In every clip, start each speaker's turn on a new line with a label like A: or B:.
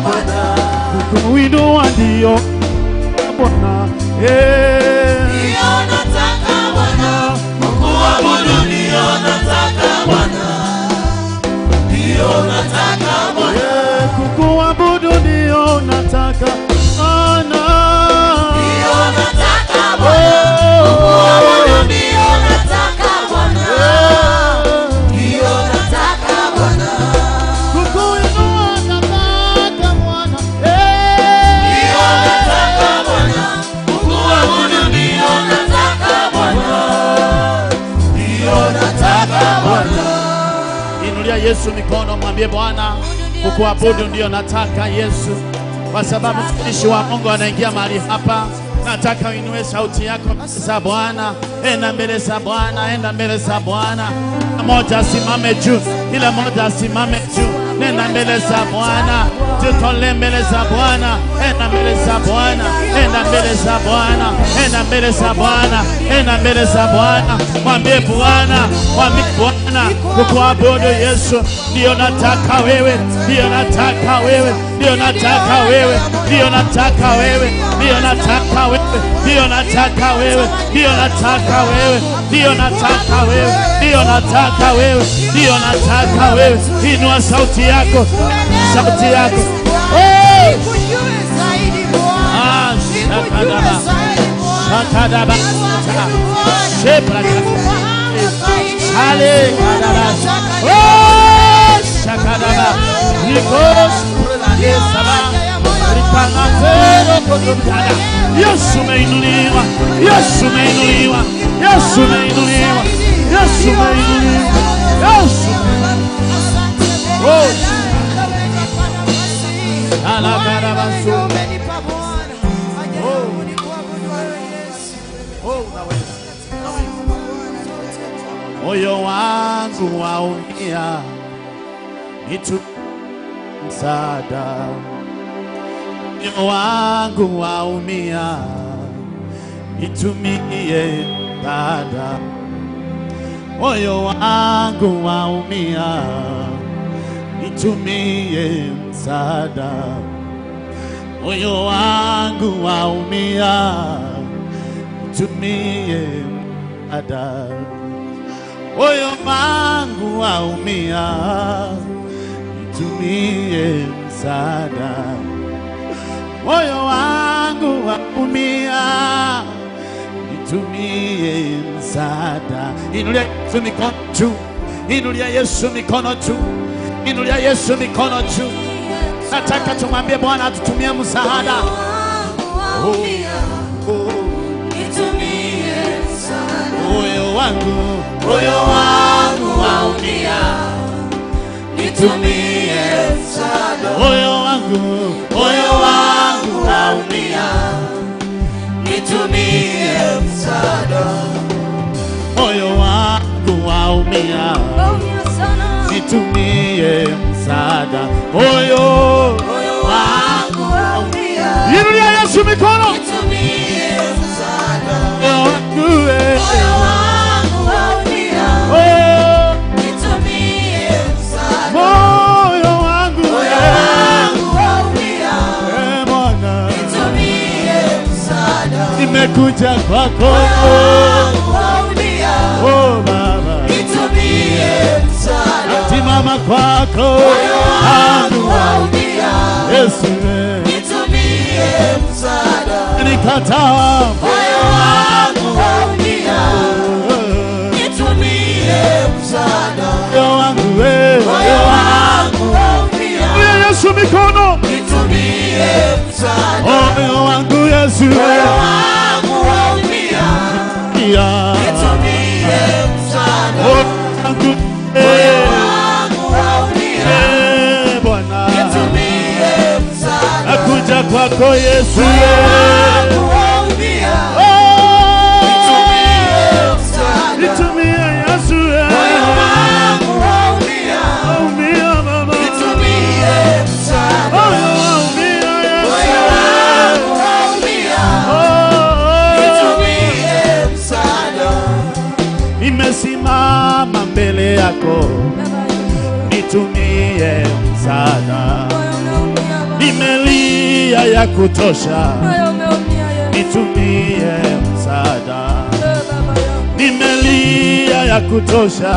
A: Bwana.
B: Kukuinua ndio Bwana.
A: Ndio nataka Bwana, kukuabudu ndio nataka Bwana. Ndio nataka Bwana.
B: Kukuabudu ndio nataka Bwana.
A: Ndio nataka Bwana, kukuabudu ndio nataka Bwana. Ndio nataka Bwana.
B: Kukuinua nataka Bwana.
A: Ndio nataka Bwana, kukuabudu ndio nataka Bwana. Ndio nataka Bwana.
B: Inulia Yesu mikono, mwambie Bwana, kukuabudu ndio nataka Yesu, kwa sababu mtumishi wa Mungu anaingia mahali hapa. Nataka uinue sauti yako za Bwana, enda mbele za Bwana, enda mbele za Bwana. Mmoja asimame juu, kila mmoja asimame juu. Nenda mbele za Bwana, jitolee mbele za Bwana, enda mbele za Bwana, enda mbele za Bwana, enda mbele za Bwana, enda mbele za Bwana. Mwambie Bwana, mwambie Bwana, kukuabudu Yesu ndio nataka wewe, ndio nataka wewe, ndio nataka wewe, ndio nataka wewe, ndio nataka wewe, ndio nataka wewe, ndio nataka wewe, ndio nataka wewe, ndio nataka wewe, ndio nataka wewe. Inua sauti yako, sauti yako.
C: Nikujue zaidi Bwana. Nikujue zaidi Bwana.
B: Shakadaba. Shebra.
C: Nikufahamu zaidi.
B: Ale kadaba. Oh, shakadaba. Nikos saba. Ripanatero kotokada. Yesu umeinuliwa, Yesu umeinuliwa, Yesu umeinuliwa, Yesu umeinuliwa, Yesu. Oh. Alakarabasu.
C: Umenipa Bwana. Haja yangu ni kuabudu wewe Yesu.
B: Oh, unaweza. Moyo wangu waumia, nitu msaada. Moyo wangu waumia, nitumie msaada. Moyo wangu waumia, nitumie msaada. Moyo wangu waumia, nitumie msaada. Moyo wangu waumia, nitumie msaada. Moyo wangu waumia, nitumie msaada. Inulia Yesu mikono juu, inulia Yesu mikono juu, inulia Yesu mikono juu. Nataka tumwambie Bwana atutumie msaada. Oh, oh. Moyo wangu,
A: Moyo wangu waumia, nitumie msaada.
B: Moyo wangu,
A: Moyo wangu waumia, nitumie msaada.
B: Moyo wangu waumia, nitumie msaada. Moyo
A: Moyo wangu waumia,
B: inulia Yesu mikono.
A: nitumie msaada.
B: Moyo wangu, eh.
A: Moyo wangu waumia,
B: Oh,
A: nitumie msaada.
B: moyo wangu,
A: Moyo
B: eh.
A: wangu waumia,
B: Eh, Bwana,
A: nitumie msaada.
B: nimekuja kwako.
A: Moyo wangu waumia,
B: Oh Baba,
A: nitumie msaada.
B: nasimama kwako.
A: Moyo wangu waumia,
B: Yesu, eh.
A: nitumie msaada.
B: Nikataa.
A: Moyo wangu waumia, nitumie msaada.
B: Moyo wangu, eh.
A: Moyo wangu waumia,
B: Inulia Yesu mikono.
A: nitumie msaada.
B: Moyo wangu Yesu,
A: Moyo
B: eh.
A: wangu waumia,
B: Yeah.
A: nitumie msaada.
B: Moyo wangu,
A: Moyo
B: eh.
A: wangu waumia,
B: Eh, Bwana,
A: nitumie msaada.
B: nakuja kwako Yesu,
A: Moyo
B: eh.
A: wangu waumia,
B: Oh,
A: nitumie msaada.
B: nitumie Yesu, eh.
A: Moyo wangu waumia,
B: Waumia, Baba.
A: nitumie msaada.
B: Moyo waumia, Yesu.
A: Moyo wangu waumia,
B: Oh,
A: nitumie msaada.
B: nimesimama mbele yako, nitumie msaada. Nimelia ya kutosha,
D: Moyo umeumia Yesu.
B: nitumie msaada.
D: Baba yangu.
B: Nimelia ya kutosha,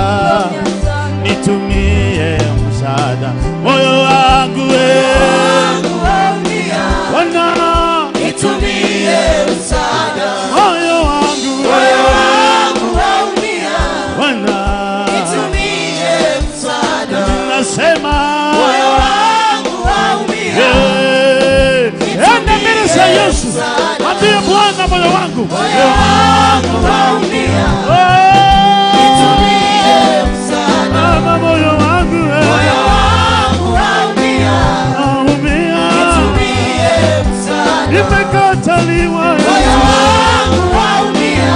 D: Umeumia sana.
B: nitumie msaada. Moyo wangu
A: Waumia,
B: Bwana,
A: nitumie msaada.
B: moyo wangu
A: Moyo wangu waumia,
B: Bwana,
A: nitumie msaada.
B: nasema
A: Moyo wangu waumia,
B: enda mbele za Yesu, mwambie Bwana, moyo wangu
A: moyo wangu waumia, nitumie msaada.
B: Baba, moyo wangu
A: Moyo wangu waumia,
B: naumia,
A: nitumie msaada.
B: nimekataliwa,
A: Moyo wangu waumia,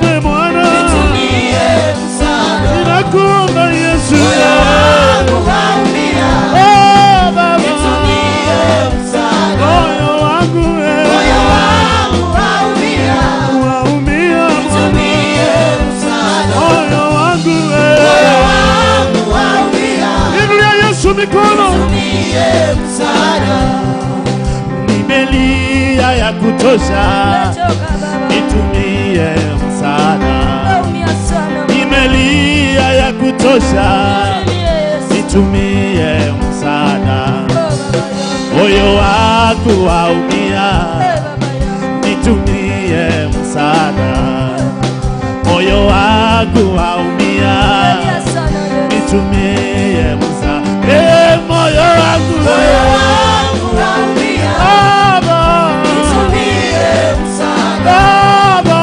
B: wewe Bwana,
A: nitumie msaada.
B: ninakuomba Yesu,
A: Moyo wangu waumia,
B: oh Baba,
A: nitumie msaada.
B: moyo wangu
A: Moyo wangu waumia,
B: waumia,
A: nitumie msaada.
B: moyo wangu
A: Moyo wangu waumia,
B: inulia Yesu mikono.
A: nitumie msaada.
B: Nimelia ya kutosha,
D: Nimechoka Baba.
B: nitumie msaada.
D: Umeumia sana.
B: Nimelia ya kutosha,
D: Nitumie Yesu.
B: nitumie msaada.
D: Oh, Baba yangu.
B: Moyo wangu waumia,
D: Eh, Baba yangu.
B: nitumie msaada. Moyo wangu waumia,
D: Nimelia sana Yesu.
B: nitumie msaada. Eh, moyo wangu
A: Moyo wangu waumia,
B: Baba,
A: nitumie msaada.
B: Baba,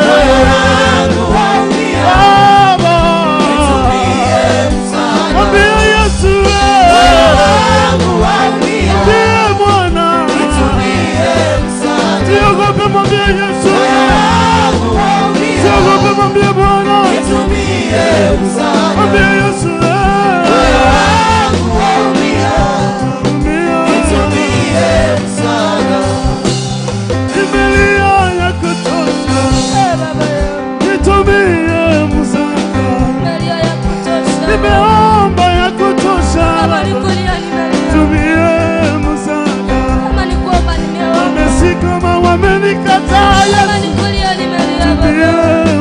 A: Moyo wangu waumia,
B: Baba,
A: nitumie msaada.
B: mwambie Yesu,
A: Moyo wangu waumia,
B: ndiye Bwana,
A: nitumie msaada.
B: siogope, mwambie Yesu,
A: Moyo wangu waumia,
B: siogope, mwambie Bwana,
A: nitumie msaada.
B: mwambie Yesu,
A: Moyo wangu waumia, nitumie msaada.
B: nimelia ya kutosha,
D: Eh, Baba yangu.
B: nitumie msaada,
D: Nimelia ya kutosha.
B: nimeomba ya kutosha,
D: Kama nikulia nimelia.
B: nitumie msaada.
D: Kama nikuomba nimeomba.
B: Wamesi kama wamenikataa,
D: Kama nikulia nimelia Baba.
B: nitumie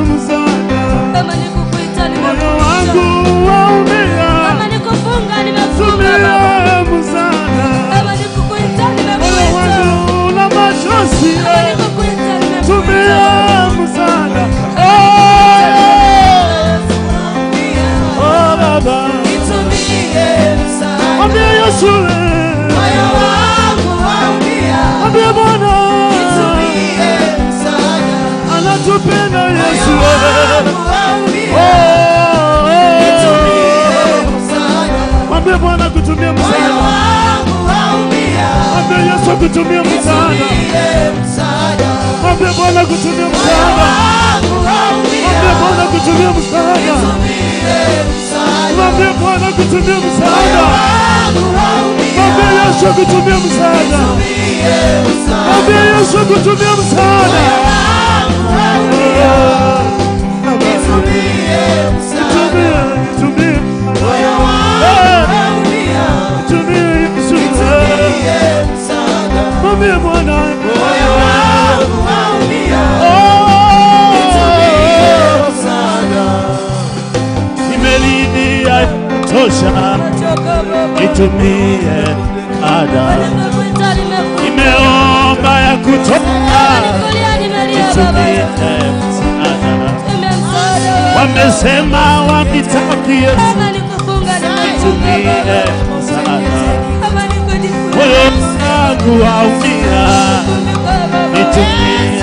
B: msaada.
D: Kama nikukuita
B: Moyo
D: nimekuita.
B: wangu waumia,
D: Kama nikufunga nimefunga Baba.
B: tumie msaada.
D: Kama nikukuita
B: Moyo
D: nimekuita.
B: wangu una machozi,
D: Kama nikukuita nimekuita.
B: tumie msaada. Oh Baba,
A: Nitumie msaada.
B: mwambie Yesu,
A: Moyo wangu waumia,
B: mwambie Bwana,
A: nitumie msaada.
B: anatupenda Yesu.
A: Moyo wangu waumia,
B: Oh,
A: nitumie msaada.
B: mwambie Bwana kutumia
A: Moyo
B: msaada,
A: wangu waumia,
B: mwambie Yesu kutumia msaada,
A: nitumie msaada.
B: mwambie Bwana kutumia
A: Moyo
B: msaada,
A: wangu waumia,
B: mwambie Bwana kutumia msaada,
A: nitumie msaada.
B: mwambie Bwana kutumia
A: Moyo
B: msaada.
A: wangu waumia,
B: Mwambie Yesu kutumia msaada.
A: nitumie msaada.
B: Mwambie Yesu kutumia msaada.
A: Moyo wangu waumia, nitumie msaada.
B: Nitumie, nitumie.
A: Moyo wangu waumia,
B: Nitumie Yesu.
A: nitumie msaada.
B: Mwambie Bwana.
A: Moyo wangu waumia,
B: Oh.
A: nitumie msaada.
B: Nimelia tosha.
D: Nimechoka Baba.
B: Nitumie ada.
D: Nimekuita nimefunga.
B: Nimeomba ya kutosha.
D: Kama nikulia nimelia Baba.
B: Nitumie msaada.
D: Nitumie msaada Baba.
B: Wamesema wanitaki Yesu.
D: Kama nikufunga nimefunga
B: Nitumie
D: Baba.
B: msaada.
D: Kama nikujifunga
B: Moyo wangu waumia,
D: nimefunga Baba.
B: nitumie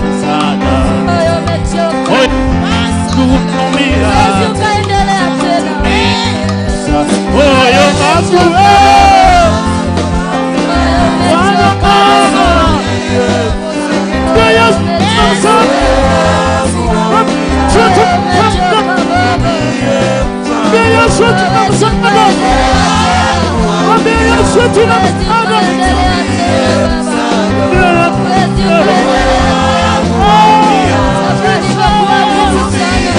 B: msaada.
D: Moyo umechoka.
B: Moyo wangu waumia,
D: Siwezi ukaendelea tena.
B: moyo wangu
D: Moyo
B: Bwana
D: umechoka.
B: Baba. Yesu msaada.
D: Umechoka Baba.
B: Yesu tuna msaada. Mwambie Yesu tuna
D: Siwezi
B: msaada.
D: ukaendelea tena Baba. Siwezi ukaendelea tena. Safari imekuwa ngumu sana.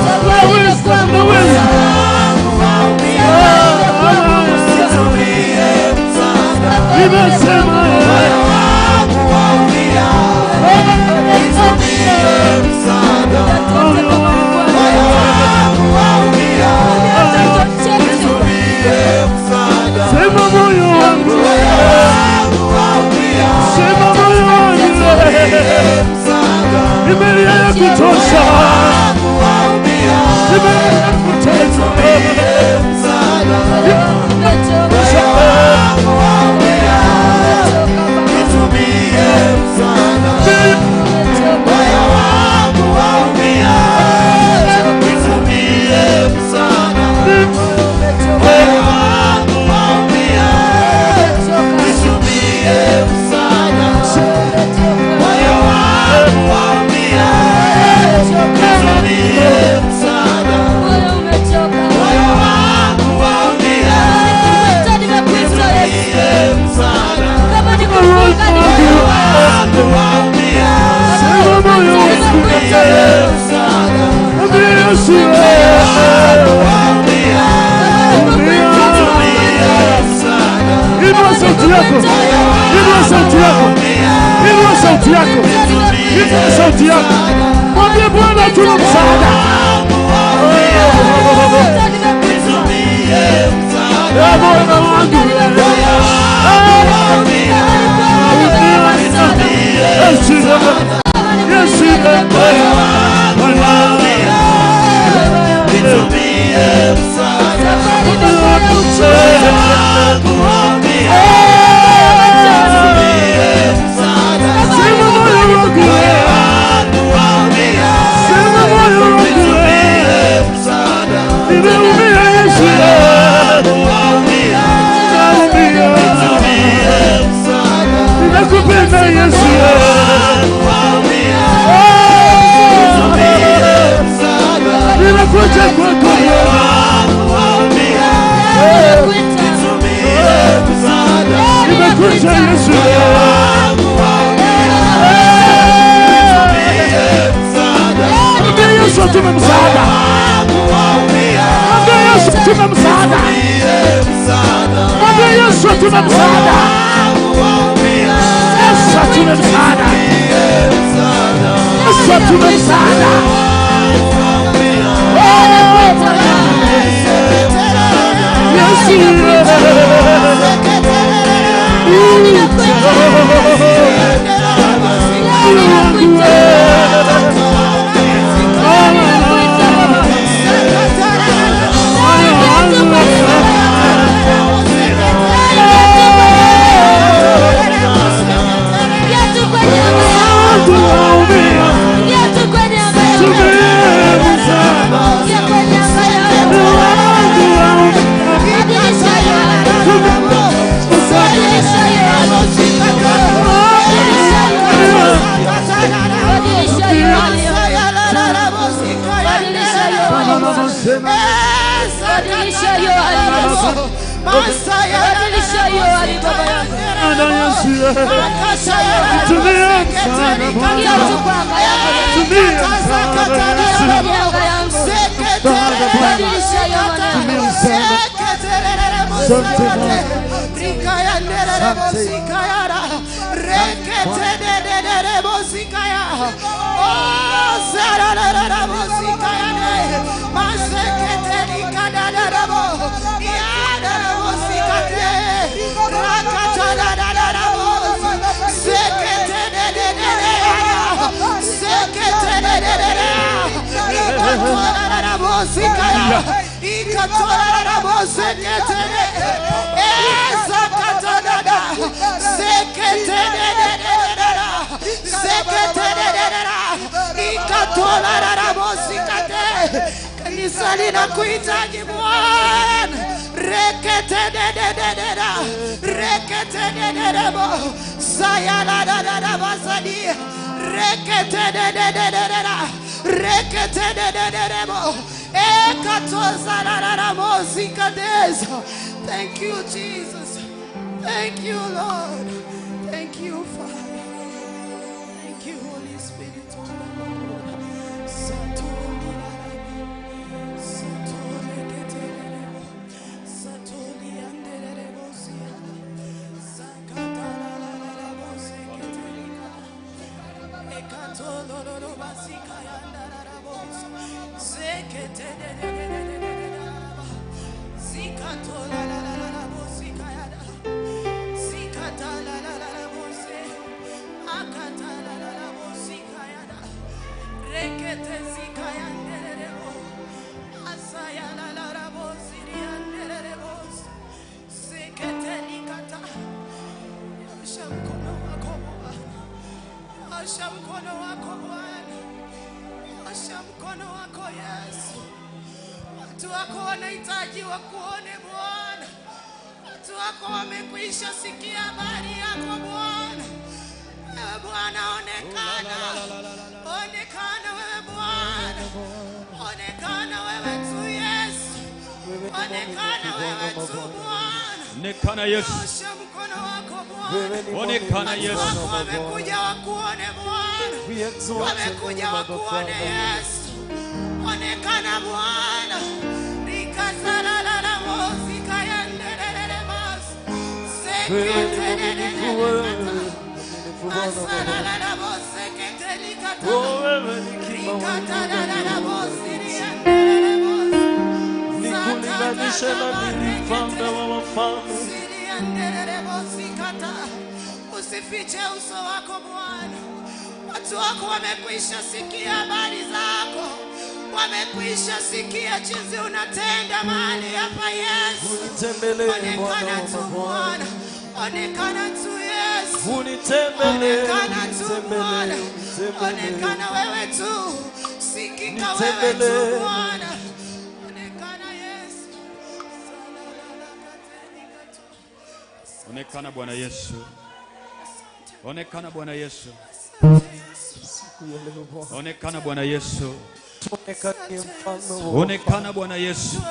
D: Safari imekuwa ngumu sana. Safari imekuwa ngumu sana.
B: Yesu. Inua sauti yako. Inua sauti yako. Inua sauti yako. Inua sauti yako. Mwambie Bwana tuna msaada. Ya Bwana wangu. Yesu. Yesu. Nimekupenda Yesu. Nimekuja kwako. Nimekuja Yesu. Mwambie Yesu atume msaada. Mwambie Yesu atume msaada. Mwambie Yesu atume msaada. Yesu atume msaada. Yesu atume msaada. Yesu.
C: Kanisa linakuhitaji Bwana. Reketededededa, reketedededebo, sayaladadadabasadia, reketededededa, reketedededebo, ekatozarararabozikadeza. Thank you, Jesus. Thank you, Lord. Thank you, Father. Thank you, Holy Spirit of the Lord. Osha mkono wako Bwana. Osha mkono wako Yesu. Watu wako wanahitaji wakuone Bwana. Watu wako wamekwisha sikia habari yako Bwana. Wewe Bwana onekana. Onekana wewe Bwana. Onekana wewe tu Yesu. Onekana wewe tu Bwana.
E: Onekana Yesu.
C: Osha mkono wako Bwana.
E: Onekana Yesu.
C: Wamekuja wakuone Bwana. Wamekuja wakuone Yesu. Onekana
A: Wewe ni mwaminifu, wewe ni mwaminifu Bwana. Oh, wewe ni King wa nikulinganishe na nini, mfalme wa wafalme?
C: Usifiche uso wako Bwana. Watu wako wamekwisha sikia habari zako, wamekwisha sikia jinsi unatenda mahali hapa Yesu.
A: Unitembelee Bwana
C: Onekana
A: wa
C: tu
A: mabwana.
C: Bwana, onekana tu Yesu,
A: Unitembelee,
C: onekana tu Bwana,
A: unitembelee, unitembelee.
C: onekana wewe tu, sikika wewe tu
A: Nitembelee.
C: Bwana, onekana Yesu.
B: Onekana Bwana Yesu. Onekana Bwana Yesu.
A: Siku ya leo Bwana,
B: Onekana Bwana Yesu.
A: tuonekanie mfalme wa wafalme.
B: Onekana Bwana Yesu.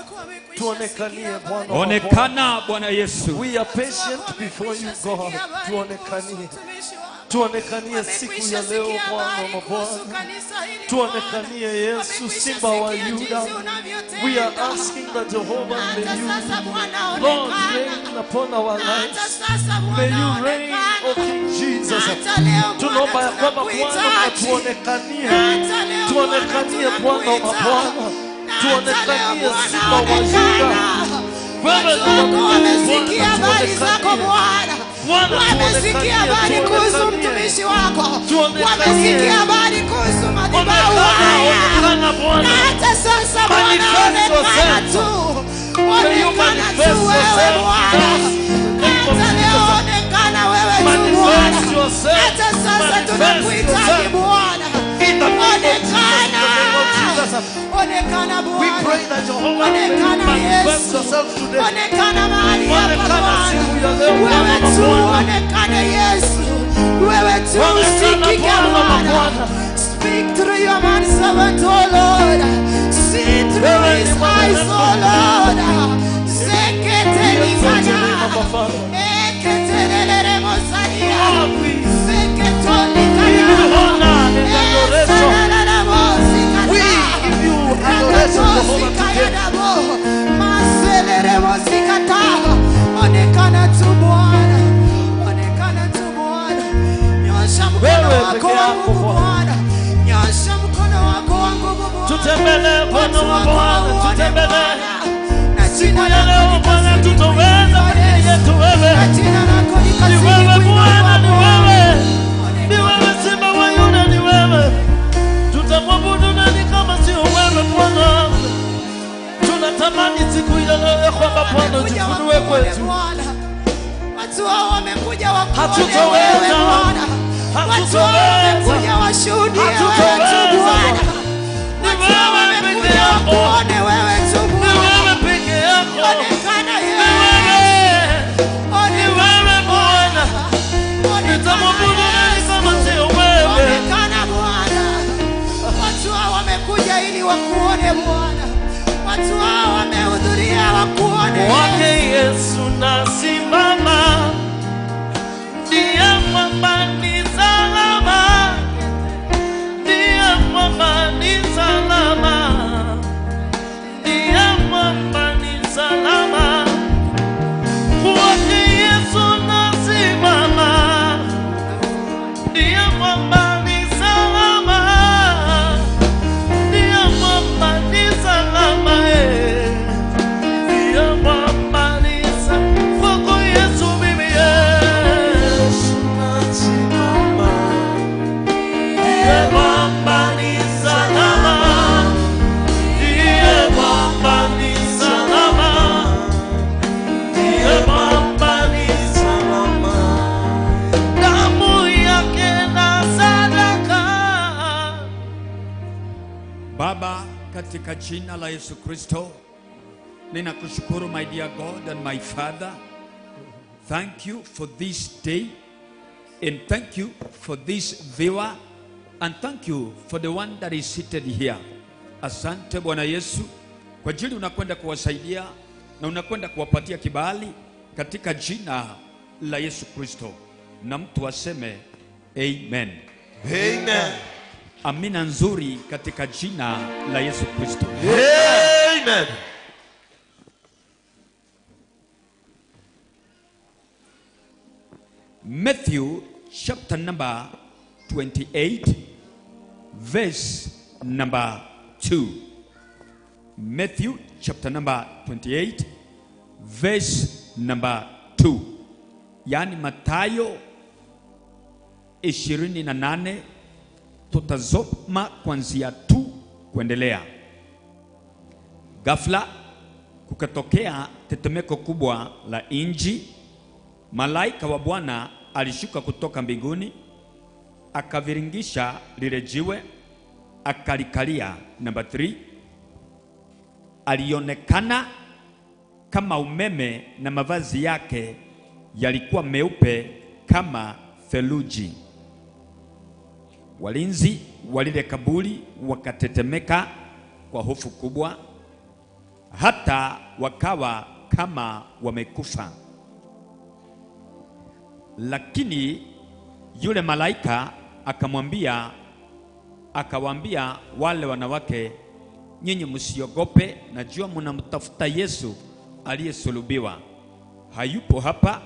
A: Tuonekanie Bwana wa mabwana.
B: Onekana Bwana Yesu.
A: We are patient before you God. Tuonekanie. Tuonekanie siku ya leo Bwana wa mabwana. Tuonekanie Yesu Simba wa Yuda. We are asking that Jehovah, may
C: Hata
A: you
C: sasa Bwana
A: Lord
C: onekana.
A: reign upon our
C: Hata
A: lives.
C: sasa
A: May
C: Bwana
A: you reign, O
C: onekana.
A: King Jesus.
C: Hata leo
A: Tunaomba
C: Bwana
A: ya kwamba Bwana
C: tunakuhitaji.
A: tuonekanie.
C: Hata leo Bwana
A: Tuonekanie Bwana wa
C: tunakuita.
A: mabwana.
C: Na hata leo
A: Tuonekanie
C: Bwana
A: Simba wa Yuda.
C: onekana.
A: Wewe
C: Watu
A: ni
C: wako
A: mwaminifu
C: wamesikia
A: Bwana,
C: habari zako
A: tuonekanie.
C: Bwana.
A: Bwana,
C: Wamesikia
A: tuonekanie,
C: habari kuhusu
A: tuonekanie.
C: mtumishi wako.
A: Tuonekanie.
C: Wamesikia habari kuhusu madhabahu
A: Onekana,
C: haya.
A: onekana Bwana.
C: Na hata sasa Bwana
A: Manifest
C: onekana
A: yourself.
C: tu.
A: May you
C: Onekana tu
A: manifest
C: wewe
A: yourself in
C: Bwana.
A: us. In the name of
C: Hata leo
A: Jesus.
C: onekana wewe tu
A: Manifest
C: Bwana.
A: yourself.
C: Hata sasa
A: Manifest
C: tunakuhitaji
A: yourself.
C: Bwana.
A: In the name of Jesus. In
C: Onekana.
A: the name of Jesus.
C: Onekana
A: We
C: Bwana.
A: pray that Jehovah may you
C: Onekana
A: manifest
C: Yesu.
A: yourself today.
C: Onekana mahali hapa
A: Onekana
C: Bwana.
A: siku ya leo Bwana
C: Wewe
A: wa
C: tu
A: mabwana.
C: onekane Yesu. Wewe tu
A: Onekana
C: usikike
A: Bwana wa
C: Bwana.
A: mabwana.
C: Speak through your man servant, O Lord. See through
A: Wewe ni
C: his eyes,
A: mwaminifu.
C: O Lord. Zekete
A: We exalt your
C: likana.
A: name, Abba Father.
C: Eketelelere mosalia.
A: Glory.
C: Zeketolikana.
A: We give you honor and adoration. We give you adoration, Jehovah, today.
C: Onekana tu Bwana, onekana tu Bwana, nyosha mkono
A: Wewe
C: wako
A: peke
C: wa
A: yako
C: nguvu
A: Bwana.
C: Bwana, nyosha mkono wako wa nguvu Bwana,
A: Tutembelee Bwana
C: watu
A: wa
C: wako
A: Bwana,
C: wauone
A: tutembelee.
C: Bwana, na
A: Siku
C: jina
A: ya
C: lako
A: leo Bwana,
C: likazidi
A: tutoweza
C: kuinuliwa
A: peke
C: Yesu,
A: yetu wewe.
C: na jina lako
A: Ni
C: likazidi
A: wewe
C: kuinuliwa
A: Bwana, ni
C: Bwana.
A: wewe. Ni wewe Simba wa Yuda, ni wewe. Tutamwabudu nani kama sio wewe Bwana? Tunatamani siku ya leo ya kwamba Bwana
C: Wamekuja
A: ujifunue
C: wakuone
A: kwetu.
C: Bwana. Watu hao wamekuja wakuone
A: Hatutoweza.
C: wewe Bwana. Watu hao
A: Hatutoweza.
C: wamekuja washuhudie wewe tu
A: Hatutoweza.
C: Bwana.
A: Ni
C: Watu hao
A: wewe peke
C: wamekuja
A: yako.
C: wakuone wewe tu
A: Ni
C: Bwana.
A: wewe peke yako.
C: Onekana
A: Ni
C: Yesu.
A: wewe. Ni
C: Onekana
A: wewe Bwana.
C: Onekana
A: Nitamwabudu nani
C: Yesu.
A: kama sio wewe?
C: Onekana Bwana. Watu hao wamekuja ili wakuone Bwana. Watu hao wamehudhuria wakuone
A: Kwake
C: Yesu.
A: Yesu nasimama, ndiye mwamba ni salama, ndiye mwamba ni salama, ndiye mwamba ni salama. Kwake Yesu nasimama, ndiye mwamba ni salama, ndiye mwamba ni salama, eh. Kwako Yesu mimi Yesu nasimama, ndiye mwamba ni salama, ndiye mwamba ni salama, ndiye mwamba ni salama, damu yake na sadaka.
B: Baba, katika jina la Yesu Kristo, ninakushukuru my dear God and my Father. Thank you for this day and thank you for this viewer and thank you for the one that is seated here. Asante Bwana Yesu kwa ajili unakwenda kuwasaidia na unakwenda kuwapatia kibali katika jina la Yesu Kristo, na mtu aseme amen.
A: Amen.
B: Amina nzuri katika jina la Yesu Kristo.
A: Amen.
E: Matthew chapter number 28 verse number 2. Matthew chapter number 28 verse number 2. Yaani Mathayo 28 tutazoma kuanzia 2 kuendelea. Ghafla kukatokea tetemeko kubwa la nchi. Malaika wa Bwana alishuka kutoka mbinguni, akaviringisha lile jiwe, akalikalia. Namba 3, alionekana kama umeme na mavazi yake yalikuwa meupe kama theluji. Walinzi wa lile kaburi wakatetemeka kwa hofu kubwa, hata wakawa kama wamekufa. Lakini yule malaika akawaambia wale wanawake, nyinyi msiogope, najua mnamtafuta Yesu aliyesulubiwa. Hayupo hapa,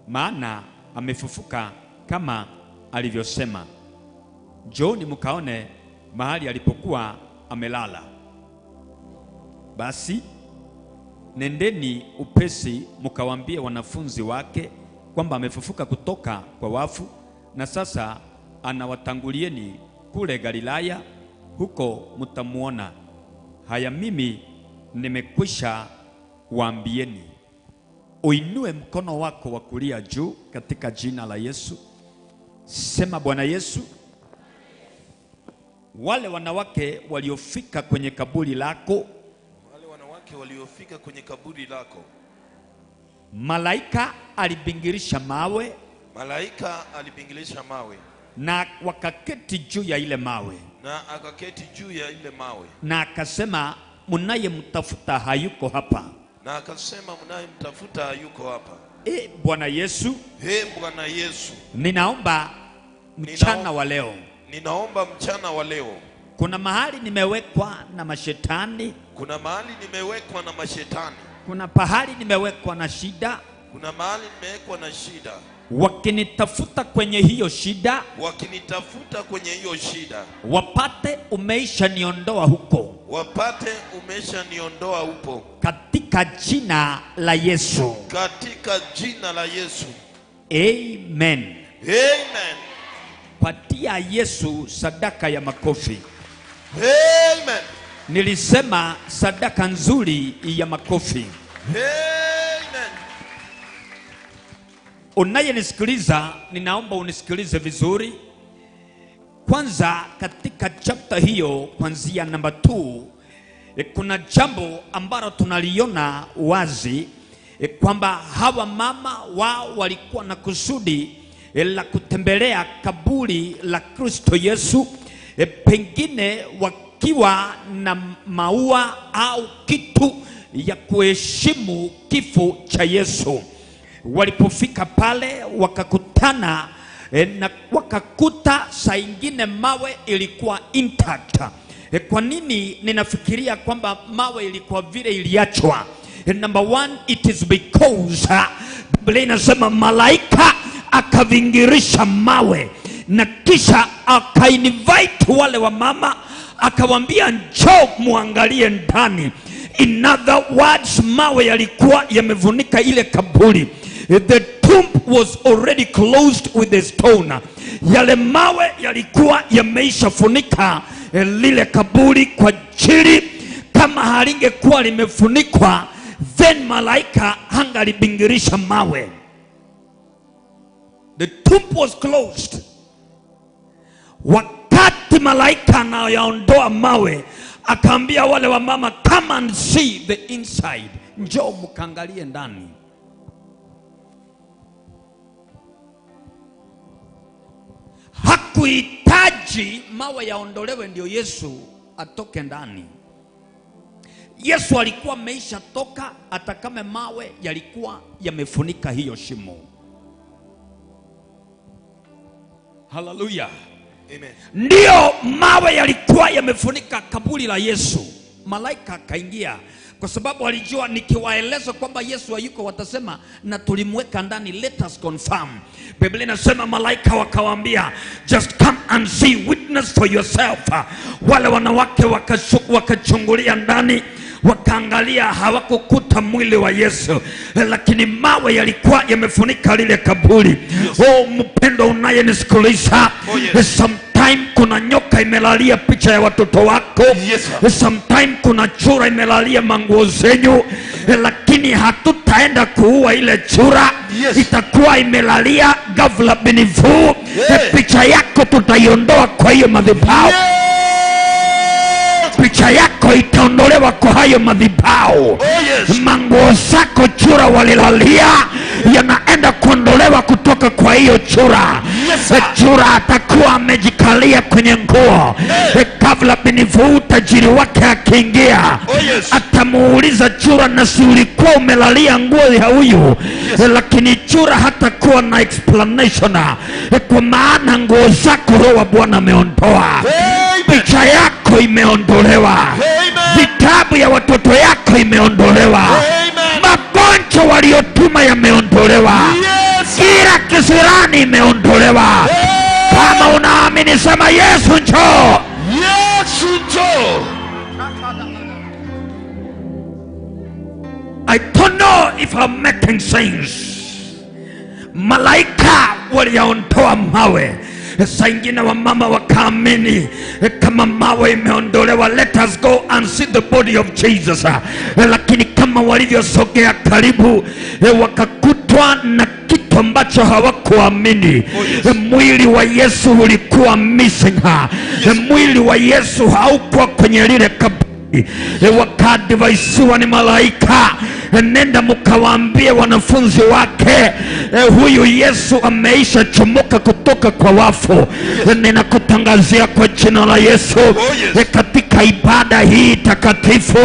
E: maana amefufuka kama alivyosema. Njooni mkaone mahali alipokuwa amelala. Basi nendeni upesi mkawaambie wanafunzi wake kwamba amefufuka kutoka kwa wafu, na sasa anawatangulieni kule Galilaya, huko mtamuona. Haya, mimi nimekwisha waambieni. Uinue mkono wako wa kulia juu katika jina la Yesu. Sema, Bwana Yesu, wale wanawake waliofika kwenye kaburi lako,
A: wale wanawake waliofika kwenye kaburi lako,
E: malaika alibingirisha mawe,
A: malaika alibingirisha mawe,
E: na wakaketi juu ya ile mawe,
A: na akaketi juu ya ile mawe,
E: na akasema, mnayemtafuta hayuko hapa,
A: na akasema, mnayemtafuta hayuko hapa.
E: E Bwana Yesu,
A: e Bwana Yesu,
E: ninaomba mchana wa leo,
A: ninaomba mchana wa leo,
E: kuna mahali nimewekwa na mashetani,
A: kuna mahali nimewekwa na mashetani,
E: kuna pahali nimewekwa na shida,
A: kuna mahali nimewekwa na shida,
E: wakinitafuta kwenye hiyo shida,
A: wakinitafuta kwenye hiyo shida,
E: wapate umeisha niondoa huko,
A: wapate umesha niondoa huko,
E: katika jina la Yesu,
A: katika jina la Yesu.
E: Amen.
A: Amen.
E: Patia Yesu sadaka ya makofi.
A: Amen.
E: Nilisema sadaka nzuri ya makofi.
A: Amen.
E: Unayenisikiliza, ninaomba unisikilize vizuri. Kwanza katika chapter hiyo kuanzia namba 2, kuna jambo ambalo tunaliona wazi kwamba hawa mama wao walikuwa na kusudi la kutembelea kaburi la Kristo Yesu, pengine wakiwa na maua au kitu ya kuheshimu kifo cha Yesu. Walipofika pale wakakutana na wakakuta saa ingine mawe ilikuwa intact. Kwa nini ninafikiria kwamba mawe ilikuwa vile iliachwa? Number one, it is because Biblia inasema malaika akavingirisha mawe na kisha akainvite wale wa mama, akawaambia njoo muangalie ndani. In other words, mawe yalikuwa yamevunika ile kaburi. The tomb was already closed with a stone. Yale mawe yalikuwa yameisha funika lile kaburi kwa ajili, kama halingekuwa limefunikwa, then malaika hangalibingirisha mawe. The tomb was closed. Wakati malaika anayaondoa mawe, akaambia wale wa mama, come and see the inside. Njoo mkaangalie ndani. Hakuhitaji mawe yaondolewe ndio Yesu atoke ndani. Yesu alikuwa ameisha toka, hata kama mawe yalikuwa yamefunika hiyo shimo. Hallelujah.
A: Amen.
E: Ndio mawe yalikuwa yamefunika kaburi la Yesu. Malaika akaingia. Kwa sababu walijua nikiwaeleza kwamba Yesu hayuko watasema na tulimweka ndani, let us confirm. Biblia inasema malaika wakawaambia, just come and see, witness for yourself. Wale wanawake wakachungulia ndani, wakaangalia, hawakukuta mwili wa Yesu, lakini mawe yalikuwa yamefunika lile kaburi.
A: Yes.
E: Oh, mpendo unayenisikiliza,
A: Oh, yes.
E: sometime kuna nyoka imelalia picha ya watoto wako.
A: Yes, sir.
E: Sometime kuna chura imelalia manguo zenyu, lakini hatutaenda kuua ile chura.
A: Yes.
E: Itakuwa imelalia ghafla binivu.
A: Yeah.
E: Picha yako tutaiondoa kwa hiyo madhabahu.
A: Yes.
E: Picha yako itaondolewa kwa hayo madhabahu.
A: Oh, yes.
E: Manguo zako chura walilalia yanaenda kuondolewa kutoka kwa hiyo chura.
A: Yes, sir.
E: Chura atakuwa amejikalia kwenye nguo.
A: Hey.
E: Ghafla binivu tajiri wake akiingia,
A: Oh, yes.
E: atamuuliza chura, na si ulikuwa umelalia nguo ya huyu?
A: Yes.
E: Lakini chura hatakuwa na explanation, kwa maana nguo zako Roho wa Bwana ameondoa.
A: Amen.
E: Picha yako imeondolewa.
A: Amen.
E: Vitabu ya watoto yako imeondolewa.
A: Amen.
E: Magonjwa waliotuma yameondolewa.
A: Yes.
E: Kila kisirani imeondolewa. Kama unaamini sema Yesu njoo.
A: Yesu njoo.
E: I don't know if I'm making sense. Malaika waliyaondoa mawe. Saa ingine wamama wakaamini kama mawe imeondolewa, let us go and see the body of Jesus. Lakini kama walivyosogea karibu, wakakutwa na kitu ambacho hawakuamini.
A: Oh, yes.
E: Mwili wa Yesu ulikuwa missing.
A: Yes.
E: Mwili wa Yesu haukuwa kwenye lile kaburi. Wakadvaisiwa ni malaika, nenda mkawaambie wanafunzi wake, huyu Yesu ameisha chomoka kutoka kwa wafu.
A: Yes.
E: Ninakutangazia kwa jina la Yesu,
A: Oh, yes.
E: katika ibada hii takatifu,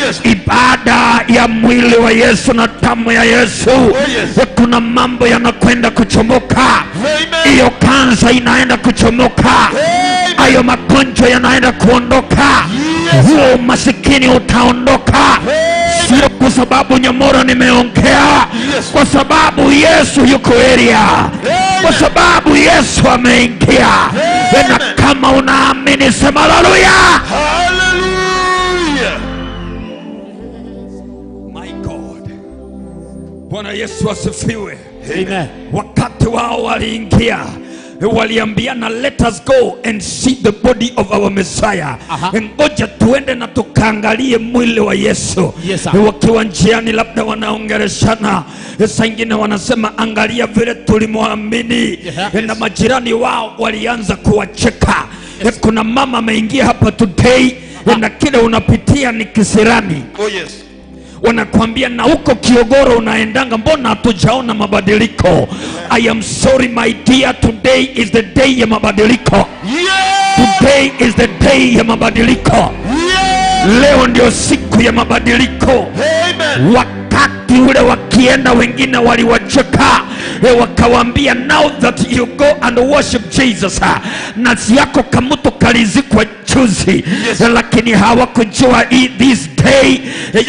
A: Yes.
E: ibada ya mwili wa Yesu na damu ya Yesu,
A: Oh, yes.
E: kuna mambo yanakwenda kuchomoka.
A: Amen.
E: Hiyo kansa inaenda kuchomoka.
A: Amen.
E: Hayo magonjwa yanaenda kuondoka.
A: Yes.
E: Huo umasikini utaondoka.
A: Amen.
E: Sio kwa sababu Nyamoro nimeongea,
A: Yes.
E: kwa sababu Yesu yuko area,
A: Amen.
E: kwa sababu Yesu ameingia.
A: Amen.
E: Na kama unaamini sema haleluya.
A: Hallelujah.
E: My God, Bwana Yesu asifiwe.
B: Amen.
E: Wakati wao waliingia, waliambiana, let us go and see the body of our Messiah.
B: Aha.
E: Ngoja tuende na tukaangalie mwili wa Yesu.
B: Yes, sir.
E: Wakiwa njiani, labda wanaongeleshana, saa ingine wanasema angalia vile tulimwamini.
B: Yeah.
E: Na majirani wao walianza kuwacheka. Kuna mama ameingia hapa today, na kile unapitia ni kisirani.
A: Oh, yes.
E: Wanakuambia na huko Kiogoro unaendanga, mbona hatujaona mabadiliko? I am sorry my dear, today is the day ya mabadiliko.
A: Yes.
E: Today is the day ya mabadiliko.
A: Yes.
E: Leo ndio siku ya mabadiliko.
A: Amen.
E: Wakati ule wakienda, wengine waliwacheka, wakawaambia now that you go and worship Jesus, nafsi yako kamuto kalizikwa juzi.
A: Yes.
E: Lakini hawakujua this day,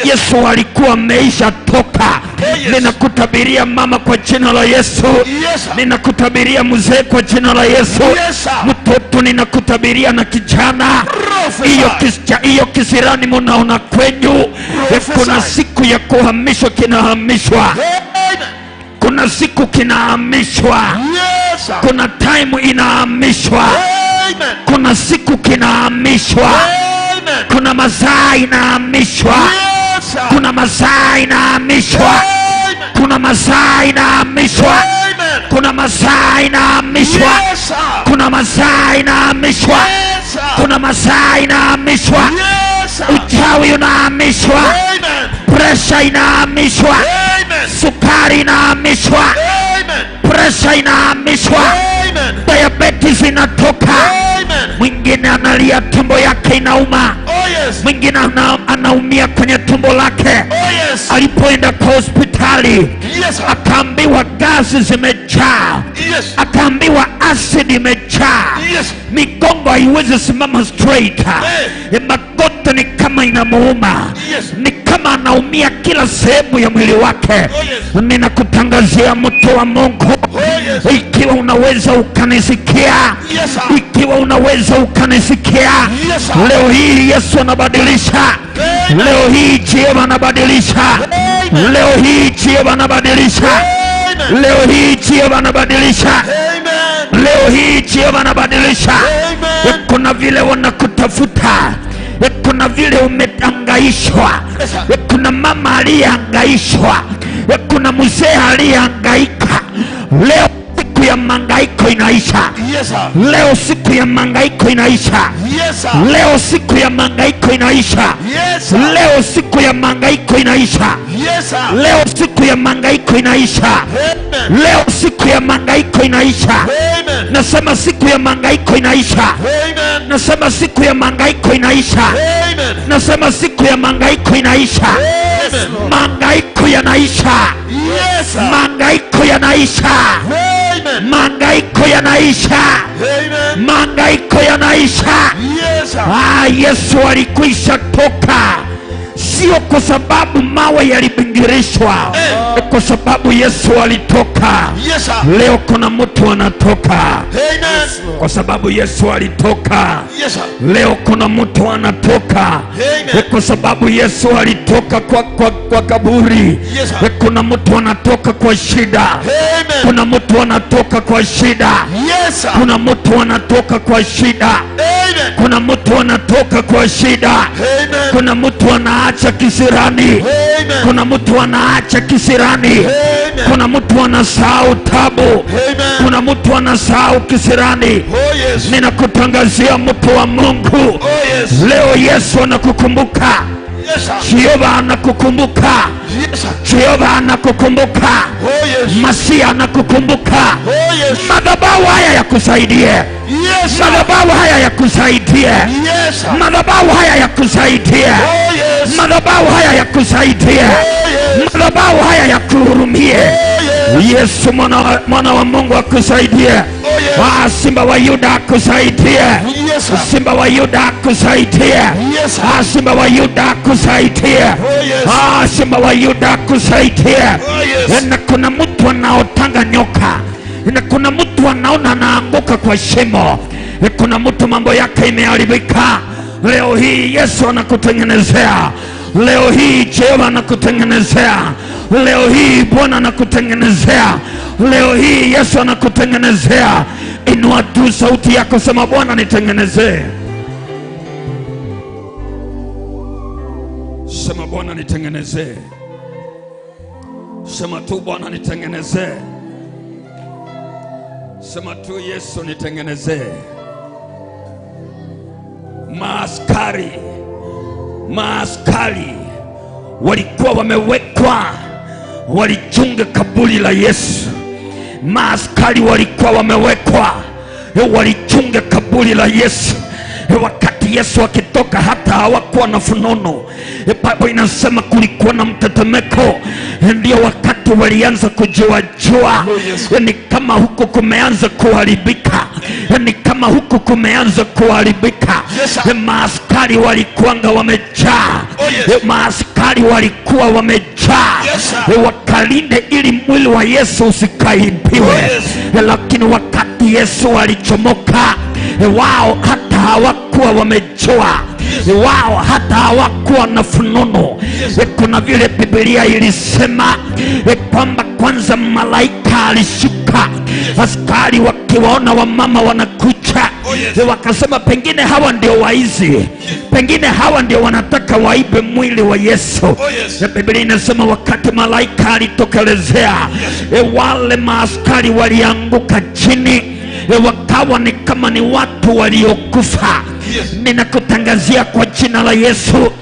E: Yesu alikuwa ameisha toka.
A: Oh, yes.
E: Ninakutabiria mama kwa jina la Yesu.
A: Yes, sir.
E: Ninakutabiria mzee kwa jina la Yesu.
A: Yes, sir.
E: Mtoto ninakutabiria na kijana.
A: Prophesy.
E: Hiyo kisirani munaona kwenyu,
A: Prophesy.
E: kuna siku ya kuhamishwa kinahamishwa.
A: Amen.
E: Kuna siku kinahamishwa.
A: Yes, sir.
E: Kuna time inahamishwa.
A: Amen.
E: Kuna siku kinahamishwa.
A: Amen.
E: Kuna masaa inahamishwa.
A: Yes, sir.
E: Kuna masaa inahamishwa.
A: Amen.
E: Kuna masaa inahamishwa.
A: Amen.
E: Kuna masaa inahamishwa.
A: Yes, sir.
E: Kuna masaa inahamishwa.
A: Yes, sir.
E: Kuna masaa inahamishwa.
A: Yes, sir.
E: Uchawi unahamishwa.
A: Amen.
E: Presha inahamishwa.
A: Amen.
E: Sukari inahamishwa.
A: Amen.
E: Presha inahamishwa.
A: Amen.
E: Diabetes inatoka.
A: Amen.
E: Mwingine analia tumbo yake inauma.
A: Oh, yes.
E: Mwingine anaumia kwenye tumbo lake.
A: Oh, yes.
E: Alipoenda kwa hospitali
A: Yes, sir.
E: akaambiwa gasi zimejaa,
A: Yes.
E: akaambiwa acid imejaa,
A: Yes.
E: migongo haiwezi simama straight,
A: Hey.
E: magoti ni kama inamuuma,
A: Yes.
E: ni kama kama anaumia kila sehemu ya mwili wake. Ninakutangazia mtu wa Mungu, ikiwa unaweza ukanisikia, ikiwa unaweza ukanisikia, leo hii Yesu anabadilisha. Leo hii Jehova anabadilisha. Leo hii Jehova anabadilisha. Leo hii Jehova anabadilisha. Leo hii Jehova anabadilisha. Kuna vile wanakutafuta, kuna vile umehangaishwa, kuna mama aliyehangaishwa, kuna mzee aliyehangaika. Leo siku ya mahangaiko inaisha. Leo siku ya mahangaiko inaisha. Leo siku ya mahangaiko inaisha. Leo siku ya mahangaiko inaisha. Leo siku ya mahangaiko inaisha. Leo siku ya mahangaiko inaisha. Nasema siku ya mahangaiko inaisha. Nasema siku ya mahangaiko inaisha. Nasema siku ya mahangaiko inaisha. Mahangaiko yanaisha. Mahangaiko yanaisha. Mahangaiko yanaisha. Mahangaiko yanaisha. Yesu alikwisha toka, sio kwa sababu mawe yalibingirishwa, kwa sababu Yesu alitoka. Leo kuna mtu anatoka kwa sababu Yesu alitoka. Leo kuna mtu anatoka kwa sababu Yesu alitoka kwa kaburi. Kuna mtu anatoka kwa shida. Kuna mtu anatoka kwa shida. Kuna mtu anatoka kwa shida. Kuna mtu anatoka kwa shida. Kuna mtu anaacha kisirani. Kuna mtu anaacha kisirani. Kuna mtu anasahau tabu. Kuna mtu anasahau kisirani. Ninakutangazia mtu wa Mungu, leo Yesu anakukumbuka. Jehova anakukumbuka. Jehova anakukumbuka. Masia anakukumbuka. Madhabahu haya yakusaidie. Madhabahu haya yakusaidie. Madhabahu haya yakusaidie. Madhabahu haya yakusaidie. Madhabahu haya yakuhurumie. Yesu mwana wa Mungu akusaidie. Simba wa Yuda akusaidie. Simba wa Yuda akusaidie. Simba wa Yuda akusaidie. Simba wa Yuda akusaidie. Na kuna mtu anaotanga nyoka, na kuna mtu anaona anaanguka kwa shimo, kuna mtu mambo yake imeharibika. Leo hii Yesu anakutengenezea. Leo hii Jehova anakutengenezea. Leo hii Bwana anakutengenezea. Leo hii Yesu anakutengenezea. Inua tu sauti yako, sema Bwana nitengenezee. Sema Bwana nitengenezee. Sema tu Bwana nitengenezee. Sema tu Yesu nitengenezee. Maaskari walikuwa wamewekwa walichunga kaburi la Yesu. Maaskari walikuwa wamewekwa walichunga kaburi la Yesu. Wakati Yesu akitoka hata hawakuwa na funono. Bible inasema kulikuwa na mtetemeko. Ndio wakati walianza kujua jua. Ni kama huko kumeanza kuharibika. Ni kama huko kumeanza kuharibika. Maaskari walikuwa wamejaa. Maaskari walikuwa wamejaa. Wakalinde ili mwili wa Yesu usikaibiwe. Lakini wakati Yesu alichomoka, wao hata hawakuwa wamejua. Wao hata hawakuwa na fununo. Kuna vile Biblia ilisema kwamba kwanza malaika alishuka. Askari wakiwaona wamama wanakuja, wakasema pengine hawa ndio waizi, pengine hawa ndio wanataka waibe mwili wa Yesu. Biblia inasema wakati malaika alitokelezea, wale maaskari walianguka chini, wakawa ni kama ni watu waliokufa. Ninakutangazia kwa jina la Yesu,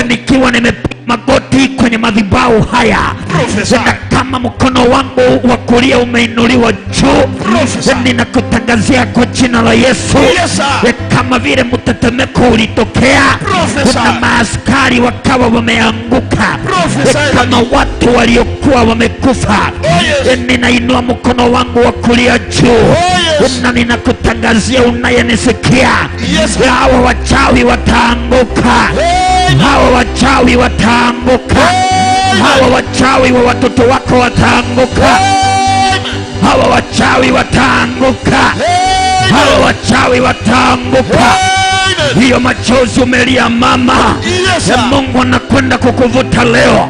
E: nikiwa nimepiga magoti kwenye madhabahu haya, na kama mkono wangu wa kulia umeinuliwa juu, ninakutangazia kwa jina la Yesu, kama vile mtetemeko ulitokea na maaskari wakawa wameanguka kama watu waliokuwa wamekufa, ninainua mkono wangu wa kulia juu na ninakutangazia unayenisikia, hawa wachawi wataanguka. Hawa wachawi wachawi wataanguka. Hawa wachawi wa watoto wako wataanguka. Hawa wachawi wataanguka. Hawa wachawi wataanguka. Hiyo machozi umelia mama, Mungu anakwenda kukuvuta leo.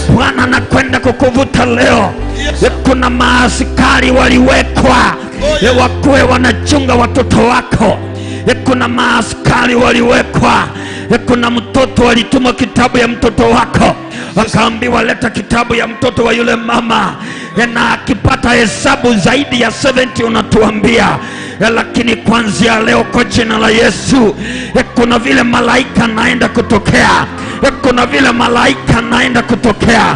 E: Bwana anakwenda kukuvuta leo. Kuna maaskari waliwekwa wakuwe wanachunga watoto wako. Kuna maaskari waliwekwa. Kuna mtoto alitumwa kitabu ya mtoto wako, akaambiwa leta kitabu ya mtoto wa yule mama, na akipata hesabu zaidi ya 70 unatuambia. Lakini kuanzia leo kwa jina la Yesu, kuna vile malaika naenda kutokea. Kuna vile malaika naenda kutokea.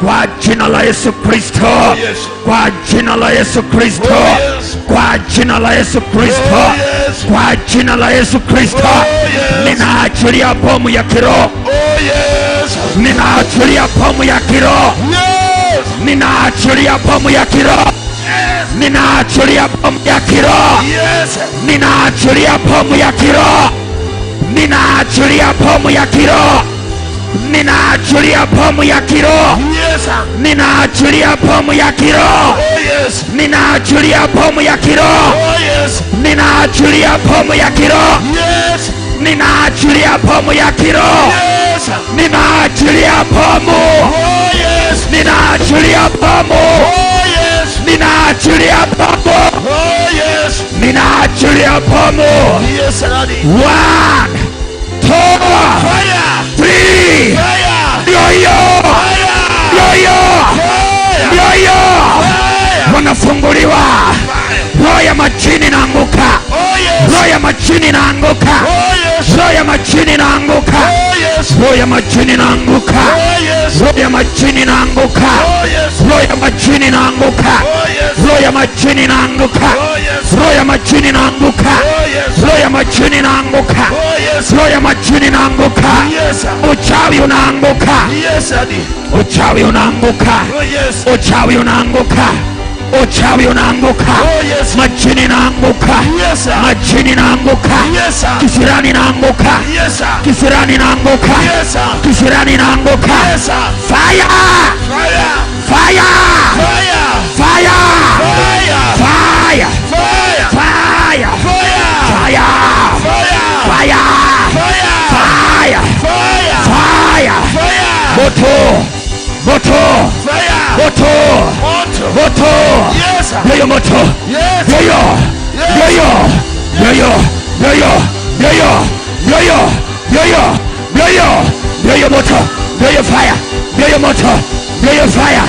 E: Kwa jina la Yesu Kristo. Kwa jina la Yesu Kristo. Kwa jina la Yesu Kristo. Kwa jina la Yesu Kristo. Ninaachilia bomu ya kiroho. Ninaachilia bomu ya kiroho. Ninaachilia bomu ya kiroho. Ninaachilia bomu ya kiroho. Ninaachilia bomu ya kiroho. Ninaachilia bomu ya kiroho. Ninaachilia bomu ya kiroho. Ninaachilia bomu ya kiroho. Ninaachilia bomu ya kiroho. Ninaachilia bomu ya kiroho. Ninaachilia bomu ya kiroho. Ninaachilia bomu. Ninaachilia bomu. Ninaachilia bomu. Ninaachilia bomu. 1, 2, 3. Ndio hiyo. Ndio hiyo. Ndio hiyo. Wanafunguliwa. Roho ya majini inaanguka. Roho ya majini inaanguka. Roho ya majini inaanguka. Roho ya majini inaanguka. Roho ya majini inaanguka. Roho ya majini inaanguka. Roho ya majini inaanguka. Roho ya majini inaanguka. Roho ya majini inaanguka. Roho ya majini inaanguka. Uchawi unaanguka. Uchawi unaanguka. Uchawi unaanguka. Uchawi unaanguka. Majini inaanguka. Majini inaanguka. Kisirani inaanguka. Kisirani inaanguka. Kisirani inaanguka. Fire! Fire! Fire! Fire! Fire! Fire! Fire! Fire! Fire! Moto! Moto! Moto! Moto! Yoyo moto! Yoyo! Yoyo! Yoyo! Yoyo! Yoyo! Yoyo! Yoyo! Yoyo! Yoyo moto! Yoyo fire! Yoyo moto! Yoyo fire!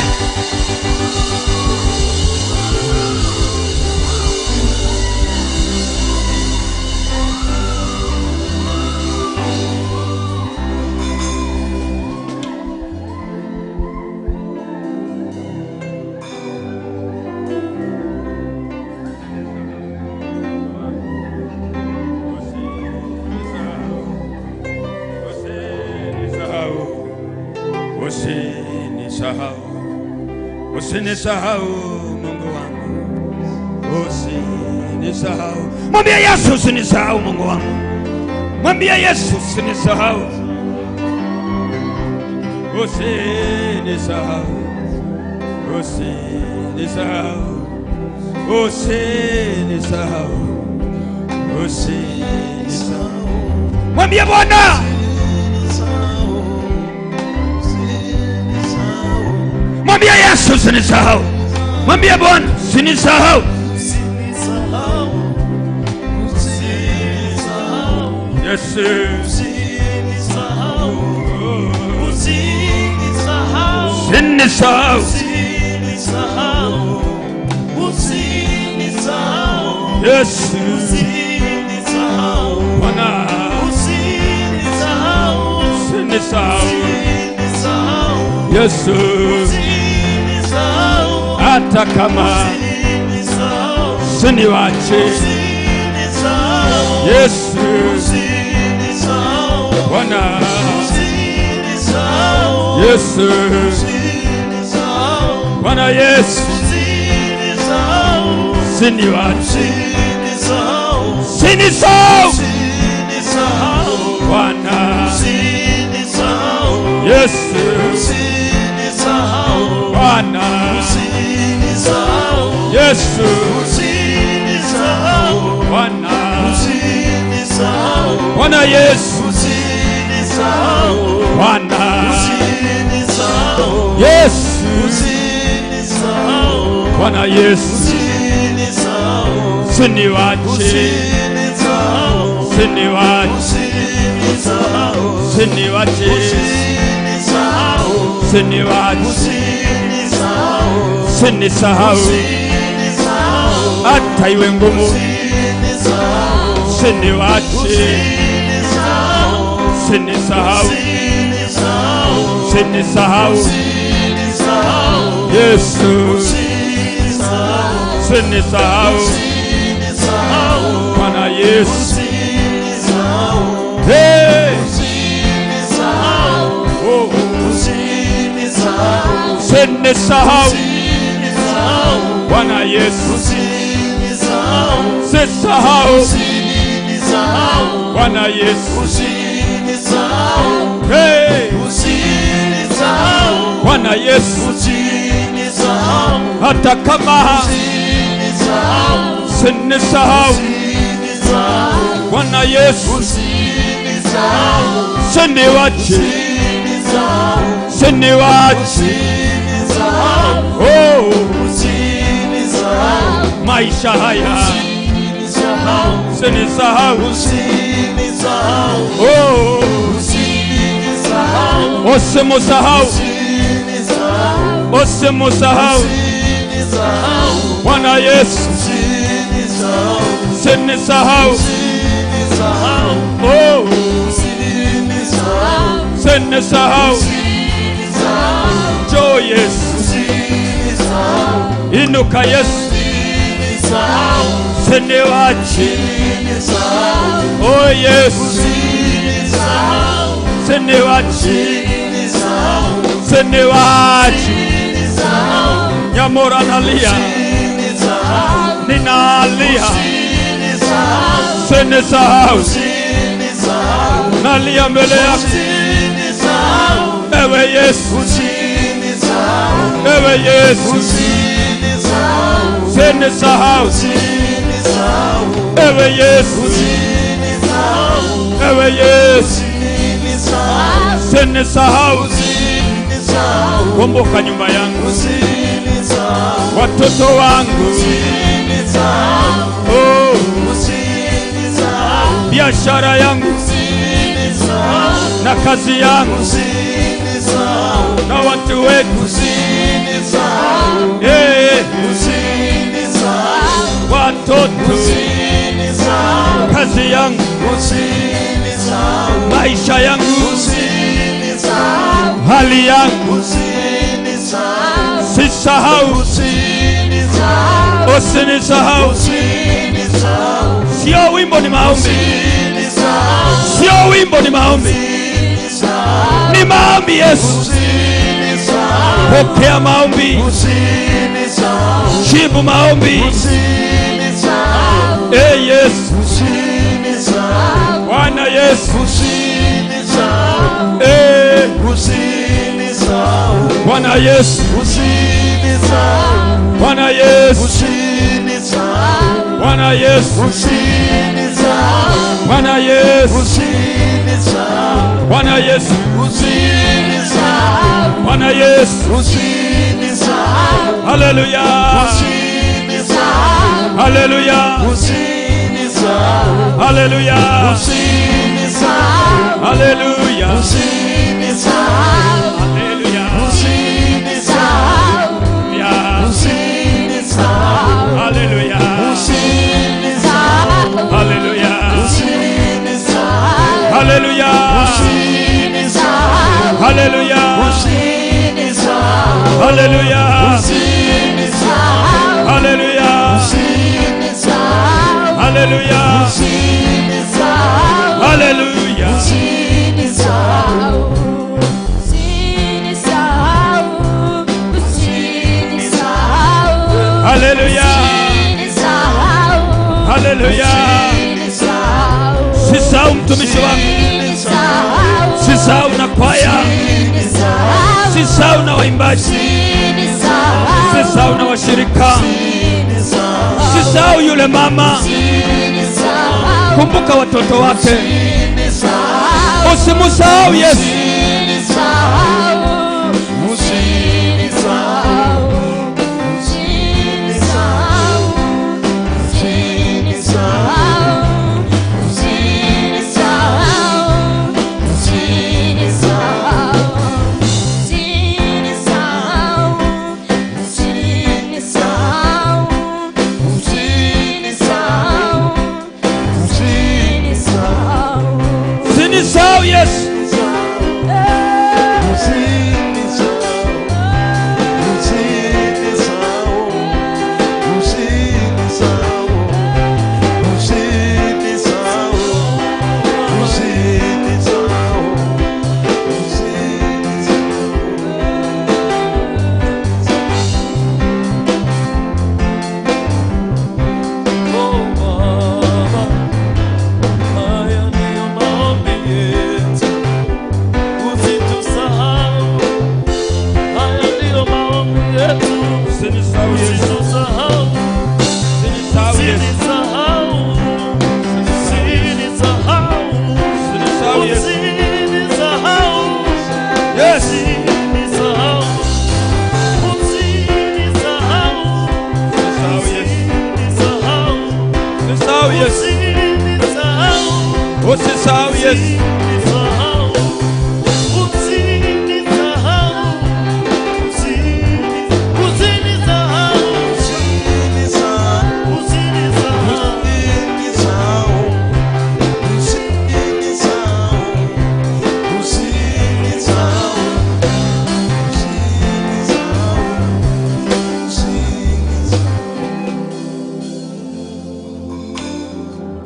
E: Usinisahau Mungu wangu, usinisahau. Mwambie Yesu usinisahau Mungu wangu. Mwambie Yesu usinisahau. Usinisahau. Usinisahau. Usinisahau. Usinisahau. Mwambie Bwana. Mwambie Yesu usinisahau. Mwambie Bwana usinisahau.
A: Usinisahau. Usinisahau.
E: Yesu
A: usinisahau. Usinisahau.
E: Usinisahau.
A: Usinisahau. Usinisahau.
E: Yesu
A: usinisahau.
E: Bwana
A: usinisahau.
E: Usinisahau.
A: Usinisahau.
E: Yesu hata kama usiniwache. Yesu Bwana Yesu Bwana Yesu usiniwache. Usinisahau Bwana. Yesu,
A: Usinisahau.
E: Bwana
A: Usinisahau.
E: Yesu,
A: Usinisahau.
E: Bwana,
A: Usinisahau.
E: Bwana Yesu,
A: Usinisahau.
E: Bwana
A: Usinisahau.
E: Yesu,
A: Usinisahau.
E: Bwana Yesu,
A: Usinisahau.
E: usiniwache,
A: Usinisahau.
E: usiniwache,
A: Usinisahau.
E: usiniwache,
A: Usinisahau.
E: usiniwache,
A: Usinisahau.
E: usinisahau,
A: Usinisahau.
E: hata iwe ngumu,
A: Usinisahau.
E: usiniwache,
A: Usinisahau.
E: usinisahau,
A: Usinisahau.
E: usinisahau,
A: Usinisahau.
E: Yesu,
A: Usinisahau.
E: usinisahau,
A: Usinisahau.
E: Bwana Yesu,
A: Usinisahau.
E: hey,
A: Usinisahau.
E: oh,
A: Usinisahau.
E: usinisahau,
A: Usinisahau.
E: Bwana Yesu,
A: Usinisahau.
E: usisahau,
A: Usinisahau.
E: Bwana Yesu,
A: Usinisahau.
E: hey,
A: Usinisahau.
E: Bwana Yesu,
A: Usinisahau.
E: hata kama
A: Usinisahau.
E: usinisahau,
A: Usinisahau.
E: Bwana Yesu,
A: Usinisahau.
E: usiniwache,
A: Usinisahau.
E: usiniwache,
A: Usinisahau.
E: oh,
A: Usinisahau.
E: maisha haya,
A: Usinisahau.
E: usinisahau,
A: Usinisahau.
E: oh,
A: Usinisahau.
E: usimusahau,
A: Usinisahau.
E: usimusahau,
A: Usinisahau.
E: Bwana Yesu,
A: Usinisahau.
E: usinisahau,
A: Usinisahau.
E: oh,
A: Usinisahau.
E: usinisahau,
A: Usinisahau.
E: njoo Yesu,
A: Usinisahau.
E: inuka Yesu,
A: Usinisahau.
E: usiniwache,
A: Usinisahau.
E: oh Yesu,
A: Usinisahau.
E: usiniwache,
A: Usinisahau.
E: usiniwache,
A: Usinisahau.
E: Nyamora nalia,
A: Usinisahau.
E: ninalia,
A: Usinisahau.
E: usinisahau,
A: Usinisahau.
E: nalia mbele yako,
A: Usinisahau.
E: ewe Yesu,
A: Usinisahau.
E: ewe Yesu,
A: Usinisahau.
E: usinisahau,
A: Usinisahau.
E: ewe Yesu,
A: Usinisahau.
E: ewe Yesu,
A: Usinisahau.
E: usinisahau,
A: Usinisahau.
E: kumbuka nyumba yangu,
A: Usinisahau.
E: watoto wangu,
A: Usinisahau.
E: oh,
A: Usinisahau.
E: biashara yangu
A: Usinisahau.
E: na kazi yangu
A: Usinisahau.
E: na watu wetu,
A: Usinisahau.
E: eh,
A: Usinisahau.
E: watoto,
A: Usinisahau.
E: kazi yangu,
A: Usinisahau.
E: maisha yangu,
A: Usinisahau.
E: hali yangu,
A: Usinisahau.
E: sisahau,
A: Usinisahau.
E: usinisahau.
A: Usinisahau.
E: Sio wimbo, ni maombi,
A: Usinisahau.
E: sio wimbo, ni maombi,
A: Usinisahau.
E: ni maombi. Yesu,
A: Usinisahau.
E: pokea maombi,
A: Usinisahau.
E: jibu maombi.
A: Usinisahau.
E: Eh, Yesu,
A: Usinisahau.
E: Bwana Yesu,
A: Usinisahau.
E: eh,
A: Usinisahau.
E: Bwana Yesu,
A: Usinisahau.
E: Bwana Yesu,
A: Usinisahau.
E: Bwana Yesu,
A: Usinisahau.
E: Bwana Yesu,
A: Usinisahau.
E: Bwana Yesu,
A: Usinisahau.
E: Bwana Yesu,
A: Usinisahau.
E: haleluya,
A: Usinisahau.
E: haleluya,
A: Usinisahau.
E: haleluya,
A: Usinisahau.
E: haleluya,
A: Usinisahau.
E: haleluya,
A: Usinisahau.
E: ya,
A: Usinisahau.
E: haleluya,
A: Usinisahau.
E: haleluya,
A: Usinisahau.
E: haleluya,
A: Usinisahau.
E: haleluya,
A: Usinisahau.
E: haleluya,
A: Usinisahau.
E: haleluya,
A: Usinisahau.
E: haleluya,
A: Usinisahau.
E: haleluya.
A: Usinisahau.
D: Usinisahau, usinisahau,
E: Haleluya,
D: usinisahau,
E: haleluya.
D: usinisahau,
E: Sisahau mtumishi wako,
D: usinisahau,
E: sisahau na kwaya,
D: usinisahau.
E: wachungaji, usisahau na washirika, usisahau yule mama, kumbuka watoto wake, usimsahau Yesu. Usinisahau Yesu. Usisahau Yesu.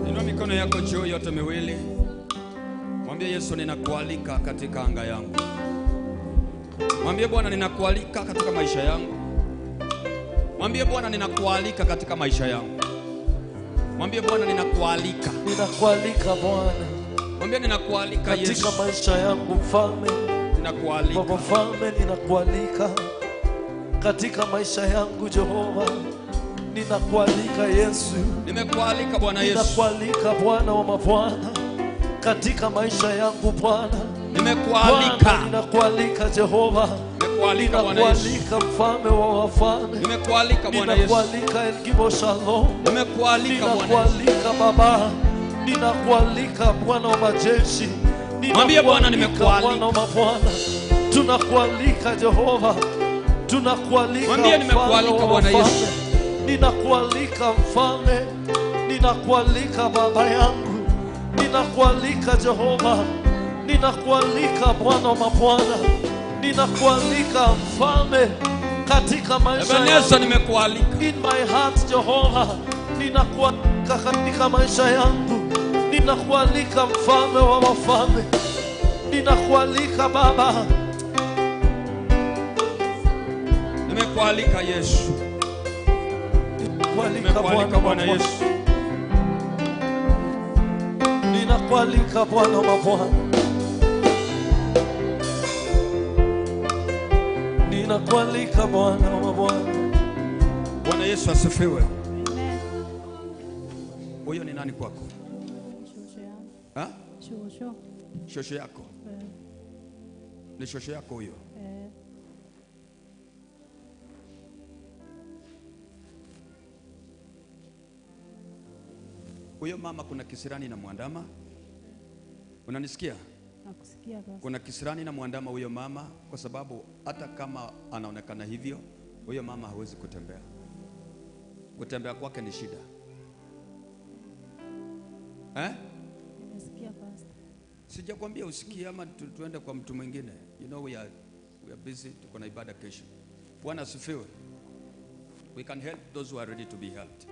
E: Inua mikono yako juu yote miwili. Mwambie Yesu, ninakualika katika anga yangu. Mwambie Bwana, ninakualika katika maisha yangu. Mwambie Bwana, ninakualika katika maisha yangu. Mwambie Bwana, ninakualika.
A: Ninakualika Bwana.
E: Mwambie ninakualika Yesu.
A: Katika maisha yangu Mfalme.
E: Ninakualika.
A: Baba Mfalme, ninakualika katika maisha yangu Jehova. Ninakualika Yesu.
E: Nimekualika Bwana Yesu.
A: Ninakualika Bwana wa mabwana katika maisha yangu Bwana.
E: Nimekualika.
A: Ninakualika Jehova.
E: Nimekualika Bwana Yesu.
A: Ninakualika Mfalme wa wafalme.
E: Nimekualika Bwana Yesu.
A: Ninakualika El Gibor Shalom.
E: Nimekualika Bwana Yesu.
A: Ninakualika Baba. Ninakualika Bwana wa majeshi.
E: Mwambie Bwana, nimekualika.
A: Bwana wa mabwana. Tunakualika Jehova. Tunakualika.
E: Mwambie nimekualika Bwana Yesu.
A: Ninakualika Mfalme. Ninakualika Baba yangu. Ninakualika Jehova. Ninakualika Bwana wa mabwana. Ninakualika Mfalme katika maisha
E: yangu. Nimekualika.
A: In my heart Jehova. Ninakualika katika maisha yangu. Ninakualika Mfalme wa wafalme. Ninakualika Baba.
E: Nimekualika Yesu. Nimekualika Bwana Yesu.
A: Ninakualika Bwana wa mabwana. Ninakualika Bwana wa mabwana.
E: Bwana Yesu asifiwe. Huyo ni nani kwako?
D: Shosho yangu.
E: Ha?
D: Shosho.
E: Shosho yako. Ni shosho yako huyo? Huyo mama kuna kisirani na muandama. Unanisikia?
D: Nakusikia basi.
E: Kuna kisirani na muandama huyo mama, kwa sababu hata kama anaonekana hivyo, huyo mama hawezi kutembea. Kutembea kwake ni shida. Eh?
D: Nimesikia pastor.
E: Sijakwambia usikie ama tuende kwa mtu mwingine. You know we are busy, tuko na ibada kesho. Bwana asifiwe. We can help those who are ready to be helped.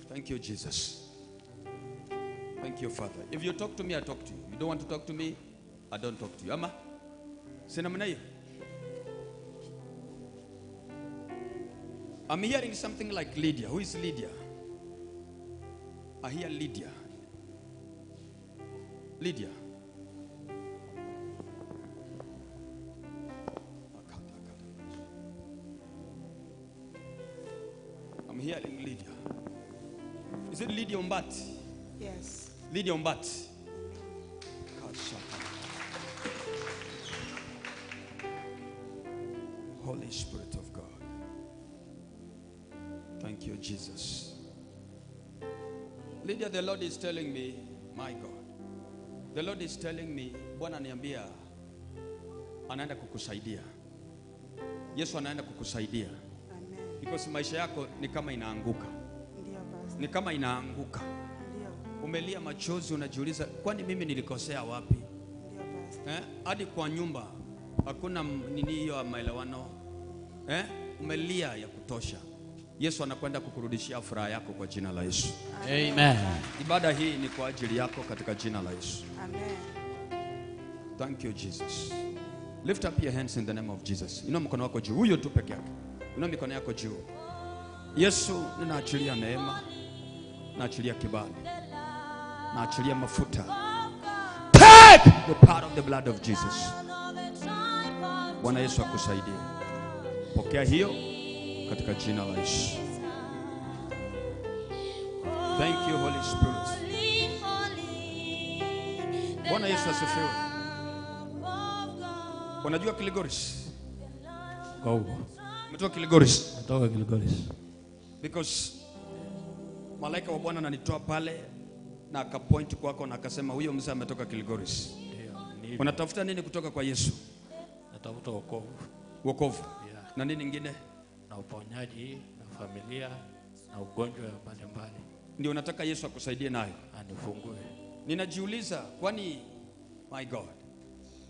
E: Thank you, Jesus. Thank you, Father. If you talk to me, I talk to you. You don't want to talk to me, I don't talk to you. Ama? Sina mna hiyo? I'm hearing something like Lydia. Who is Lydia? I hear Lydia. Lydia. hearing Lydia. Is it Lydia Ombati?
C: Yes.
E: Lydia Ombati. Holy Spirit of God. Thank you, Jesus. Lydia, the Lord is telling me, my God. The Lord is telling me, Bwana niambia, anaenda kukusaidia. Yesu anaenda kukusaidia.
C: Amen.
E: Because maisha yako ni kama inaanguka.
C: Ndio pastor.
E: Ni kama inaanguka.
C: Ndio.
E: Umelia machozi, unajiuliza kwani mimi nilikosea wapi?
C: Ndio pastor.
E: Hadi kwa nyumba hakuna nini hiyo ya maelewano. Umelia ya kutosha. Yesu anakwenda kukurudishia furaha yako kwa jina la Yesu.
B: Amen.
E: Ibada hii ni kwa ajili yako katika jina la Yesu.
C: Amen.
E: Thank you, Jesus. Lift up your hands in the name of Jesus. Inua mkono wako juu. Huyo tu peke yake. Inua mikono yako juu. Yesu, ninaachilia neema. Naachilia kibali. Naachilia mafuta. Take the power of the blood of Jesus. Bwana Yesu akusaidie. Pokea hiyo katika jina la Yesu. Thank you, Holy Spirit. Bwana Yesu asifiwe. Unajua Kilgoris?
A: Go.
E: Umetoka Kilgoris?
A: Natoka Kilgoris.
E: Because malaika wa Bwana ananitoa pale na akapoint kwako na akasema huyo mzee ametoka Kilgoris.
A: Ndio.
E: Unatafuta nini kutoka kwa Yesu?
A: Natafuta wokovu.
E: Wokovu.
A: Yeah.
E: Na nini nyingine?
A: Na uponyaji na familia na ugonjwa mbalimbali.
E: Ndio unataka Yesu akusaidie nayo.
A: Anifungue.
E: Ninajiuliza kwani, my God,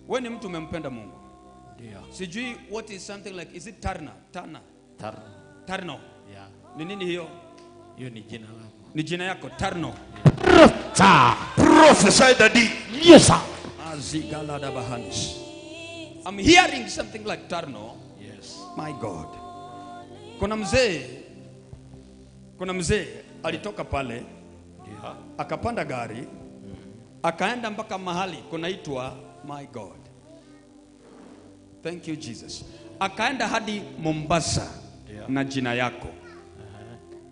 E: wewe ni mtu umempenda Mungu.
A: Ndio.
E: Sijui what is something like, is it Tarna? Tarna.
A: Tarno.
E: Tarno.
A: Yeah.
E: Ni nini hiyo?
A: Hiyo ni jina langu.
E: Ni jina yako Tarno.
F: Prophesy, Daddy.
B: Yes, sir.
E: Azigalada bahanis. I'm hearing something like Tarno.
A: Yes.
E: My God. Kuna mzee alitoka pale.
A: Ndio.
E: Akapanda gari. Akaenda mpaka mahali kunaitwa, my God. Thank you, Jesus. Akaenda hadi Mombasa.
A: Yeah.
E: Na jina yako.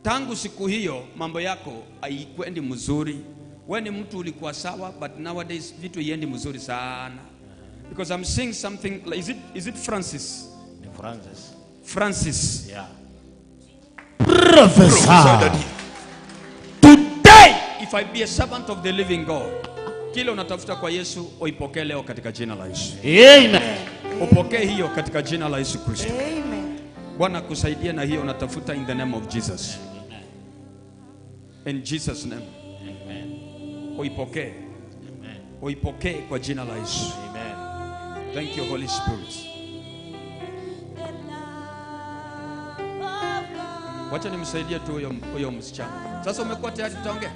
E: Tangu siku hiyo mambo yako haikwendi mzuri. Wewe ni mtu ulikuwa sawa, but nowadays vitu haiendi mzuri sana. Because I'm seeing something, is it Francis?
A: Ni Francis.
E: Francis.
A: Yeah.
B: Prophesy.
E: Today, if I be a servant of the living God, kile unatafuta kwa Yesu uipokee leo katika jina la Yesu.
B: Amen.
E: Upokee hiyo katika jina la Yesu Kristo.
C: Amen.
E: Bwana akusaidie na hiyo unatafuta in the name of Jesus. In Jesus name.
A: Amen.
E: Uipokee.
A: Amen.
E: Uipokee kwa jina la Yesu.
A: Amen.
E: Thank you, Holy Spirit. Wacha nimsaidie tu huyo msichana. Sasa umekuwa tayari, tutaongea?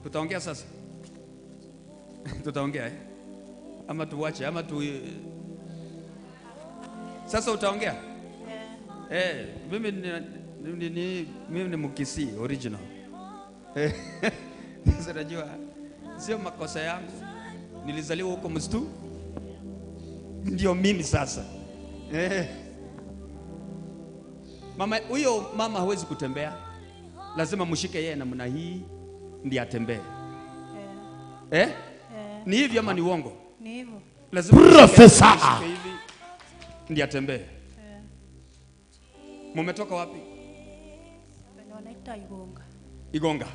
E: Tutaongea sasa. Tutaongea eh? Ama tuache ama tu. Sasa utaongea? Eh, mimi ni Mkisii original. Sasa najua sio makosa yangu. Nilizaliwa huko msitu. Ndio mimi sasa. Mama, huyo mama hawezi kutembea. Lazima mshike yeye namna hii ndiye atembee. Eh? Ni hivi ama ni uongo?
D: Ni hivyo.
E: Lazima
B: Professor.
E: mshike hivi ndiye atembee. Mumetoka wapi?
D: Wanaita Igonga.
E: Igonga.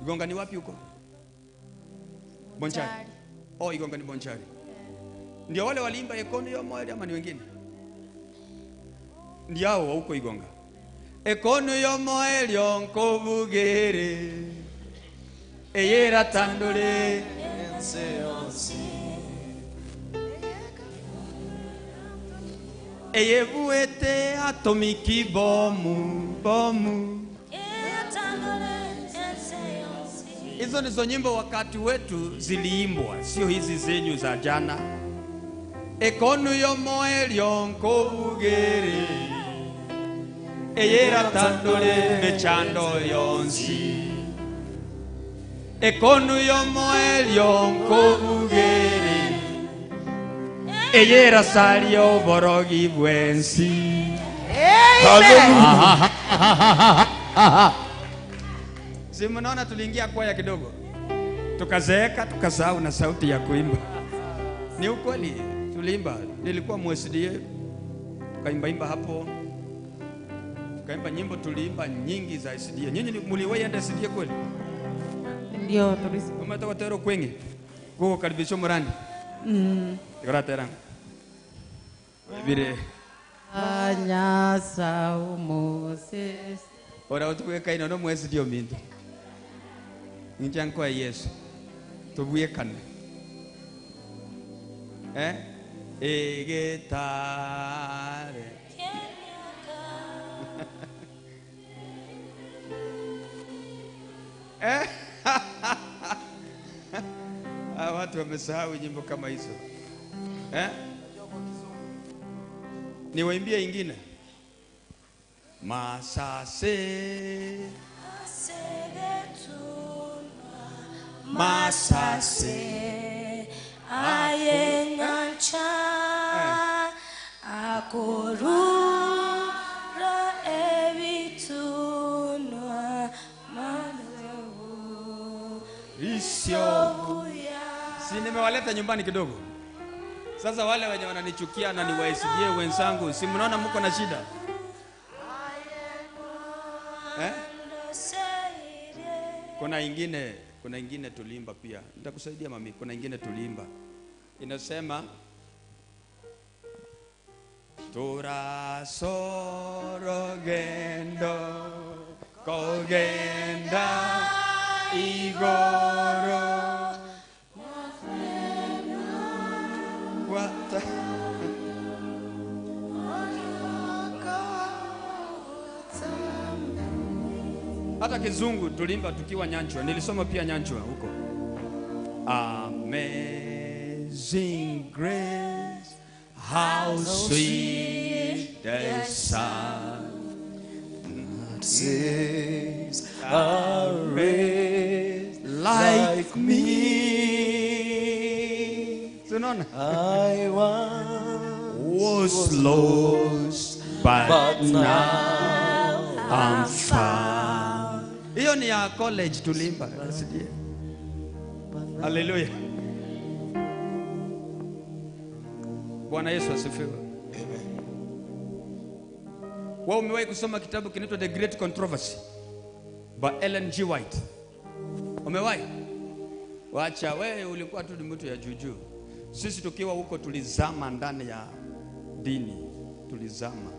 E: Igonga ni wapi huko? Bonchari. Oh, Igonga ni Bonchari. Ndio wale waliimba Ekono yo moyo ama ni wengine? Ndio hao huko Igonga. Ekono yo moyo nkobugere. Eyera tandole Eyebuete atomiki bomu bomu. Hizo ndizo nyimbo wakati wetu ziliimbwa, sio hizi zenyu za jana. Ekonu yo moelio nkobugere eyera tandole mechando yonsi. Ekonu yo moelio nkobugere eyera salio borogi bwensi.
C: Amen.
E: Si mnaona tuliingia kwaya kidogo, tukazeeka, tukasahau na sauti ya kuimba. Ni ukweli, tuliimba. Nilikuwa MSDA, tukaimbaimba hapo, tukaimba nyimbo, tuliimba nyingi za SDA. Nyinyi mliwahi enda SDA kweli?
F: Ndio tulisi.
E: Umetoka tero kwengi kukaribisha murandi Ikoratera vile
F: Anyasa umoses.
E: Ora utuweka ino no mwezi ndio mindu Njankwa Yesu tubwekane egetare Watu wamesahau nyimbo kama hizo. Niwaimbie ingine. Masase Masase
D: Ayengancha akorura ebitunwa maneo
E: Isio. Si nimewaleta nyumbani kidogo. Sasa wale wenye wananichukia na ni wa SDA wenzangu, si mnaona mko na shida? Kuna ingine tuliimba pia. Nitakusaidia mami, kuna ingine tuliimba. Inasema Turasorogendo kogenda igoro. What? Hata kizungu tulimba tukiwa Nyanchwa. Nilisoma pia Nyanchwa huko. Amazing grace, how sweet the sound
A: that saves a wretch
E: like me. Tunaona?
A: I once
E: was lost, but now I'm found. Hiyo ni ya college tulimba. Hallelujah. Bwana Yesu asifiwe. Amen. Wewe umewahi kusoma kitabu kinaitwa The Great Controversy by Ellen G. White? Umewahi? Wacha wewe, ulikuwa tu ni mtu ya juju. Sisi tukiwa huko tulizama ndani ya dini, tulizama.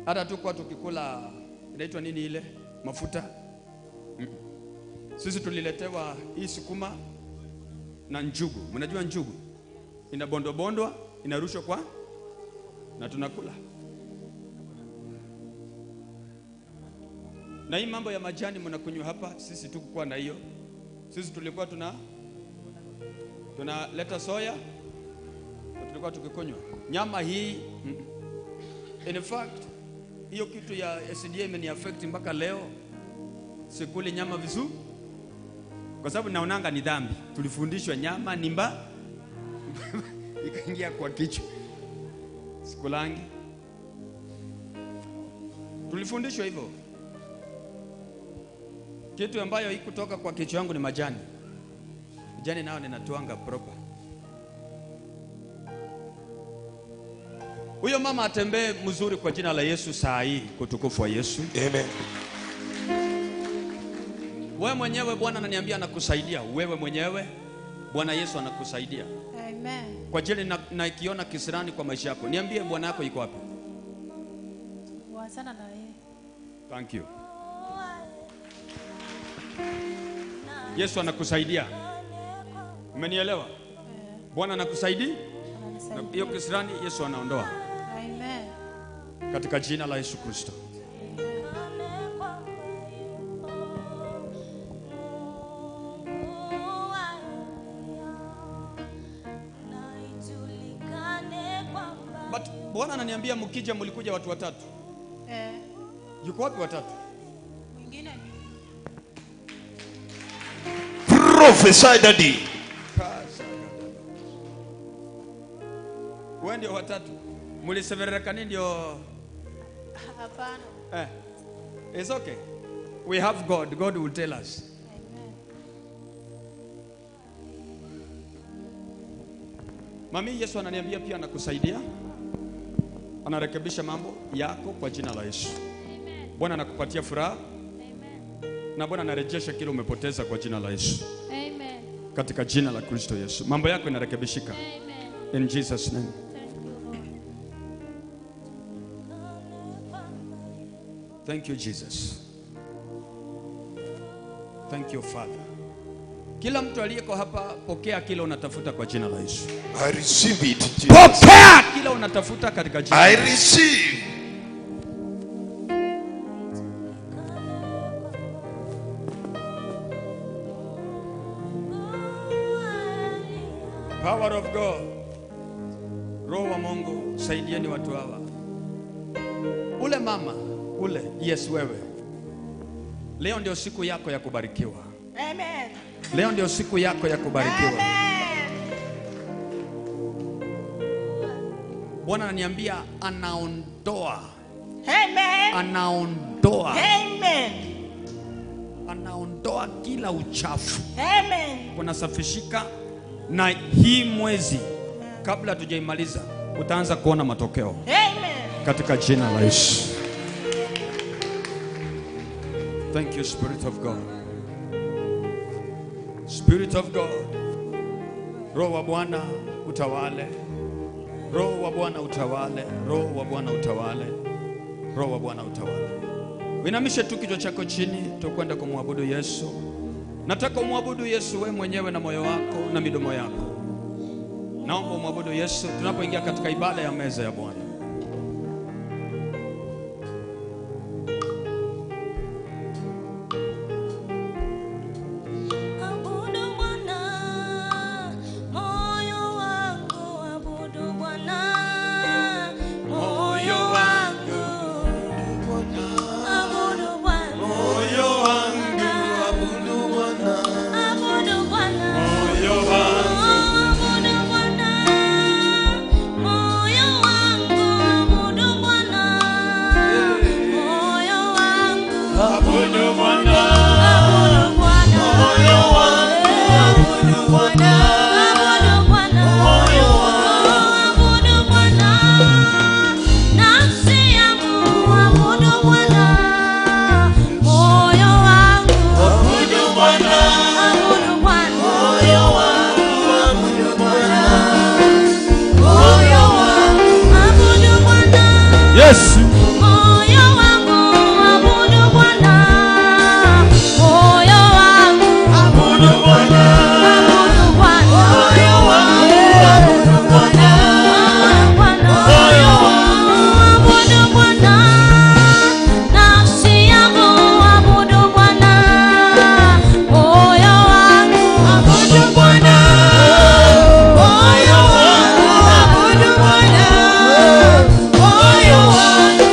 E: Hata tukua tukikula inaitwa nini ile mafuta? Sisi tuliletewa hii sukuma na njugu. Mnajua njugu? Inabondobondwa, inarushwa kwa na tunakula. Na hii mambo ya majani mnakunywa hapa, sisi tukukuwa na hiyo. Sisi tulikuwa tunaleta soya, tulikuwa tukikunywa. Nyama hii, in fact, hiyo kitu ya SDA imeniaffect mpaka leo. Sikuli nyama vizuri kwa sababu naonanga ni dhambi. Tulifundishwa nyama ni mba ikaingia kwa kichwa. Sikulangi. Tulifundishwa hivyo. Kitu ambayo haikutoka kwa kichwa yangu ni majani. Majani nao ninatuanga proper. Huyo mama atembee mzuri kwa jina la Yesu saa hii, kwa utukufu wa Yesu.
A: Amen.
E: Wewe mwenyewe Bwana ananiambia anakusaidia. Wewe mwenyewe Bwana Yesu anakusaidia.
D: Amen.
E: Kwa ajili na ikiona kisirani kwa maisha yako. Niambie Bwana yako yuko wapi?
D: Waachana na yeye.
E: Thank you. Yesu anakusaidia. Umenielewa? Bwana anakusaidia.
D: Ananisaidia.
E: Hiyo kisirani Yesu anaondoa
D: Amen.
E: katika jina la Yesu Kristo. But Bwana ananiambia mkija, mlikuja watu watatu.
D: Eh,
E: Yuko wapi watatu?
D: mwingine ni
A: Prophesy, Daddy.
E: Wewe ndio watatu. Muliseverekani ndio?
D: Hapana.
E: It's okay. We have God. God will tell us.
D: Amen.
E: Mami, Yesu ananiambia pia anakusaidia. Anarekebisha mambo yako kwa jina la Yesu.
D: Amen.
E: Bwana anakupatia furaha.
D: Amen.
E: Na Bwana anarejesha kile umepoteza kwa jina la Yesu.
D: Amen.
E: Katika jina la Kristo Yesu. Mambo yako inarekebishika.
D: Amen.
E: In Jesus name.
D: Thank you, Lord.
E: Thank you Jesus. Thank you Father. Kila mtu aliyeko hapa, pokea kile unatafuta kwa jina la Yesu.
G: I receive it, Jesus.
E: Pokea kile unatafuta katika jina.
G: I receive.
E: Power of God. Roho wa Mungu, saidieni watu hawa. Ule mama, ule, yes wewe. Leo ndio siku yako ya kubarikiwa.
C: Amen.
E: Leo ndio siku yako ya kubarikiwa.
C: Amen.
E: Bwana ananiambia anaondoa.
C: Amen.
E: Anaondoa.
C: Amen.
E: Anaondoa kila uchafu.
C: Amen.
E: Kunasafishika na hii mwezi kabla tujaimaliza utaanza kuona matokeo.
C: Amen.
E: Katika jina la Yesu. Thank you Spirit of God. Spirit of God. Roho wa Bwana utawale. Roho wa Bwana utawale. Roho wa Bwana utawale. Roho wa Bwana utawale. Uinamishe tu kichwa chako chini, tukwenda kumwabudu Yesu. Nataka umwabudu Yesu wewe mwenyewe na moyo wako na midomo yako. Naomba umwabudu Yesu tunapoingia katika ibada ya meza ya Bwana.
H: Abudu Bwana, moyo wangu, abudu Bwana, moyo wangu, abudu Bwana,
A: Moyo wangu abudu Bwana.
H: abudu Bwana,
A: Moyo wangu
H: abudu Bwana, moyo wangu, abudu Bwana, moyo wangu,
A: abudu Bwana.
H: abudu Bwana,
A: Moyo wangu abudu Bwana.
H: abudu Bwana,
A: Moyo wangu
H: abudu Bwana, nafsi yangu abudu Bwana, moyo wangu
A: abudu Bwana.
H: abudu Bwana,
A: Moyo wangu abudu Bwana. Moyo wangu
H: abudu Bwana,
E: Yesu.
H: moyo wangu abudu Bwana, moyo wangu
A: abudu Bwana.
H: abudu Bwana,
A: Moyo wangu abudu Bwana.
H: abudu Bwana,
A: Moyo wangu
H: abudu Bwana, nafsi yangu abudu Bwana, moyo wangu
A: abudu Bwana. Moyo wangu abudu Bwana. Moyo wangu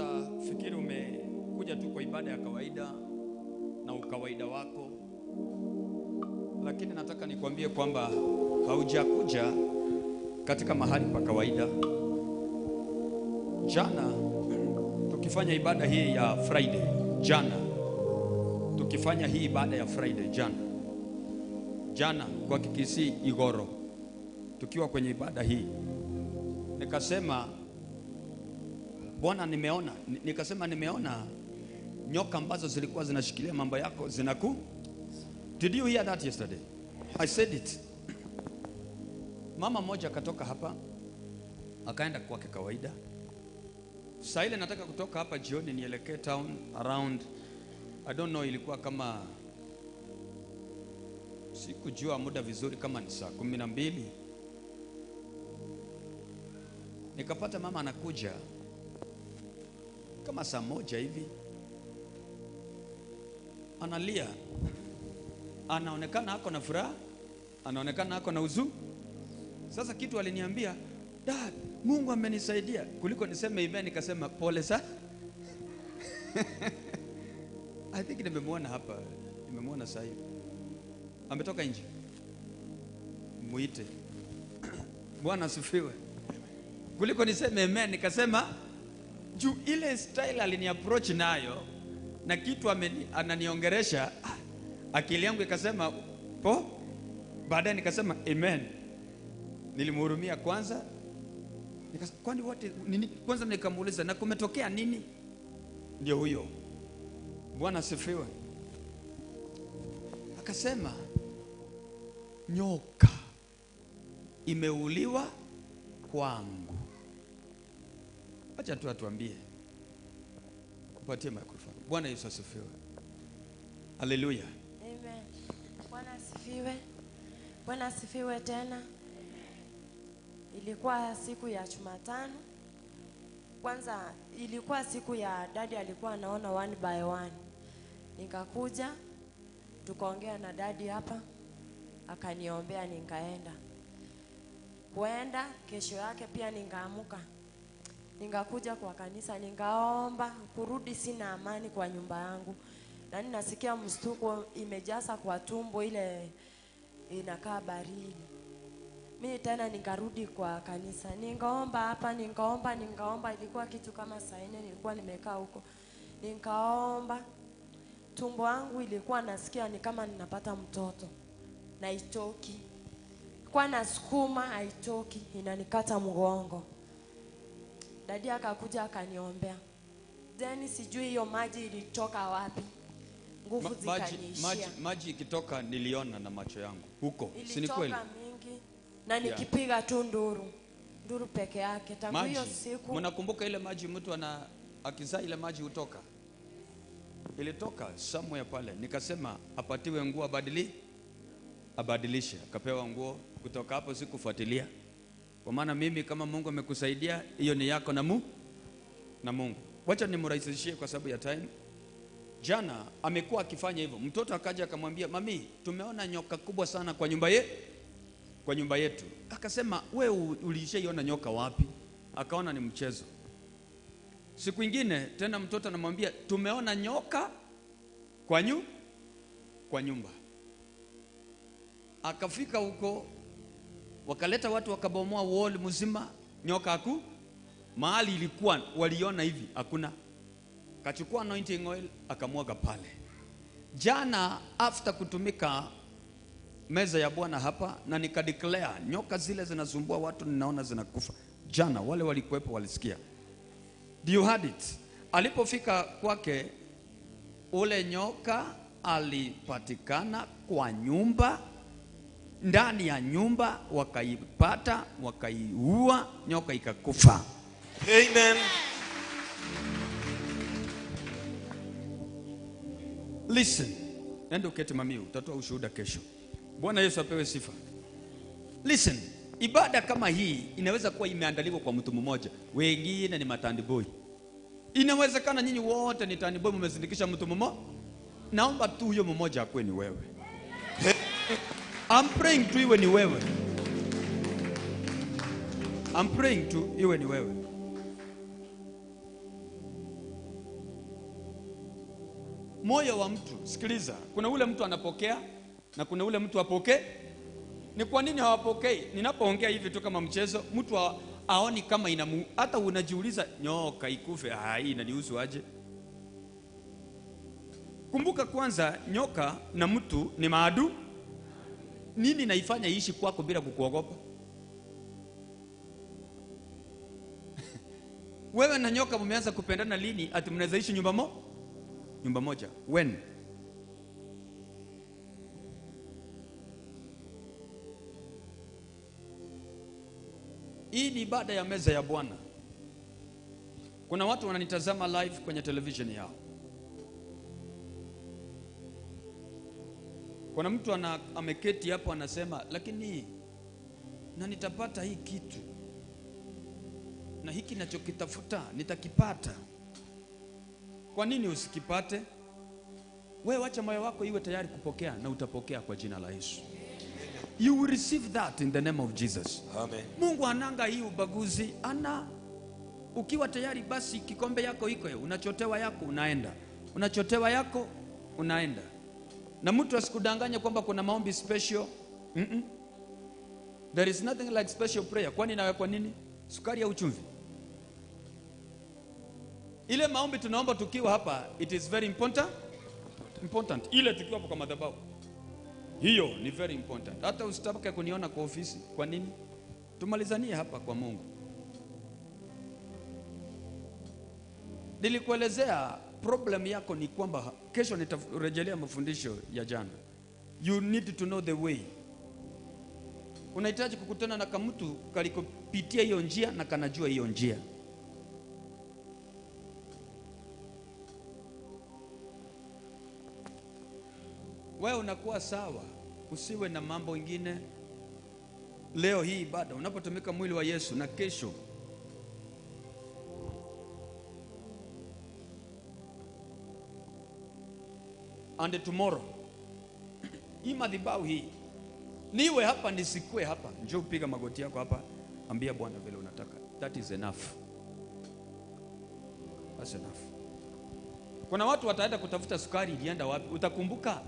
E: Utafikiri umekuja tu kwa ibada ya kawaida na ukawaida wako, lakini nataka nikwambie kwamba haujakuja katika mahali pa kawaida. Jana tukifanya ibada hii ya Friday, jana tukifanya hii ibada ya Friday, jana kwa Kikisii Igoro, tukiwa kwenye ibada hii nikasema, Bwana nimeona, nikasema nimeona nyoka ambazo zilikuwa zinashikilia mambo yako zinaku. Did you hear that yesterday? I said it. Mama mmoja akatoka hapa akaenda kwake kawaida. Saa ile nataka kutoka hapa jioni nielekee town around, I don't know, ilikuwa kama sikujua muda vizuri kama ni saa 12. Nikapata mama anakuja kama saa 1 hivi, analia, anaonekana ako na furaha, anaonekana ako na huzuni. Sasa kitu aliniambia, Dad, Mungu amenisaidia. Kuliko niseme amen, nikasema pole sana. I think nimemuona hapa, nimemuona sasa hivi. Ametoka nje. Muite. Bwana asifiwe. Kuliko niseme amen, nikasema juu ile style aliniapproach nayo na kitu ananiongeresha, akili yangu ikasema po. Baadaye nikasema amen. Nilimhurumia kwanza. Nikasema kwani wote nini? Kwanza nikamuuliza na kumetokea nini? Ndio huyo. Bwana asifiwe. Akasema nyoka imeuliwa kwangu. Acha tu atuambie. Kupatie microphone. Bwana Yesu asifiwe. Haleluya.
I: Amen. Bwana asifiwe. Bwana asifiwe tena. Ilikuwa siku ya Jumatano. Kwanza ilikuwa siku ya dadi alikuwa anaona one by one. Nikakuja tukaongea na dadi hapa, akaniombea nikaenda. Kuenda kesho yake pia ningaamuka. Ningakuja kwa kanisa ningaomba, kurudi sina amani kwa nyumba yangu. Na ninasikia mstuko imejaza kwa tumbo ile inakaa baridi. Mimi tena nikarudi kwa kanisa. Ningaomba hapa, ningaomba, ilikuwa kitu kama saa 4 nilikuwa nimekaa huko. Nikaomba. Tumbo wangu ilikuwa nasikia ni kama ninapata mtoto. Na itoki. Kwa nasukuma haitoki, inanikata mgongo. Dadi akakuja akaniombea. Then sijui hiyo maji ilitoka wapi. Nguvu zikaniishia.
E: Maji ikitoka niliona na macho yangu huko. Si ni kweli?
I: Ilitoka mingi. Na nikipiga tu nduru. Nduru peke yake. Tangu hiyo siku.
E: Mnakumbuka ile maji mtu ana akizaa ile maji hutoka? Ilitoka somewhere pale. Nikasema apatiwe nguo abadilishe. Akapewa nguo. Kutoka hapo sikufuatilia. Kwa maana mimi kama Mungu amekusaidia, hiyo ni yako na Mungu. Wacha nimrahisishie kwa sababu ya time. Jana amekuwa akifanya hivyo. Mtoto akaja akamwambia, "Mami, tumeona nyoka kubwa sana kwa nyumba yetu." Kwa nyumba yetu. Akasema, "Wewe ulishaiona nyoka wapi?" Akaona ni mchezo. Siku nyingine tena mtoto anamwambia, "Tumeona nyoka kwa nyumba." Akafika huko, wakaleta watu wakabomoa wall mzima, nyoka haku mahali ilikuwa waliona hivi hakuna. Kachukua anointing oil akamwaga pale. Jana after kutumika meza ya Bwana hapa na nikadeclare nyoka zile zinasumbua watu ninaona zinakufa. Jana wale walikuwepo walisikia. Do you had it? Alipofika kwake ule nyoka alipatikana kwa nyumba, ndani ya nyumba wakaipata, wakaiua, nyoka ikakufa.
A: Amen.
E: Listen. Nenda uketi mami, utatoa ushuhuda kesho. Bwana Yesu apewe sifa. Listen, ibada kama hii inaweza kuwa imeandaliwa kwa mtu mmoja, wengine ni matandiboi. Inawezekana nyinyi wote ni tandiboi, mmezindikisha mtu mmoja. Naomba tu huyo mmoja akue ni wewe. I'm praying tu iwe ni wewe. I'm praying tu iwe ni wewe. Moyo wa mtu, sikiliza, kuna ule mtu anapokea na kuna ule mtu apokee. Ni kwa nini hawapokei? Ninapoongea hivi tu kama mchezo, mtu aoni kama inamu, hata unajiuliza nyoka ikufe, hii inanihusu aje? Kumbuka kwanza, nyoka na mtu ni maadui. Nini naifanya iishi kwako bila kukuogopa? Wewe na nyoka mmeanza kupendana lini ati mnaweza ishi nyumba moja? Nyumba moja. When? Hii ni ibada ya meza ya Bwana. Kuna watu wananitazama live kwenye television yao. Kuna mtu ameketi hapo anasema, lakini na nitapata hii kitu, na hiki ninachokitafuta nitakipata. Kwa nini usikipate? Wewe wacha moyo wako iwe tayari kupokea, na utapokea kwa jina la Yesu. You will receive that in the name of Jesus.
G: Amen.
E: Mungu ananga hii ubaguzi, ana. Ukiwa tayari basi kikombe yako iko, unachotewa yako unaenda. Unachotewa yako unaenda. Na mtu asikudanganye kwamba kuna maombi special. There is nothing like special prayer. Kwani nawekwa nini? Sukari au chumvi? Ile maombi tunaomba tukiwa hapa, it is very important. Important. Ile tukiwa hapo kwa madhabahu. Hiyo ni very important. Hata usitake kuniona kwa ofisi. Kwa nini? Tumalizanie hapa kwa Mungu. Nilikuelezea problem yako ni kwamba kesho nitarejelea mafundisho ya jana. You need to know the way. Unahitaji kukutana na kamtu kalikopitia hiyo njia na kanajua hiyo njia. Wewe unakuwa sawa, usiwe na mambo ingine. Leo hii ibada unapotumika mwili wa Yesu, na kesho and tomorrow, hii madhabahu hii, niwe hapa nisikue hapa, njoo piga magoti yako hapa, ambia Bwana vile unataka. That is enough. That's enough. Kuna watu wataenda kutafuta sukari ilienda wapi, utakumbuka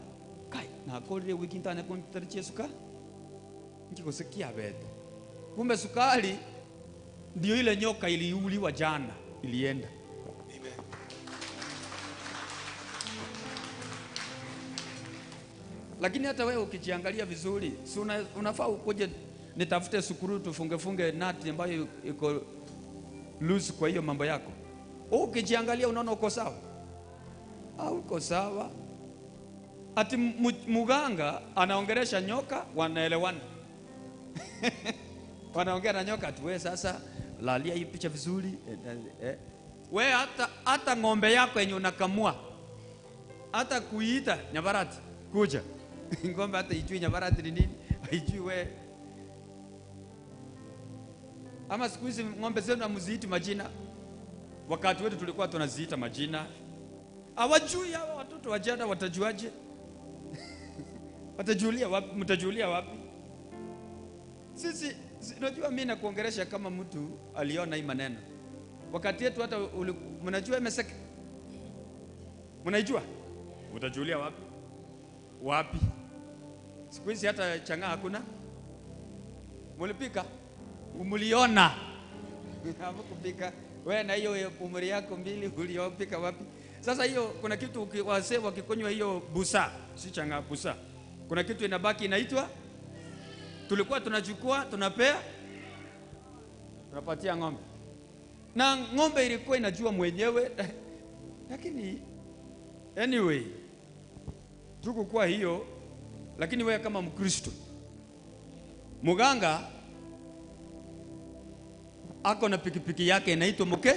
E: kai na kole wiki ntana kontariche sukari nikikusikia bete, kumbe sukari ndio ile nyoka iliuliwa jana ilienda.
G: Amen.
E: Lakini hata wewe ukijiangalia vizuri, si unafaa ukuje nitafute sukuru tufunge funge nati ambayo iko loose kwa hiyo mambo yako. Ukijiangalia unaona uko sawa? Au uko sawa? Ati muganga anaongelesha nyoka, wanaelewana. Wanaongea na nyoka ati wewe sasa lalia hii picha vizuri. Wewe hata ng'ombe yako yenye unakamua, hata kuiita nyabarati kuja. Ng'ombe hata ijui nyabarati ni nini, haijui wewe. Ama siku hizi ng'ombe zenu hamziiti majina. Wakati wetu tulikuwa tunaziita majina. Hawajui hawa watoto wa jana, watajuaje? Watajulia wapi? Mtajulia wapi? Sisi unajua mimi nakuongelesha kama mtu aliona hii maneno. Wakati yetu hata mnajua meseke? Mnaijua? Utajulia wapi? Wapi? Siku hizi hata changaa hakuna. Mulipika? Umuliona? Hamkupika. Wewe na hiyo umri yako mbili uliopika wapi? Sasa hiyo kuna kitu wazee wakikunywa hiyo busa, si changa busa. Kuna kitu inabaki inaitwa, tulikuwa tunachukua, tunapea, tunapatia ng'ombe. Na ng'ombe ilikuwa inajua mwenyewe. Lakini anyway, tuko hiyo, lakini wewe kama Mkristo, muganga ako na pikipiki yake inaitwa mke,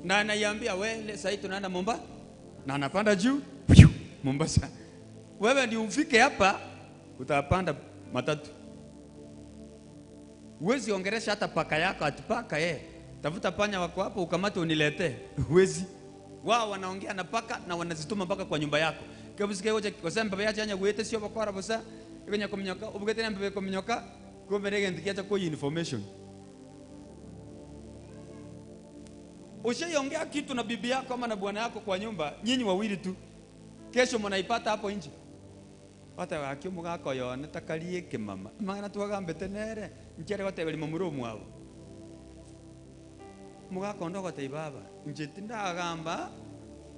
E: na anaiambia wewe sasa tunaenda Mombasa, na anapanda juu Mombasa. Wewe ndio ufike hapa utapanda matatu. Huwezi ongeresha hata paka yako atipaka yeye. Tafuta panya wako hapo ukamate uniletee. Huwezi. Wao wanaongea na paka na wanazituma mpaka kwa nyumba yako. Kebusike hoje kwa sababu baba yacha anya sio bakora bosa. Ibenya komnyoka, ubugete na mbebe komnyoka, kumbe rege ndikiacha kwa information. Ushaiongea kitu na bibi yako ama na bwana yako kwa nyumba, nyinyi wawili tu. Kesho mnaipata hapo nje. Hata wakio mugako yone takarie kimama. Maana tuwagambe nere, nchere watebeli mumurumu wao. Mugako ndogo taibaba, nje tindagamba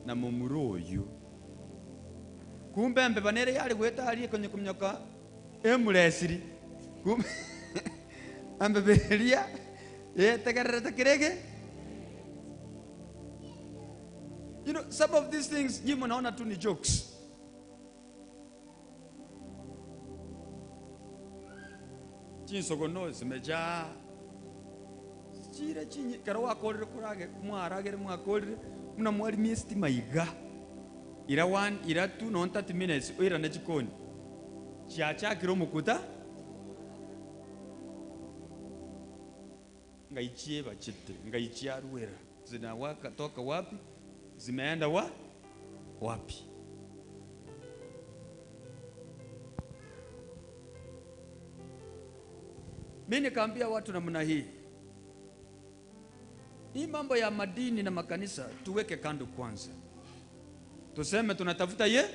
E: na mumuruyu. Kumbe mbe banere yali gweta ali kwenye kumnyoka emuresiri. Kumbe ambe belia yetegerera takirege. You know, some of these things nyinyi mnaona tu ni jokes. Chinsogono zimejaa. Chira chinyi karo wakorire kurage mwaragere mwakorire muna mwari miesti maiga. Ira 1 ira 2 no 30 minutes ira na jikoni. Chiacha kiro mukuta. Ngaichie bachite, ngaichia ruera. Zinawaka toka wapi? Zimeenda wa wapi? Mimi nikaambia watu namna hii. Hii mambo ya madini na makanisa tuweke kando kwanza. Tuseme tunatafuta ye?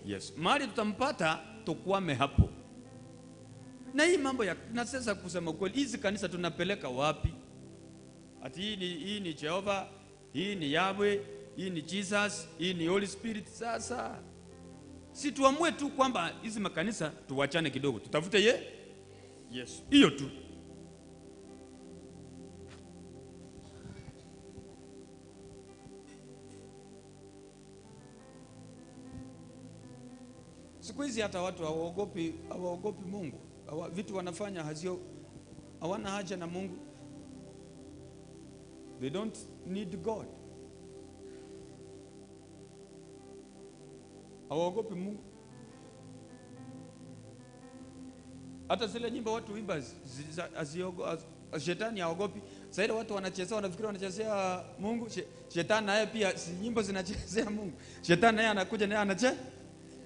E: Yes. Mali tutampata tukwame hapo. Na hii mambo ya na sasa kusema kweli hizi kanisa tunapeleka wapi? Ati hii ni Jehova, hii ni Yahweh, hii ni Jesus, hii ni Holy Spirit. Sasa si tuamue tu kwamba hizi makanisa tuwachane kidogo, tutafute ye? Yes. Hiyo tu. Siku hizi hata watu hawaogopi Mungu. Vitu wanafanya hazio, hawana haja na Mungu. They don't need God. Hawaogopi Mungu. Hata zile nyimbo watu huimba shetani haogopi. Sasa ile watu wanachezea wanafikiri wanachezea Mungu, shetani naye pia si nyimbo zinachezea Mungu. Shetani naye anakuja naye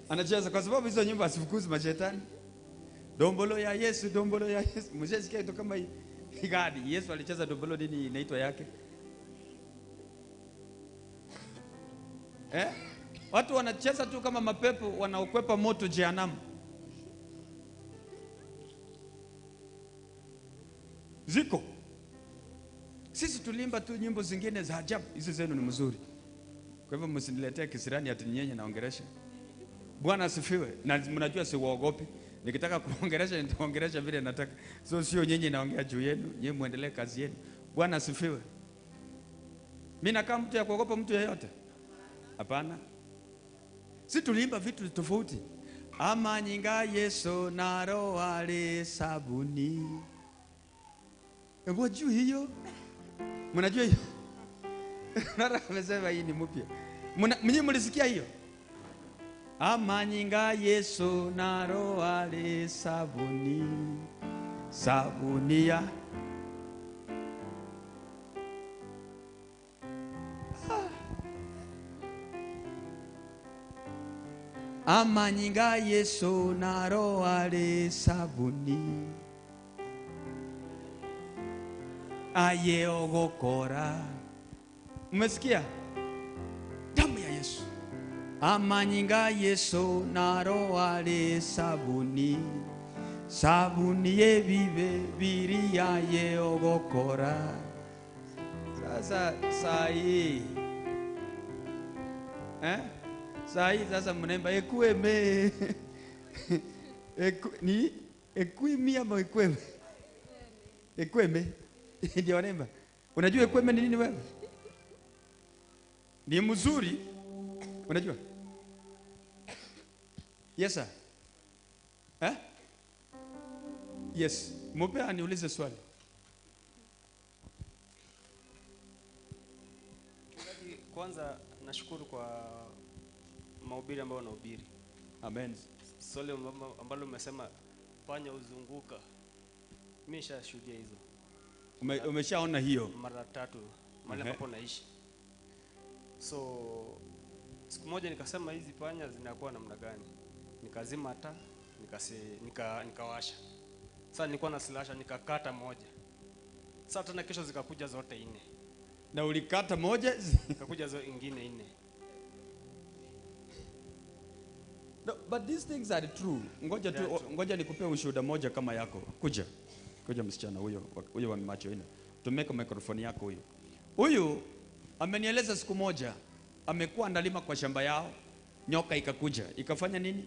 E: anacheza kwa sababu hizo nyimbo asifukuzi mashetani. Dombolo ya Yesu, dombolo ya Yesu. Mshasikia kitu kama hii? Gadi, Yesu alicheza dombolo nini inaitwa yake? Watu wanacheza tu kama mapepo wanaokwepa moto jehanamu. Ziko. Sisi tulimba tu nyimbo zingine za ajabu. Hizi zenu ni mzuri. Kwa hivyo msiniletee kisirani ati nyenye naongeresha. Bwana asifiwe. Na mnajua siwaogopi. Nikitaka kuongeresha nitaongeresha vile nataka. So sio nyenye naongea juu yenu, nyenye muendelee kazi yenu. Bwana asifiwe. Mimi nakaa mtu ya kuogopa mtu yeyote? Hapana. Si tuliimba vitu tofauti. Amanyinga Yesu na roho ale sabuni. Hebu juu hiyo. Mnajua hiyo? Nara amesema hii ni mpya. Mnyi mlisikia hiyo? Amanyinga Yesu na roho ale sabuni. Sabuni ya Amanyinga Yesu na roho ale sabuni. Aye ogokora. Umesikia? Damu ya Yesu. Amanyinga Yesu na roho ale sabuni. Sabuni ye vive biria ye ogokora. Sasa sai. Sai sasa mnaimba ekueme. Ni ekuimi ama ekueme? Ekueme. Ndio wanaimba. Unajua ekueme ni nini wewe? Ni mzuri. Unajua? Yes sir. Yes. Mpe aniulize swali.
J: Kwanza nashukuru kwa mahubiri ambayo unahubiri.
E: Amen.
J: Swali ambalo umesema panya uzunguka. Mimi nishashuhudia hizo.
E: Umeshaona hiyo?
J: Mara tatu mahali ambapo naishi. So siku moja nikasema hizi panya zinakuwa namna gani? Nikazima taa, nikawasha. Sasa nilikuwa na slasha nikakata moja. Sasa tena kesho zikakuja zote nne.
E: Na ulikata moja
J: Ikakuja zo ingine 4.
E: No, but these things are true. Ngoja tu, ngoja nikupe ushuhuda moja kama yako. Kuja. Kuja msichana huyo, huyo wa macho ina. Tumeka microphone yako huyo. Huyu amenieleza siku moja amekuwa analima kwa shamba yao, nyoka ikakuja. Ikafanya nini?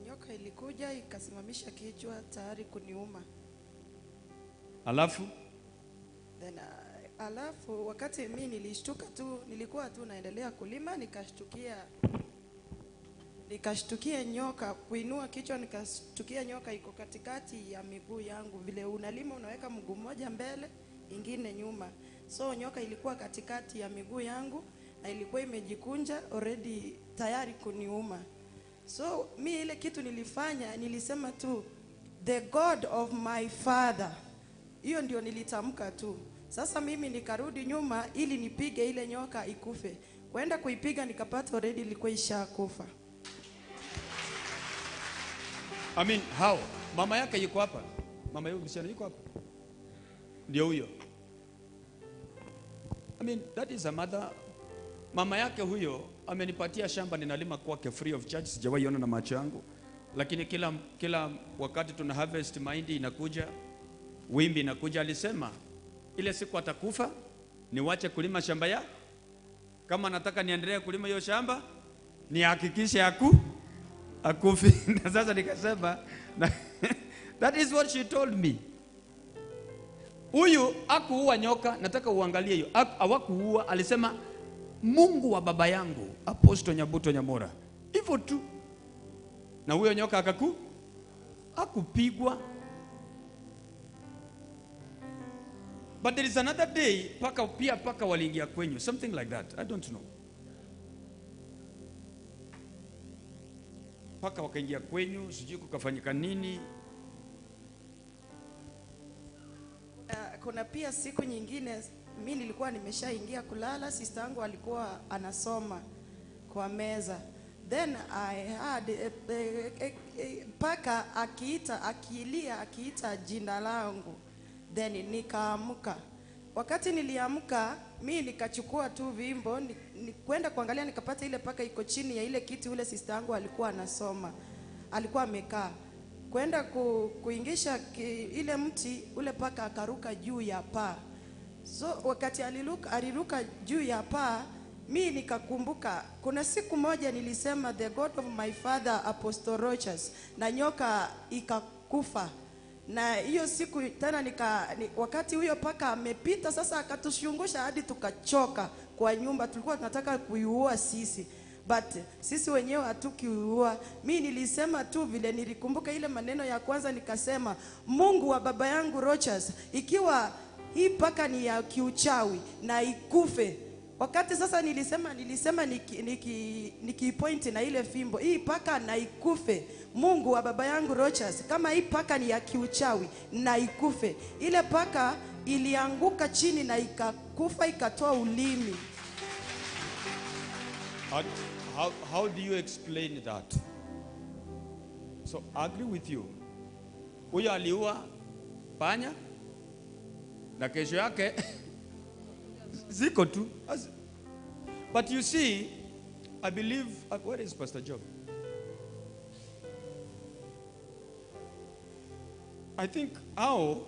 C: Nyoka ilikuja ikasimamisha kichwa tayari kuniuma.
E: Alafu
C: then alafu wakati mimi nilishtuka tu, nilikuwa tu naendelea kulima, nikashtukia nyoka kuinua kichwa, nikashtukia nyoka iko katikati ya miguu yangu. Vile unalima unaweka mguu mmoja mbele, ingine nyuma. So nyoka ilikuwa katikati ya miguu yangu na ilikuwa imejikunja already tayari kuniuma. So mi ile kitu nilifanya, nilisema tu the God of my father. Hiyo ndio nilitamka tu. Sasa mimi nikarudi nyuma ili nipige ile nyoka ikufe. Kwenda kuipiga nikapata already ilikuwa ishakufa.
E: I mean, how? Mama yake yuko hapa. Mama yule msichana yuko hapa. Ndio huyo. I mean, that is a mother. Mama yake huyo amenipatia shamba ninalima kwake free of charge, sijawahi ona na macho yangu. Lakini kila wakati tuna harvest mahindi inakuja, wimbi inakuja. Alisema ile siku atakufa niwache kulima shamba ya. Kama nataka niendelee kulima hiyo shamba nihakikishe akufi. Na sasa nikasema that is what she told me. Huyu hakuua nyoka, nataka uangalie hiyo. Hawakuua, alisema Mungu wa baba yangu Apostle Nyabuto Nyamora. Hivyo tu. Na huyo nyoka hakupigwa. But there is another day paka waliingia kwenyu, something like that. I don't know. Paka wakaingia kwenyu, sijui kukafanyika nini.
C: Kuna pia siku nyingine mimi nilikuwa nimeshaingia kulala, sister yangu alikuwa anasoma kwa meza. Then I had paka akiita, akilia, akiita jina langu. Then nikaamka. Wakati niliamka, mimi nikachukua tu vimbo, nikwenda kuangalia nikapata ile paka iko chini ya ile kiti ule sister yangu alikuwa anasoma. Alikuwa amekaa. Kwenda kuingisha ile mti, ule paka akaruka juu ya paa. So wakati aliruka juu ya paa, mimi nikakumbuka kuna siku moja nilisema the God of my father Apostle Rogers, na nyoka ikakufa. Na hiyo siku tena wakati huyo paka amepita sasa akatushungusha hadi tukachoka kwa nyumba, tulikuwa tunataka kuiua sisi. But sisi wenyewe hatukiua. Mimi nilisema tu vile nilikumbuka ile maneno ya kwanza, nikasema Mungu wa baba yangu Rogers, ikiwa hii paka ni ya kiuchawi na ikufe. Wakati sasa nilisema nikipoint na ile fimbo, hii paka na ikufe. Mungu wa baba yangu Rogers, kama hii paka ni ya kiuchawi na ikufe. Ile paka ilianguka chini na ikakufa, ikatoa ulimi.
E: How do you explain that? So I agree with you. Huyo aliua panya na kesho yake ziko tu. But you see, I believe, where is Pastor Job? I think I'm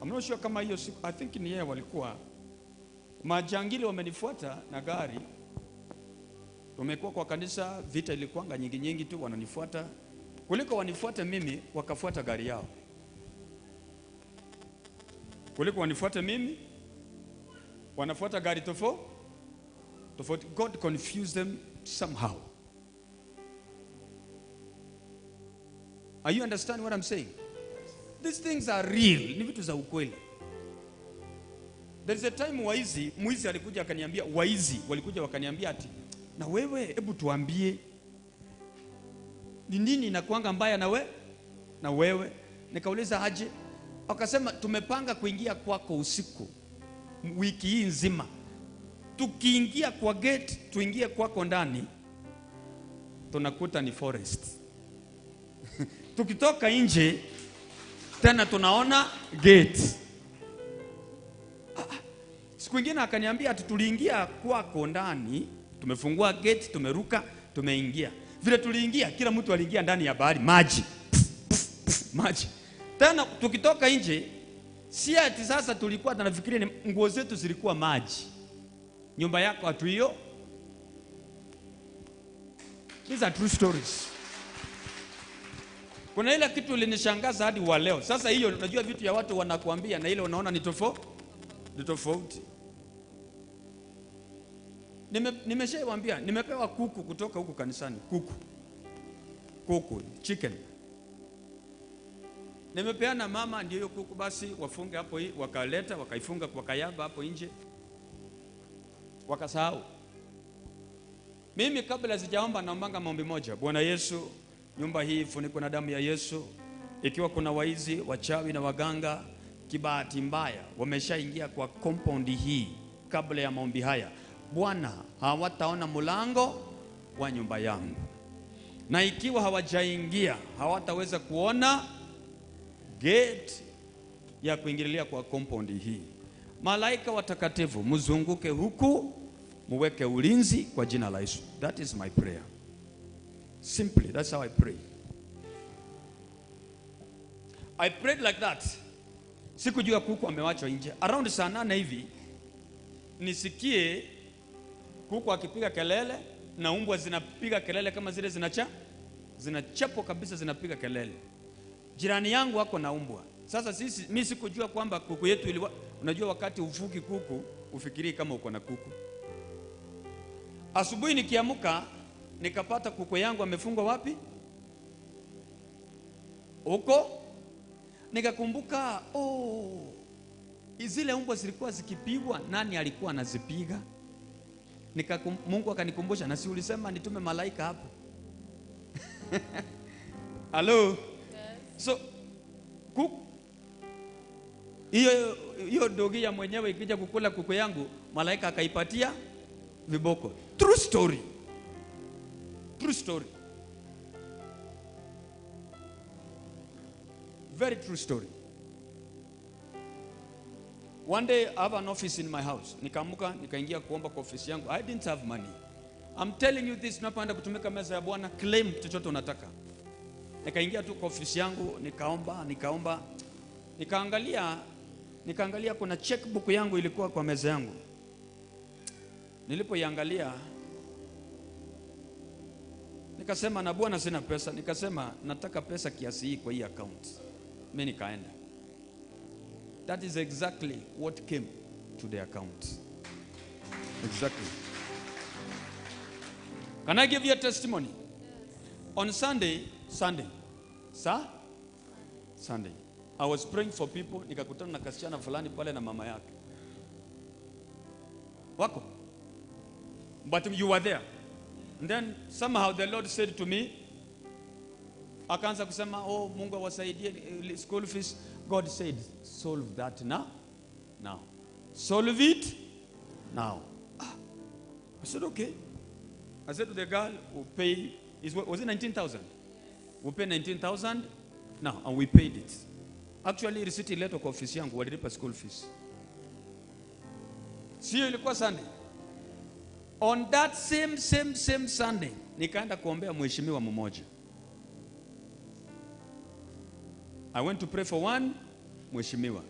E: not sure kama hiyo siku, I think ni yeye walikuwa majangili wamenifuata na gari. Tumekuwa kwa kanisa, vita ilikuanga nyingi nyingi tu, wananifuata. Kuliko wanifuate mimi, wakafuata gari yao. Kuliko wanifuate mimi, wanafuata gari tofauti. God confused them somehow. Are you understand what I'm saying? These things are real. Ni vitu za ukweli. There is a time mwizi alikuja akaniambia, waizi walikuja wakaniambia ati, na wewe hebu tuambie ni nini inakuanga mbaya na we? Na wewe? Nikauliza aje? Wakasema tumepanga kuingia kwako usiku wiki hii nzima. Tukiingia kwa gate, tuingie kwako ndani, tunakuta ni forest. Tukitoka nje tena tunaona gate. Siku nyingine akaniambia ati tuliingia kwako ndani, tumefungua gate, tumeruka, tumeingia. Vile tuliingia, kila mtu aliingia ndani ya bahari, maji. Maji. Tena tukitoka nje, si ati sasa tulikuwa tunafikiria ni nguo zetu zilikuwa maji. Nyumba yako hatuio. These are true stories. Kuna ile kitu ilinishangaza hadi wa leo. Sasa hiyo unajua vitu ya watu wanakuambia na ile unaona ni tofauti. Nimeshawaambia, nimepewa kuku kutoka huku kanisani, kuku. Kuku, chicken. Nimepeana mama ndio hiyo kuku, basi wafunge hapo hii, wakaleta, wakaifunga kwa kayaba hapo nje. Wakasahau. Mimi kabla sijaomba naombanga maombi moja. Bwana Yesu, nyumba hii ifunikwe na damu ya Yesu. Ikiwa kuna waizi, wachawi na waganga, kibahati mbaya wameshaingia kwa compound hii kabla ya maombi haya, Bwana, hawataona mlango wa nyumba yangu. Na ikiwa hawajaingia, hawataweza kuona gate ya kuingililia kwa compound hii. Malaika watakatifu mzunguke huku, muweke ulinzi kwa jina la Yesu. That is my prayer. Simply, that's how I pray. I prayed like that. Sikujua kuku amewachwa nje. Around saa 8 hivi nisikie kuku akipiga kelele na umbwa zinapiga kelele kama zile zinachapwa kabisa, zinapiga kelele. Jirani yangu wako na umbwa. Sasa sisi, mimi sikujua kwamba kuku yetu iliwa, unajua wakati ufuki kuku ufikiri kama uko na kuku. Asubuhi nikiamka nikapata kuku yangu amefungwa wapi? Huko. Nikakumbuka, oh, zile umbwa zilikuwa zikipigwa, nani alikuwa anazipiga? Mungu akanikumbusha, na si ulisema nitume malaika hapo? Hello? Yes. So kuku hiyo dogi ya mwenyewe ikija kukula kuku yangu, malaika akaipatia viboko. True story. True story. Very true story. One day I have an office in my house. Nikaamka nikaingia kuomba kwa ofisi yangu. I didn't have money. I'm telling you this, tunapoenda kutumika meza ya Bwana, claim chochote unataka. Nikaingia tu kwa ofisi yangu, nikaomba, nikaomba. Nikaangalia kuna checkbook yangu ilikuwa kwa meza yangu. Nilipoiangalia nikasema, na Bwana sina pesa. Nikasema nataka pesa kiasi hii kwa hii account. Mimi nikaenda. That is exactly what came to the account. Exactly. Can I give you a testimony? Yes. On Sunday, Sunday, I was praying for people. Nikakutana na kasichana fulani pale na mama yake. Wako? But you were there. And then somehow the Lord said to me, akaanza kusema, oh, Mungu awasaidie school fees. God said, solve that now. Now. Solve it now. Ah. I said, okay. I said to the girl, we'll pay, was it 19,000? We'll pay 19,000 now, and we paid it. Actually, receipt ililetwa kwa ofisi yangu, walilipa school fees. Sio ilikuwa Sunday. On that same Sunday, nikaenda kuombea mheshimiwa mmoja. I went to pray for one mheshimiwa.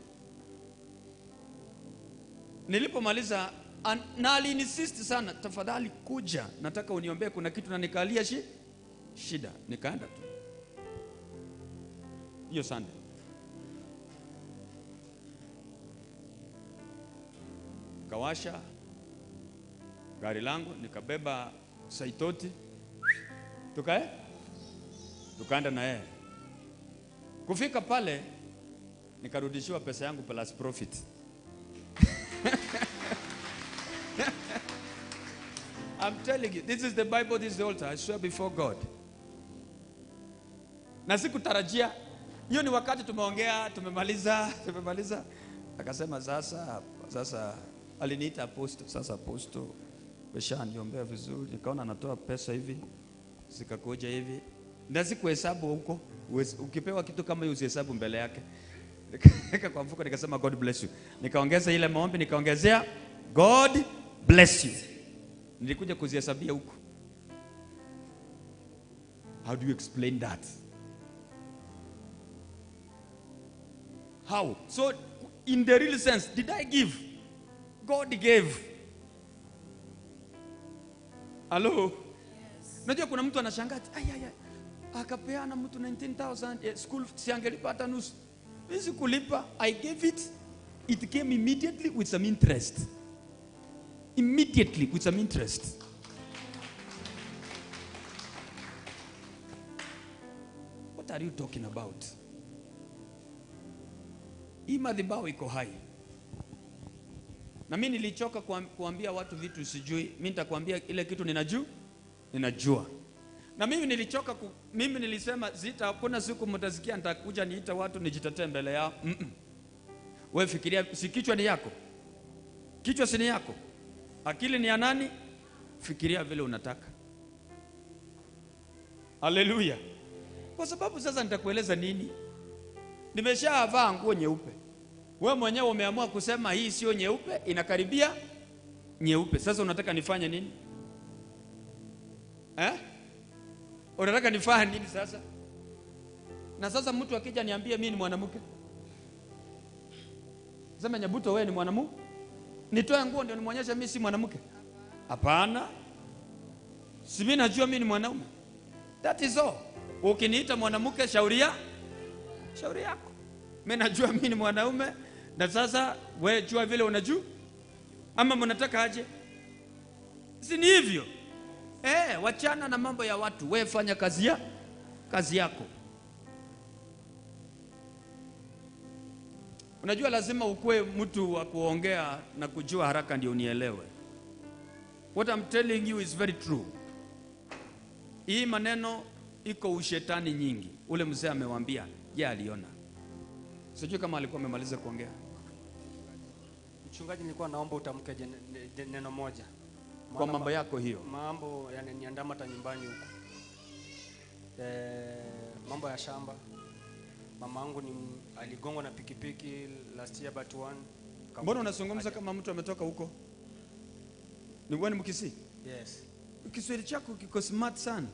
E: Nilipomaliza, na aliinsist sana, tafadhali kuja, nataka uniombee, kuna kitu na nikalia shida. Nikaenda tu hiyo Sunday. Kawasha gari langu, nikabeba saitoti, tukaenda na yeye. Kufika pale nikarudishiwa pesa yangu plus profit. I'm telling you, this is the Bible, this is the altar. I swear before God. Na sikutarajia. Hiyo ni wakati tumeongea, tumemaliza. Akasema sasa aliniita apostle. Sasa apostle, niombea vizuri. Nikaona anatoa pesa hivi, zikakuja hivi. Na sikuhesabu huko. Ukipewa kitu kama hiyo usihesabu mbele yake. Nikaweka kwa mfuko, nikasema God bless you. Nikaongeza ile maombi, nikaongezea God bless you. Nilikuja kuzihesabia huko. How do you explain that? How? So in the real sense, did I give? God gave. Hello? Yes. Unajua kuna mtu anashangaa, ay ay ay, akapeana mtu 19,000 school si angelipa hata nusu. Mimi sikulipa, I gave it. It came immediately with some interest. Immediately with some interest. What are you talking about? Hii madhabahu iko hai. Na mimi nilichoka kuambia watu vitu sijui. Mimi nitakwambia ile kitu ninajua. Ninajua. Na mimi nilichoka mimi nilisema zita hakuna siku mtasikia nitakuja niita watu nijitetee mbele yao. Wewe fikiria, si kichwa ni yako? Kichwa si ni yako? Akili ni ya nani? Fikiria vile unataka. Haleluya. Kwa sababu sasa nitakueleza nini? Nimeshavaa nguo nyeupe. Wewe mwenyewe umeamua kusema hii sio nyeupe, inakaribia nyeupe. Sasa unataka nifanye nini? Eh? Unataka nifanye nini sasa? Na sasa mtu akija niambie mimi ni mwanamke. Sema Nyabuto wewe ni mwanamume? Nitoe nguo ndio nimuonyeshe mimi si mwanamke? Hapana. Si mimi najua mimi ni mwanaume. That is all. Ukiniita mwanamke shauri yako. Mimi najua mimi ni mwanaume na sasa wewe jua vile unajua. Ama mnataka aje? Si ni hivyo? Wachana na mambo ya watu. Wewe fanya kazi yako. Unajua lazima ukue mtu wa kuongea na kujua haraka ndio unielewe. What I'm telling you is very true. Hii maneno iko ushetani nyingi. Ule mzee amewaambia, je, aliona? Sijui kama alikuwa amemaliza kuongea.
J: Mchungaji, nilikuwa naomba utamke neno moja.
E: Kwa mambo yako hiyo.
J: Mambo yananiandama hata nyumbani huko. Mambo ya shamba. Mamangu ni aligongwa na pikipiki last year but one.
E: Mbona unazungumza kama mtu ametoka huko? Ni wewe ni Mkisii?
J: Yes.
E: Kiswahili chako kiko smart sana.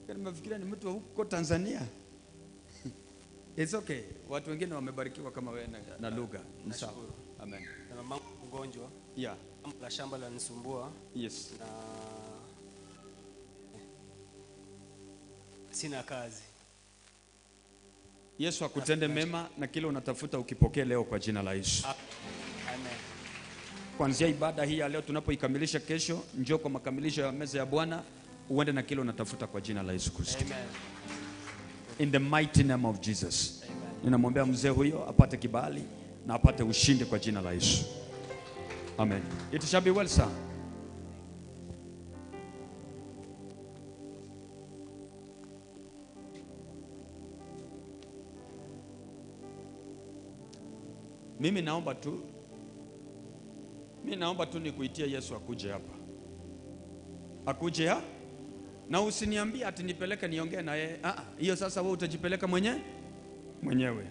E: Nimefikiria ni mtu wa huko Tanzania. It's okay. Watu wengine wamebarikiwa kama wewe na lugha. Sawa. Amen.
J: Na mamangu mgonjwa.
E: Yeah.
J: La shamba lanisumbua.
E: Yes.
J: Na sina kazi.
E: Yesu akutende mema na kile unatafuta ukipokee leo kwa jina la Yesu.
J: Amen.
E: Kuanzia ibada hii ya leo tunapoikamilisha kesho, njoo kwa makamilisho ya meza ya Bwana, uende na kile unatafuta kwa jina la Yesu Kristo.
J: Amen.
E: In the mighty name of Jesus. Amen. Ninamwombea mzee huyo apate kibali na apate ushindi kwa jina la Yesu. Amen. It shall be well, sir. Mimi naomba tu nikuitie Yesu akuje hapa. Akuje ha? Na usiniambie ati nipeleke niongee na yeye. Hiyo sasa wewe utajipeleka mwenyewe.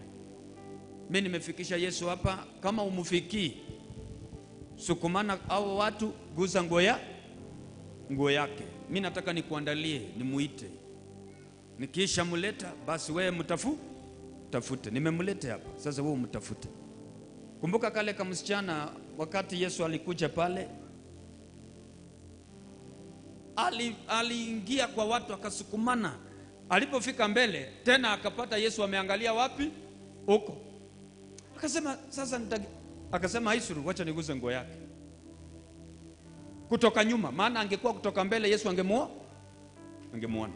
E: Mimi nimefikisha Yesu hapa, kama umfikii sukumana au watu, guza nguo yake. Mimi nataka nikuandalie, nimuite. Nikisha muleta basi wewe mtafute. Nimemleta hapa. Sasa wewe umtafute. Kumbuka kale kama msichana wakati Yesu alikuja pale, aliingia kwa watu akasukumana. Alipofika mbele tena akapata Yesu ameangalia wapi? Huko. Akasema sasa akasema haisuru, wacha niguze nguo yake. Kutoka nyuma, maana angekuwa kutoka mbele Yesu angemuona.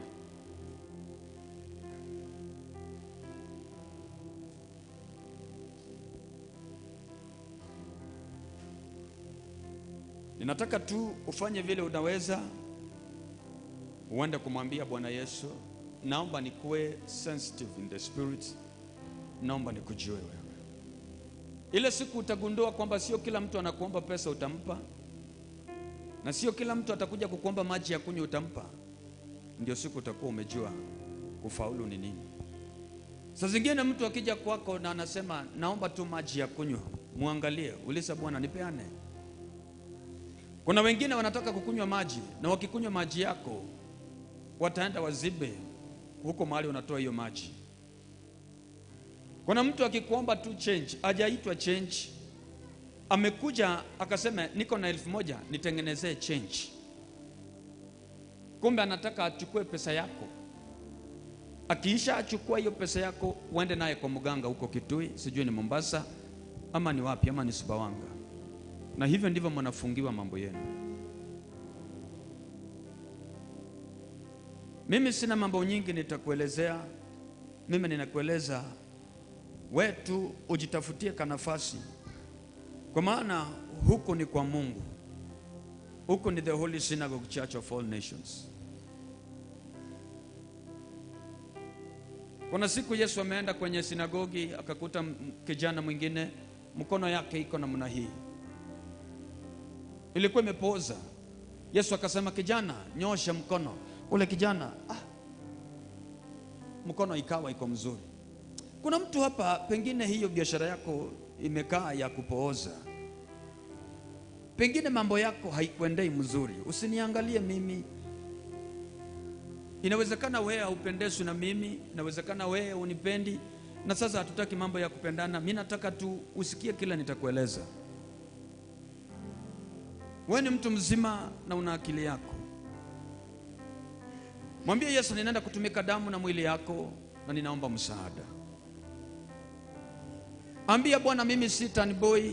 E: Ninataka tu ufanye vile unaweza, uende kumwambia Bwana Yesu, naomba nikuwe sensitive in the spirit, naomba nikujue wewe. Ile siku utagundua kwamba sio kila mtu anakuomba pesa utampa, na sio kila mtu atakuja kukuomba maji ya kunywa utampa. Ndio siku utakuwa umejua kufaulu ni nini. Saa zingine mtu akija kwako na anasema naomba tu maji ya kunywa, muangalie, uliza Bwana nipeane. Kuna wengine wanataka kukunywa maji, na wakikunywa maji yako wataenda wazibe huko mahali unatoa hiyo maji. Kuna mtu akikuomba tu change, hajaitwa change, amekuja akasema niko na 1000 nitengenezee change. Kumbe anataka achukue pesa yako. Akiisha achukua hiyo pesa yako, uende naye kwa mganga huko Kitui, sijui ni Mombasa ama ni wapi ama ni Sumbawanga. Na hivyo ndivyo mnafungiwa mambo yenu. Mimi sina mambo nyingi nitakuelezea. Mimi ninakueleza wetu ujitafutie kanafasi. Kwa maana huko ni kwa Mungu. Huko ni the Holy Synagogue Church of All Nations. Kuna siku Yesu ameenda kwenye sinagogi akakuta kijana mwingine mkono yake iko namna hii. Ilikuwa imepooza. Yesu akasema, kijana, nyosha mkono. Ule kijana, mkono ikawa iko mzuri. Kuna mtu hapa pengine hiyo biashara yako imekaa ya kupooza. Pengine mambo yako haikuendei mzuri. Usiniangalie mimi. Inawezekana wewe haupendezwi na mimi, inawezekana wewe unipendi. Na sasa hatutaki mambo ya kupendana. Mimi nataka tu usikie kila nitakueleza. Wewe ni mtu mzima na una akili yako. Mwambie Yesu, ninaenda kutumika damu na mwili yako na ninaomba msaada. Ambia Bwana, mimi si tanboy.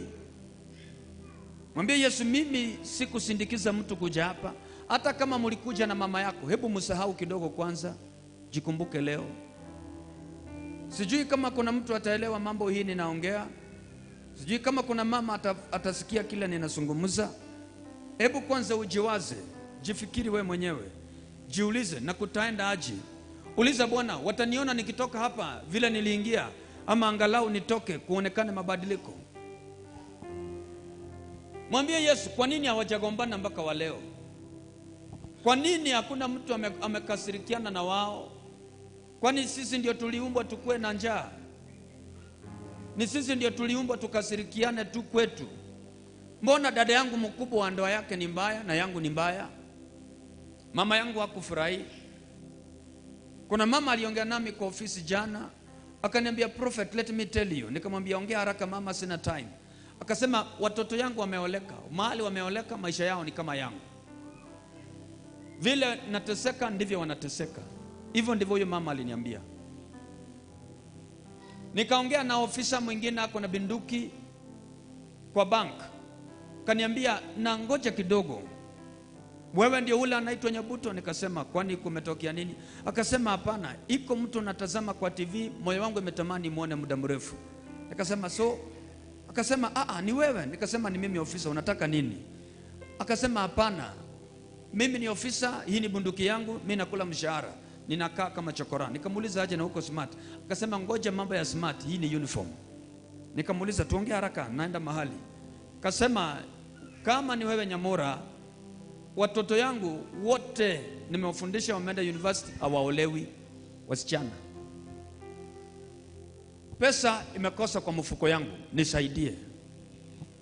E: Mwambie Yesu, mimi sikusindikiza mtu kuja hapa. Hata kama mlikuja na mama yako, hebu msahau kidogo kwanza, jikumbuke leo. Sijui kama kuna mtu ataelewa mambo hii ninaongea. Sijui kama kuna mama atasikia kile ninazungumza. Hebu kwanza ujiwaze, jifikiri we mwenyewe. Jiulize na kutaenda aje. Uliza Bwana, wataniona nikitoka hapa vile niliingia, ama angalau nitoke kuonekane mabadiliko. Mwambie Yesu, kwa nini hawajagombana mpaka wa leo? Kwa nini hakuna mtu amekasirikiana na wao? Kwani sisi ndio tuliumbwa tukue na njaa? Ni sisi ndio tuliumbwa tukasirikiane tu kwetu? Mbona dada yangu mkubwa wa ndoa yake ni mbaya na yangu ni mbaya? Mama yangu hakufurahi. Kuna mama aliongea nami kwa ofisi jana, akaniambia, Prophet, let me tell you. Nikamwambia, ongea haraka mama, sina time. Akasema, watoto yangu wameoleka, mahali wameoleka maisha yao ni kama yangu. Vile nateseka ndivyo wanateseka. Hivyo ndivyo huyo mama aliniambia. Nikaongea na ofisa mwingine ako na binduki kwa bank. Kaniambia, na ngoja kidogo. Wewe ndio ule anaitwa Nyabuto? Nikasema, kwani kumetokea nini? Akasema, hapana, iko mtu natazama kwa TV, moyo wangu umetamani muone muda mrefu. Nikasema, so? Akasema, ni wewe. Nikasema, ni mimi ofisa, unataka nini? Akasema, hapana, mimi ni ofisa, hii ni bunduki yangu, mimi nakula mshahara, ninakaa kama chokora. Nikamuuliza, aje na huko smart? Akasema, ngoja mambo ya smart, hii ni uniform. Nikamuuliza, tuongee haraka, naenda mahali. Akasema, kama ni wewe Nyamora, watoto yangu wote nimewafundisha wameenda university, hawaolewi wasichana. Pesa imekosa kwa mfuko yangu, nisaidie.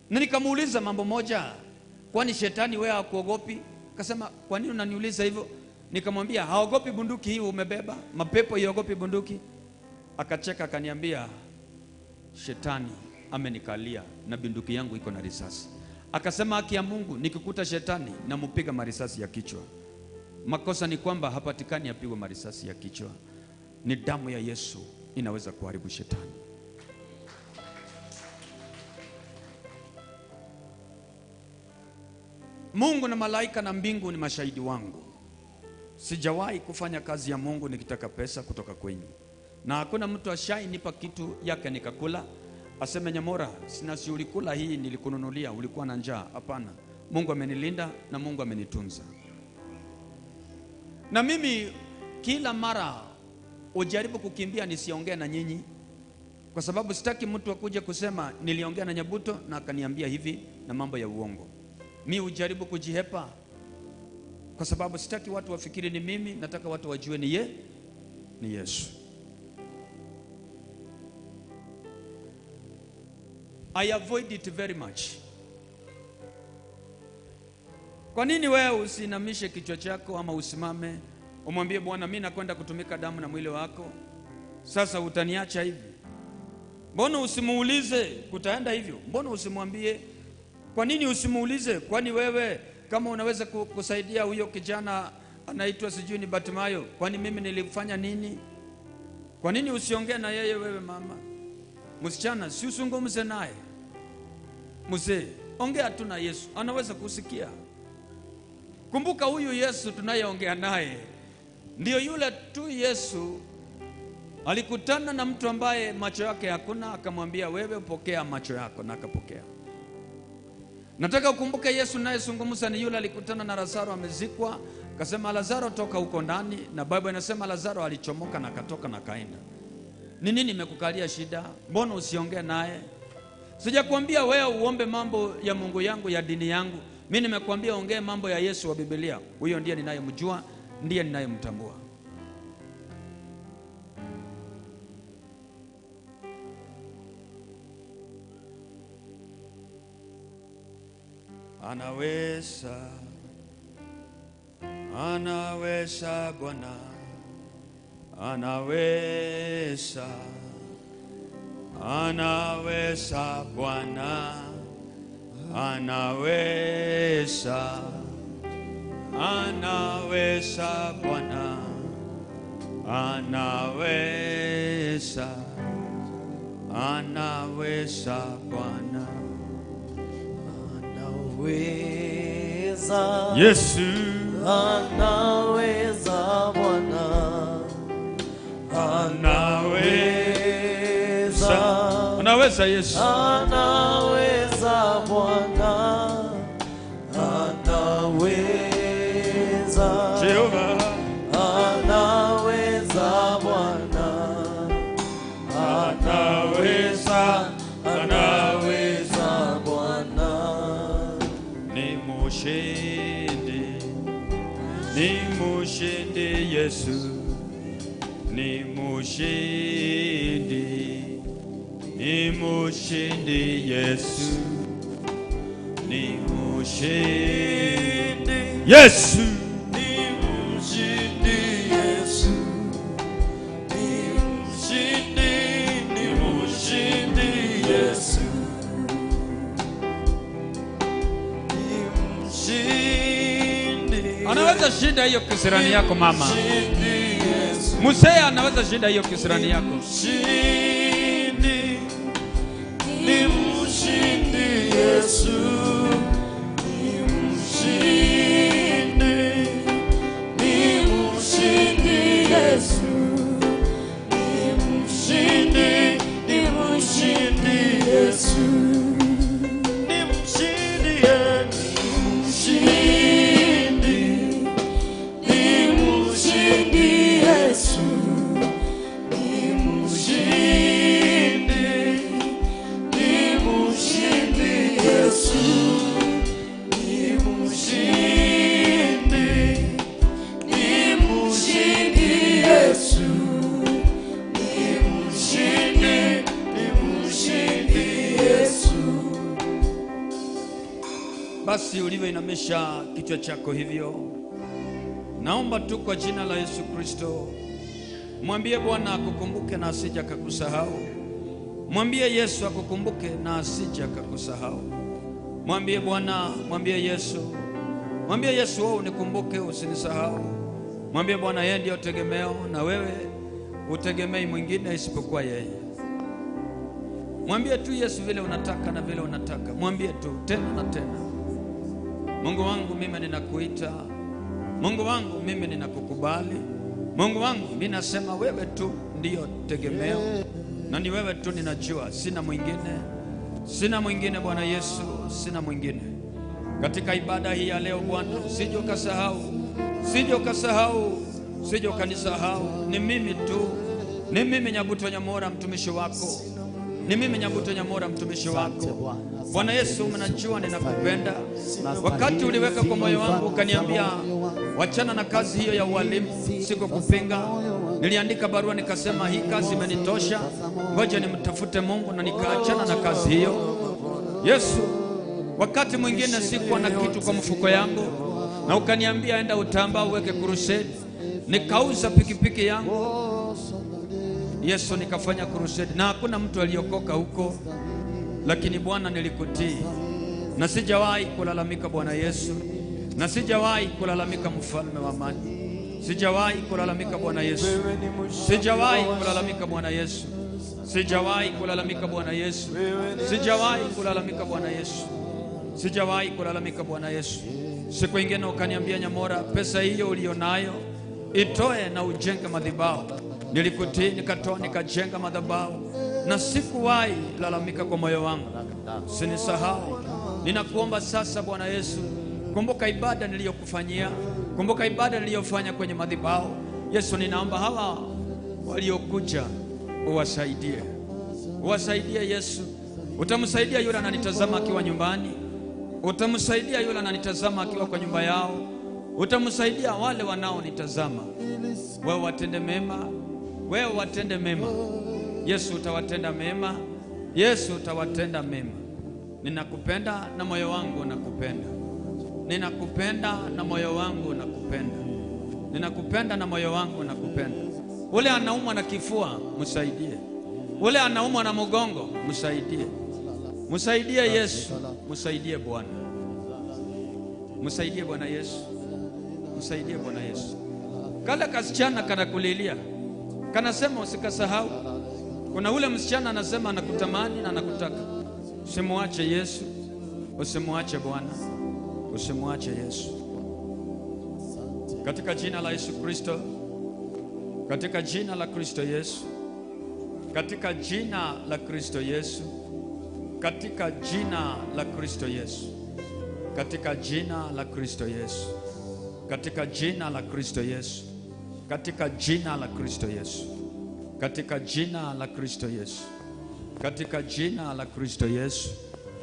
E: Na nikamuuliza mambo moja, kwani shetani wewe hakuogopi? Akasema, kwa nini unaniuliza hivyo? Nikamwambia, haogopi bunduki hii umebeba, mapepo haogopi bunduki. Akacheka akaniambia, shetani amenikalia na bunduki yangu iko na risasi. Akasema, haki ya Mungu, nikikuta shetani namupiga marisasi ya kichwa. Makosa ni kwamba hapatikani apigwe marisasi ya kichwa. Ni damu ya Yesu inaweza kuharibu shetani. Mungu na malaika na mbingu ni mashahidi wangu. Sijawahi kufanya kazi ya Mungu nikitaka pesa kutoka kwenyu. Na hakuna mtu ashainipa kitu yake nikakula aseme, Nyamora, sina, si ulikula hii nilikununulia, ulikuwa na njaa. Hapana. Mungu amenilinda na Mungu amenitunza. Na mimi kila mara ujaribu kukimbia nisiongee na nyinyi, kwa sababu sitaki mtu akuje kusema niliongea na Nyabuto na akaniambia hivi na mambo ya uongo. Mimi ujaribu kujihepa kwa sababu sitaki watu wafikiri ni mimi, nataka watu wajue ni ye, ni Yesu. I avoid it very much. Kwa nini wewe usinamishe kichwa chako ama usimame umwambie Bwana, mimi nakwenda kutumika damu na mwili wako, sasa utaniacha hivi? Mbona usimuulize kutaenda hivyo? Mbona usimwambie? Kwa nini usimuulize? Kwani wewe kama unaweza kusaidia huyo kijana anaitwa sijui ni Batimayo, kwani mimi nilifanya nini? Kwa nini usiongee na yeye wewe mama? Msichana, si usungumze naye. Mzee, ongea tu na Yesu, anaweza kusikia. Kumbuka huyu Yesu tunayeongea naye ndio yule tu Yesu alikutana na mtu ambaye macho yake hakuna, akamwambia wewe pokea macho yako, na akapokea. Nataka ukumbuke Yesu nayezungumza ni yule alikutana na Lazaro amezikwa, akasema Lazaro toka huko ndani, na Biblia inasema Lazaro alichomoka na akatoka na kaenda. Ni nini imekukalia shida? Mbona usiongee naye? Sijakwambia wewe uombe mambo ya Mungu yangu ya dini yangu. Mimi nimekuambia ongee mambo ya Yesu wa Biblia. Huyo ndiye ninayemjua, ndiye ninayemtambua. Anaweza, anaweza Bwana, anaweza, anaweza Bwana, anaweza, anaweza Bwana, anaweza, anaweza Bwana.
A: Anaweza
E: Yesu,
A: anaweza Bwana,
E: anaweza, anaweza Yesu,
A: anaweza Bwana, anaweza
E: Jehova,
A: anaweza Bwana,
E: anaweza,
A: anaweza Bwana.
E: Ni mushindi, ni mushindi Yesu, ni mushindi, ni mushindi Yesu, ni mushindi Yesu,
A: ni mushindi Yesu, ni mushindi, ni mushindi Yesu, ni mshindi.
E: Anaweza shinda hiyo kisirani yako mama. Mzee anaweza shinda hiyo kisirani yako.
A: Mshindi, ni mshindi Yesu, ni mshindi, ni mshindi Yesu, ni mshindi, ni mshindi Yesu, ni mshindi, ni mshindi, ni mshindi Yesu, ni mshindi, ni mshindi Yesu, ni mshindi, ni mshindi Yesu, ni mshindi, ni mshindi Yesu.
E: Basi ulivyoinamisha kichwa chako hivyo, naomba tu kwa jina la Yesu Kristo, mwambie Bwana akukumbuke na asije akakusahau. Mwambie Yesu akukumbuke na asije akakusahau. Mwambie Bwana, mwambie Yesu, mwambie Yesu wewe unikumbuke usinisahau. Mwambie Bwana yeye ndiyo tegemeo na wewe utegemei mwingine isipokuwa yeye. Mwambie tu Yesu vile unataka na vile unataka. Mwambie tu tena na tena. Mungu wangu mimi ninakuita. Mungu wangu mimi ninakukubali. Mungu wangu mimi nasema wewe tu ndiyo tegemeo na ni wewe tu ninajua, sina mwingine. Sina mwingine Bwana Yesu, sina mwingine. Katika ibada hii ya leo Bwana, usije ukasahau, usije ukasahau, usije ukanisahau. Ni mimi tu, ni mimi Nyabuto Nyamora mtumishi wako. Ni mimi Nyabuto Nyamora mtumishi wako. Bwana Yesu, mnajua ninakupenda. Wakati uliweka kwa moyo wangu ukaniambia wachana na kazi hiyo ya ualimu, sikukupinga. Niliandika barua nikasema hii kazi imenitosha, ngoja nimtafute Mungu, na nikaachana na kazi hiyo. Yesu, Wakati mwingine sikuwa na kitu kwa mfuko yangu, na ukaniambia enda Utamba uweke crusade. Nikauza pikipiki yangu Yesu, nikafanya crusade, na hakuna mtu aliokoka huko, lakini Bwana nilikutii, na sijawahi kulalamika Bwana Yesu, na sijawahi kulalamika mfalme wa amani, sijawahi kulalamika Bwana Yesu, sijawahi kulalamika Bwana Yesu, sijawahi kulalamika Bwana Yesu, sijawahi kulalamika Bwana Yesu, sijawahi kulalamika Bwana Yesu. Siku ingine ukaniambia, Nyamora, pesa hiyo ulionayo itoe na ujenge madhabahu. Nilikutii, nikatoa, nikajenga madhabahu, na sikuwahi lalamika kwa moyo wangu. Sinisahau. Ninakuomba sasa Bwana Yesu, kumbuka ibada niliyokufanyia, kumbuka ibada niliyofanya kwenye madhabahu. Yesu, ninaomba hawa waliokuja uwasaidie, uwasaidie Yesu. Utamsaidia yule ananitazama akiwa nyumbani, utamsaidia yule ananitazama akiwa kwa nyumba yao, utamsaidia wale wanaonitazama. Wewe watende mema, wewe watende mema Yesu, utawatenda mema Yesu, utawatenda mema. Ninakupenda na moyo wangu nakupenda, ninakupenda na moyo wangu nakupenda, ninakupenda na moyo wangu nakupenda. Ule anaumwa na kifua msaidie, ule anaumwa na mgongo msaidie, msaidie Yesu, msaidie Bwana, msaidie Bwana Yesu, msaidie Bwana Yesu. Kale kasichana kanakulilia, kanasema usikasahau. Kuna ule msichana anasema anakutamani na anakutaka. Usimwache Yesu, usimwache Bwana, usimwache Yesu. Katika jina la Yesu Kristo, katika jina la Kristo Yesu, katika jina la Kristo Yesu, katika jina la Kristo Yesu, katika jina la Kristo Yesu, katika jina la Kristo Yesu, katika jina la Kristo Yesu, katika jina la Kristo Yesu, katika jina la Kristo Yesu,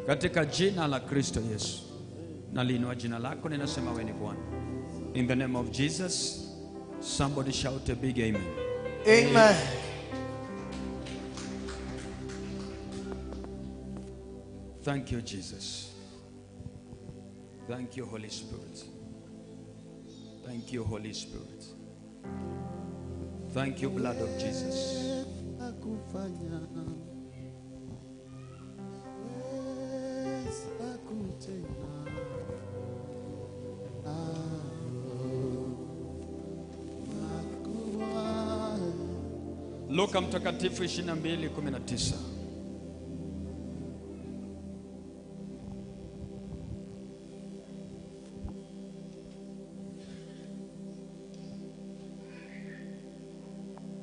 E: katika jina la Kristo Yesu. Naliinua jina lako, ninasema wewe ni Bwana. In the name of Jesus, somebody shout a big amen.
A: Amen.
E: Thank you, Jesus. Thank you, Holy Spirit. Thank you, Holy Spirit. Thank you, blood of Jesus. Luka Mtakatifu 22:19.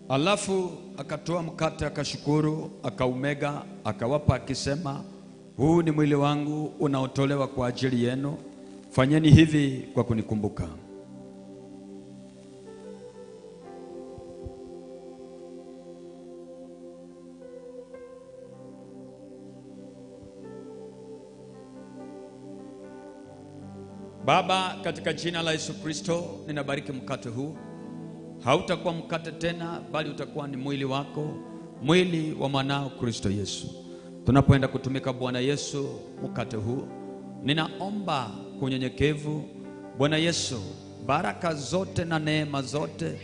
E: Alafu akatoa mkate, akashukuru, akaumega, akawapa akisema, huu ni mwili wangu unaotolewa kwa ajili yenu, fanyeni hivi kwa kunikumbuka. Baba, katika jina la Yesu Kristo, ninabariki mkate huu. Hautakuwa mkate tena, bali utakuwa ni mwili wako, mwili wa mwanao Kristo Yesu. Tunapoenda kutumika Bwana Yesu mkate huu, ninaomba kwa unyenyekevu Bwana Yesu, baraka zote na neema zote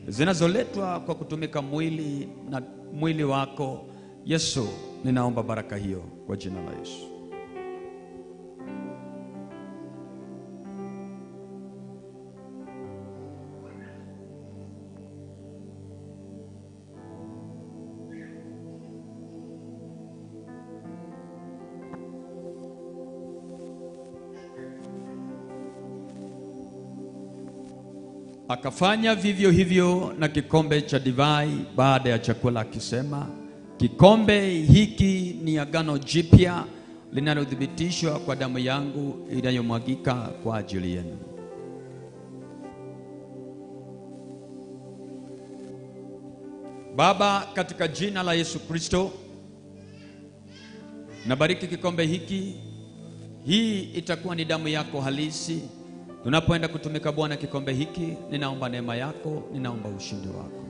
E: zinazoletwa kwa kutumika mwili na mwili wako Yesu, ninaomba baraka hiyo kwa jina la Yesu. Akafanya vivyo hivyo na kikombe cha divai baada ya chakula akisema, kikombe hiki ni agano jipya linalothibitishwa kwa damu yangu inayomwagika kwa ajili yenu. Baba, katika jina la Yesu Kristo, nabariki kikombe hiki. Hii itakuwa ni damu yako halisi. Tunapoenda kutumika Bwana kikombe hiki, ninaomba neema yako, ninaomba ushindi wako.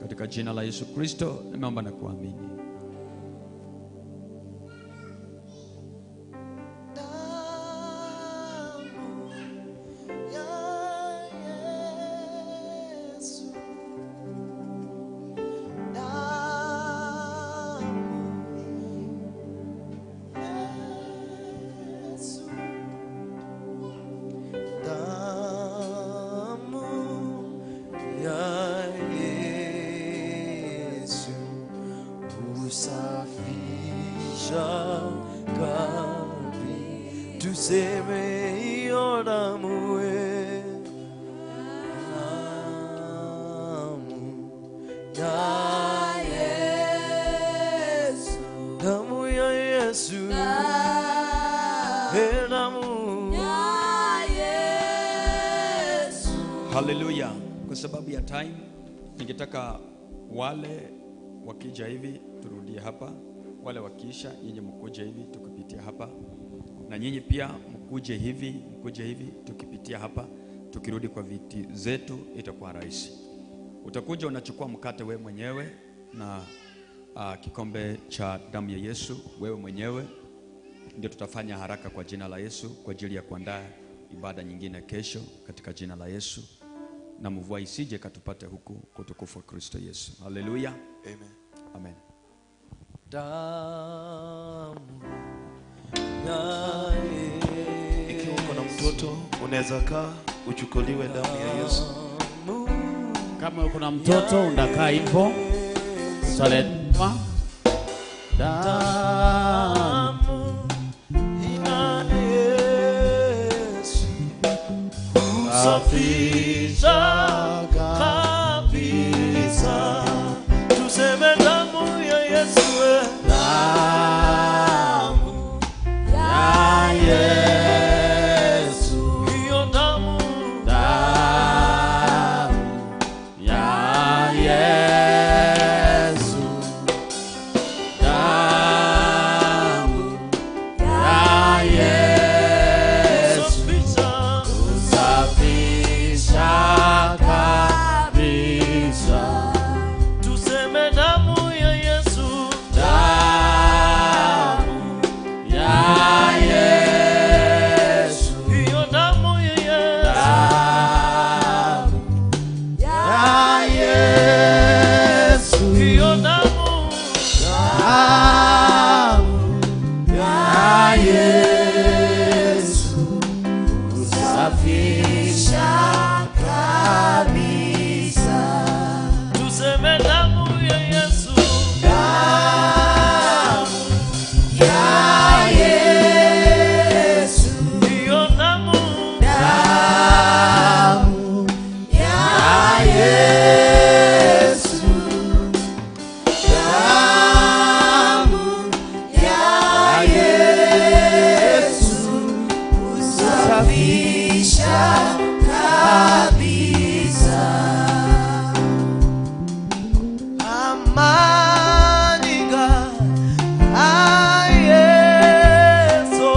E: Katika jina la Yesu Kristo, nimeomba na kuamini.
A: Hiyo damu, damu ya
H: Yesu.
A: Damu ya Yesu. Damu
H: ya Yesu.
E: Haleluya. Kwa sababu ya time, ningetaka wale wakija hivi turudie hapa, wale wakiisha nyinyi mkuje hivi tukipitia hapa, na nyinyi pia mkuje hivi, mkuje hivi tukipitia hapa, tukirudi kwa viti zetu itakuwa rahisi. Utakuja unachukua mkate wewe mwenyewe na kikombe cha damu ya Yesu wewe mwenyewe. Ndio tutafanya haraka kwa jina la Yesu kwa ajili ya kuandaa ibada nyingine kesho katika jina la Yesu, na mvua isije katupate huku kwa utukufu wa Kristo Yesu. Haleluya.
G: Amen.
E: Amen.
A: Damu ya
G: Ikiwa uko na mtoto unaweza kaa uchukuliwe damu ya Yesu.
B: Kama uko na mtoto unakaa hivyo, utaletwa damu
A: ya Yesu husafisha kabisa. Tuseme damu ya Yesu,
B: damu ya Yesu,
A: hiyo damu,
B: damu ya Yesu, damu ya Yesu husafisha kabisa.
A: Tuseme damu ya Yesu,
B: damu ya Yesu,
A: hiyo damu ya Yesu,
B: damu ya Yesu,
A: hiyo damu,
B: damu ya Yesu husafisha kabisa.
A: Tuseme damu ya Yesu,
B: damu ya Yesu,
A: hiyo damu,
B: damu ya Yesu, damu ya Yesu husafisha kabisa.
A: Amaniga a Yesu,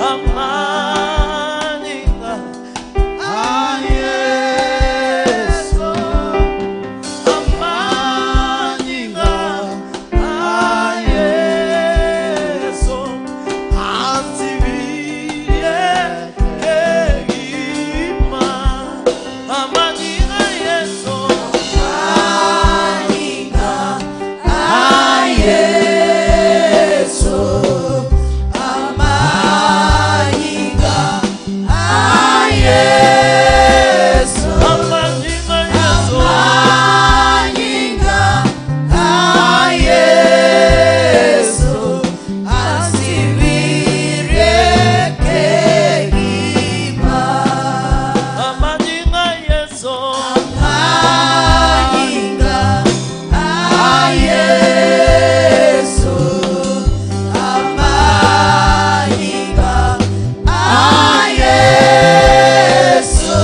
A: amaniga a Yesu, amaniga a Yesu, asibiye kegima, amaniga Yesu.
B: Amaniga a Yesu, amaniga a Yesu,
A: Amaniga Yesu,
B: amaniga a Yesu, asibirie kegima.
A: Amaniga Yesu,
B: Amaniga a Yesu, amaniga a Yesu,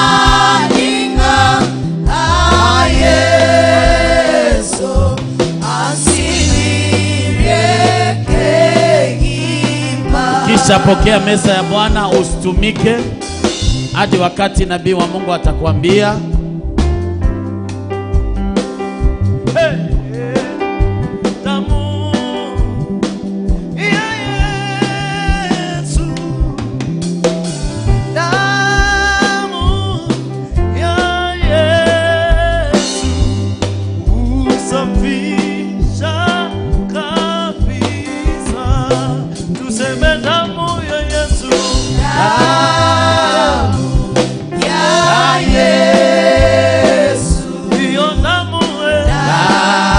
B: amaniga a Yesu, asibirie kegima.
K: Kisha pokea meza ya Bwana, usitumike hadi wakati nabii wa Mungu atakwambia.
A: Damu ya Yesu, damu ya Yesu husafisha kabisa. Tuseme damu ya Yesu,
B: Damu ya Yesu,
A: hiyo damu,
B: damu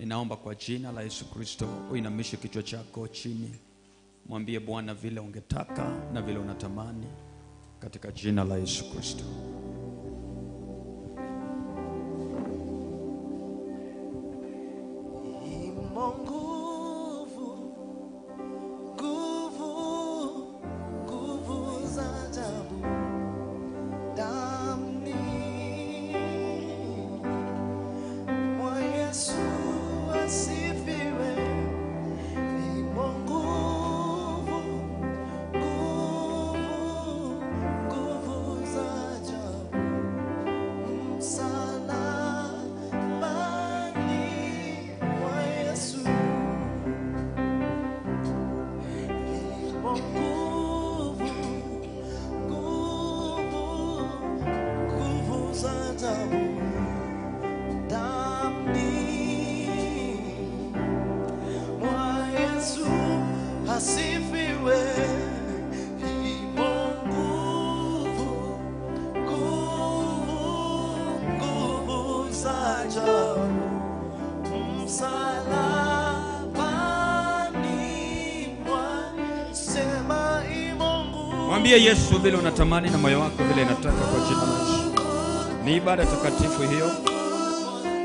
E: Ninaomba kwa jina la Yesu Kristo uinamishe kichwa chako chini, mwambie Bwana vile ungetaka na vile unatamani katika jina la Yesu Kristo.
A: Nguvu za ajabu damni mwa Yesu asifiwe. Imo nguvu, nguvu, nguvu za ajabu msalabani mwa Yesu. Imo nguvu, nguvu, nguvu za ajabu damni mwa Yesu asifiwe. Imo nguvu, nguvu, nguvu za ajabu msalabani mwa, sema imo nguvu.
E: Mwambie Yesu vile unatamani na moyo wako vile inataka kwa jina la Yesu. Ni ibada takatifu hiyo.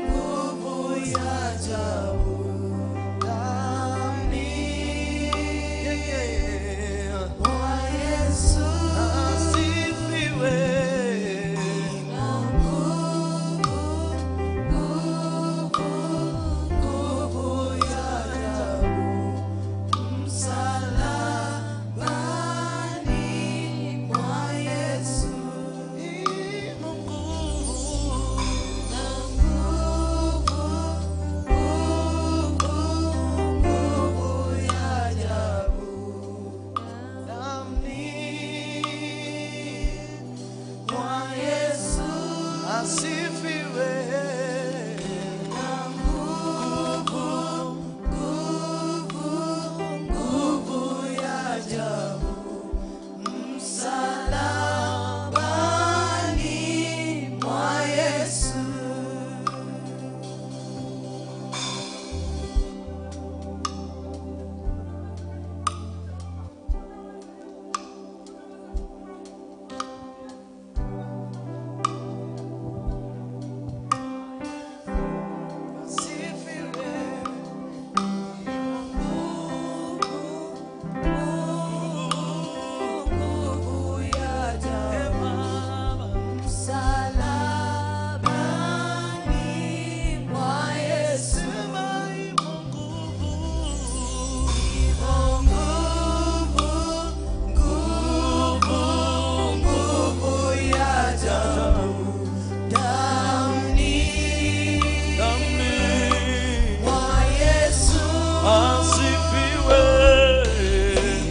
A: Nguvu ya ajabu damni mwa Yesu asifiwe. Nguvu ya ajabu msalabani mwa Yesu. Imo nguvu, nguvu ya ajabu damni mwa Yesu asifiwe. Nguvu, nguvu, nguvu ya ajabu msalabani mwa Yesu. Asifiwe. Nguvu ya ajabu msalabani mwa Yesu. Imo nguvu, nguvu, nguvu ya ajabu damni mwa Yesu
G: Asifiwe.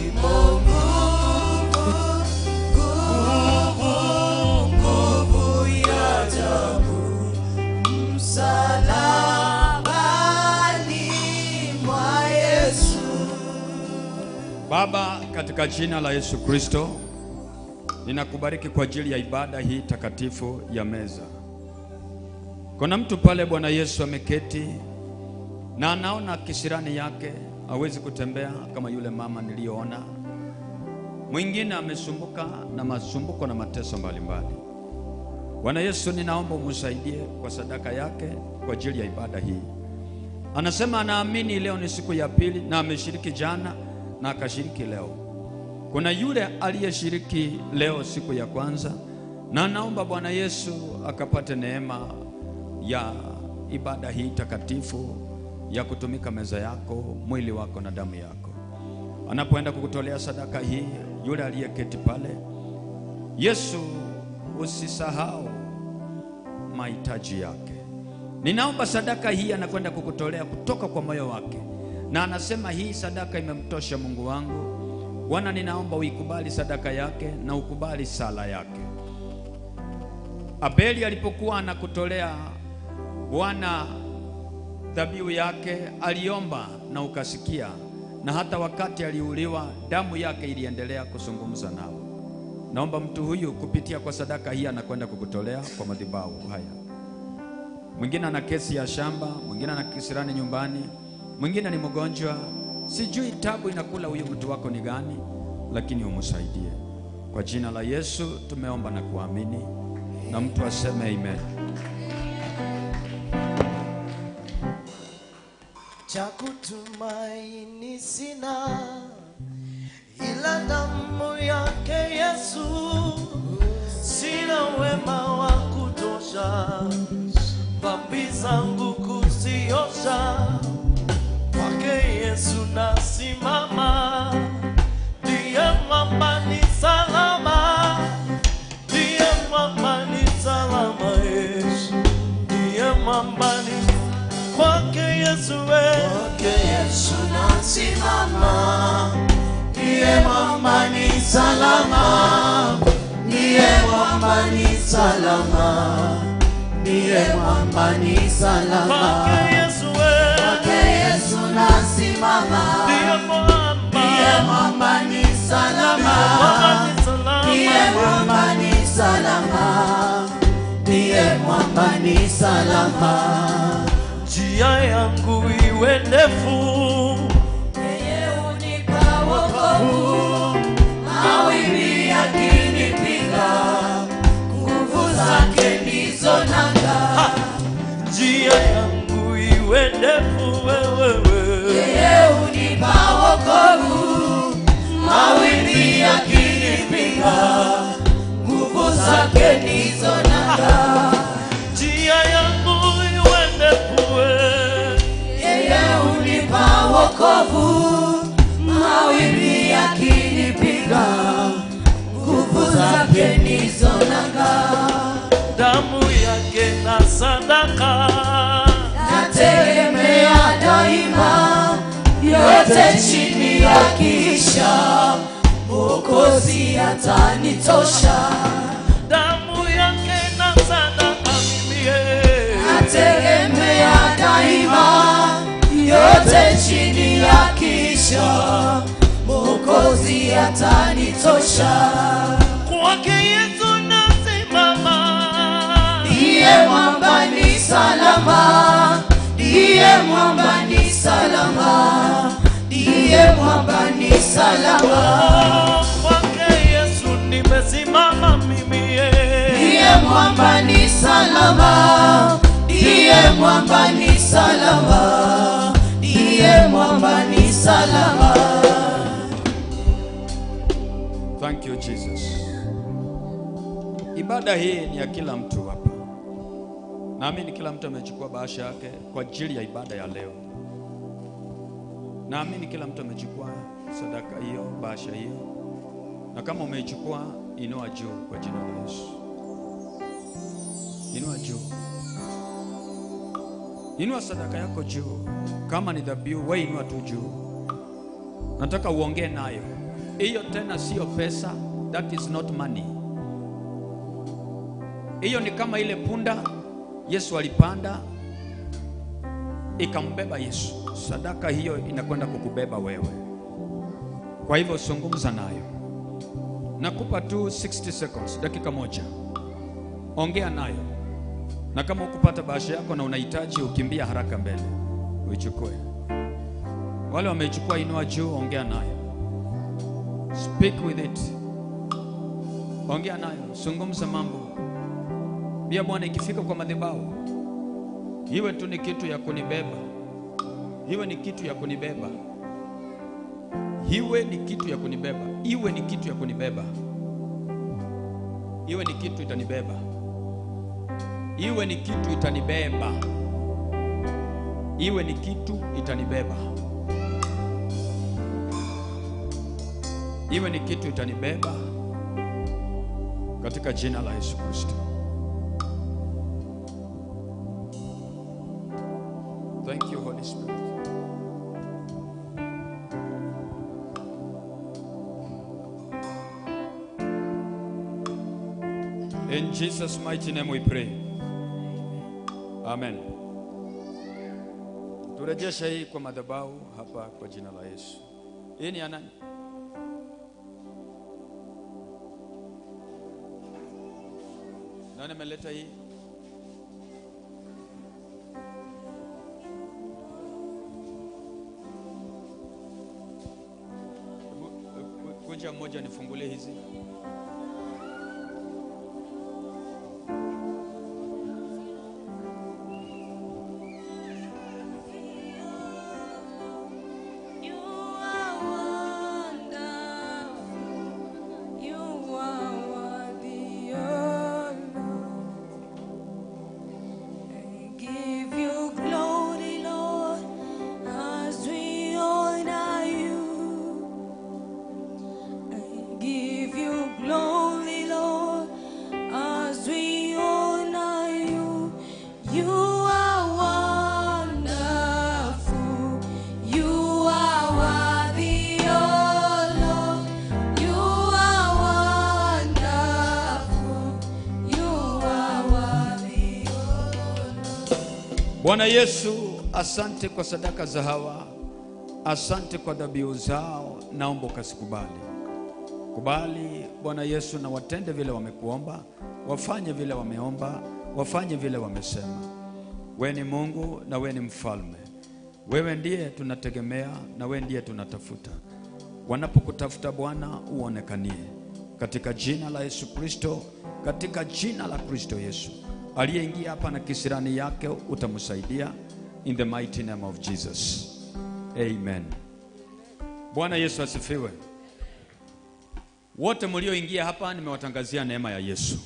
A: Imo nguvu, nguvu, nguvu ya ajabu msalabani mwa Yesu.
E: Baba, katika jina la Yesu Kristo, ninakubariki kwa ajili ya ibada hii takatifu ya meza. Kuna mtu pale Bwana Yesu ameketi na anaona kisirani yake hawezi kutembea kama yule mama niliyoona. Mwingine amesumbuka na masumbuko na mateso mbalimbali. Bwana Yesu, ninaomba umsaidie kwa sadaka yake kwa ajili ya ibada hii. Anasema anaamini leo ni siku ya pili na ameshiriki jana na akashiriki leo. Kuna yule aliyeshiriki leo siku ya kwanza na anaomba Bwana Yesu akapate neema ya ibada hii takatifu ya kutumika meza yako, mwili wako na damu yako. Anapoenda kukutolea sadaka hii, yule aliyeketi pale, Yesu usisahau mahitaji yake. Ninaomba sadaka hii anakwenda kukutolea kutoka kwa moyo wake, na anasema hii sadaka imemtosha Mungu wangu. Bwana, ninaomba uikubali sadaka yake na ukubali sala yake. Abeli alipokuwa anakutolea Bwana dhabihu yake, aliomba na ukasikia, na hata wakati aliuliwa damu yake iliendelea kuzungumza nao. Naomba mtu huyu kupitia kwa sadaka hii anakwenda kukutolea kwa madhabahu haya, Mwingine ana kesi ya shamba, mwingine ana kisirani nyumbani, mwingine ni mgonjwa. Sijui tabu inakula huyu mtu wako ni gani, lakini umsaidie. Kwa jina la Yesu tumeomba na kuamini, na mtu aseme amen.
A: Cha kutumaini sina ila damu yake Yesu, sina wema wa kutosha, dhambi zangu kuziosha, kwake Yesu nasimama, ndiye mwamba ni salama, ndiye mwamba ni salama, Yesu ndiye mwamba ni kwake Yesu, kwake
L: Yesu nasimama, ndiye mwamba ni salama, ndiye mwamba ni salama, ndiye mwamba ni salama.
A: Kwake Yesu,
L: kwake Yesu nasimama, ndiye mwamba ni salama, ndiye mwamba ni salama, ndiye mwamba ni salama.
A: Njia yangu iwe ndefu,
H: yeye hunipa wokovu, mawimbi yakinipiga, nguvu zake ndizo nanga.
A: Njia yangu iwe ndefu, wewe
H: yeye hunipa wokovu, mawimbi yakinipiga, nguvu zake ndizo nanga.
A: Njia yangu iwe ndefu,
H: yeye hunipa wokovu, mawimbi yakinipiga, nguvu zake ndizo nanga.
A: Damu yake na sadaka
H: nategemea daima, yote chini ya kisha, Mwokozi atanitosha.
A: Damu yake na sadaka mimi
H: nategemea daima, yote chini ya kisha, Mwokozi atanitosha.
A: Kwake Yesu nasimama,
H: ndiye mwamba ni salama, ndiye mwamba ni salama, ndiye mwamba ni salama.
A: Kwake Yesu nimesimama mimi,
H: ndiye mwamba ni salama, ndiye mwamba ni salama, ndiye mwamba ni salama.
E: Thank you Jesus. Ibada hii ni ya kila mtu hapa. Naamini kila mtu amechukua bahasha yake kwa ajili ya ibada ya leo. Naamini kila mtu amechukua sadaka hiyo, bahasha hiyo. Na kama umeichukua, inua juu kwa jina la Yesu. Inua juu. Inua sadaka yako juu. Kama ni dhabihu, wewe inua tu juu. Nataka uongee nayo. Hiyo tena sio pesa, that is not money. Hiyo ni kama ile punda Yesu alipanda ikambeba Yesu. Sadaka hiyo inakwenda kukubeba wewe. Kwa hivyo zungumza nayo. Nakupa tu 60 seconds, dakika moja. Ongea nayo. Na kama ukupata bahasha yako na unahitaji, ukimbia haraka mbele uichukue. Wale wameichukua, inua juu, ongea nayo. Speak with it. Ongea nayo, zungumza mambo. Bia Bwana, ikifika kwa madhabahu, iwe tu ni kitu ya kunibeba. Iwe ni kitu ya kunibeba. Iwe ni kitu ya kunibeba. Iwe ni kitu ya kunibeba. Iwe ni kitu itanibeba. Iwe ni kitu itanibeba. Iwe ni kitu itanibeba. Iwe ni kitu itanibeba katika jina la Yesu Kristo. Thank you Holy Spirit. In Jesus' mighty name we pray. Amen. Turejeshe hii kwa madhabahu hapa kwa jina la Yesu. Hii ni ya nani? Nani ameleta hii? Wacha mmoja nifungulie hizi.
H: You are wonderful. You are worthy, oh Lord. I give you glory, Lord, as we honor you. I give you glory, Lord, as we honor you. You are wonderful. You are worthy, oh Lord. You are wonderful. You are worthy, oh Lord.
E: Bwana Yesu, asante kwa sadaka za hawa, asante kwa dhabihu zao, naomba ukasikubali. Kubali Bwana Yesu, na watende vile wamekuomba, wafanye vile wameomba, wafanye vile wamesema. Wewe ni Mungu na wewe ni mfalme. Wewe ndiye tunategemea na wewe ndiye tunatafuta. Wanapokutafuta Bwana, uonekanie katika jina la Yesu Kristo, katika jina la Kristo Yesu. Aliyeingia hapa na kisirani yake utamsaidia, in the mighty name of Jesus. Amen. Bwana Yesu asifiwe. Wote mlioingia hapa nimewatangazia neema ya Yesu.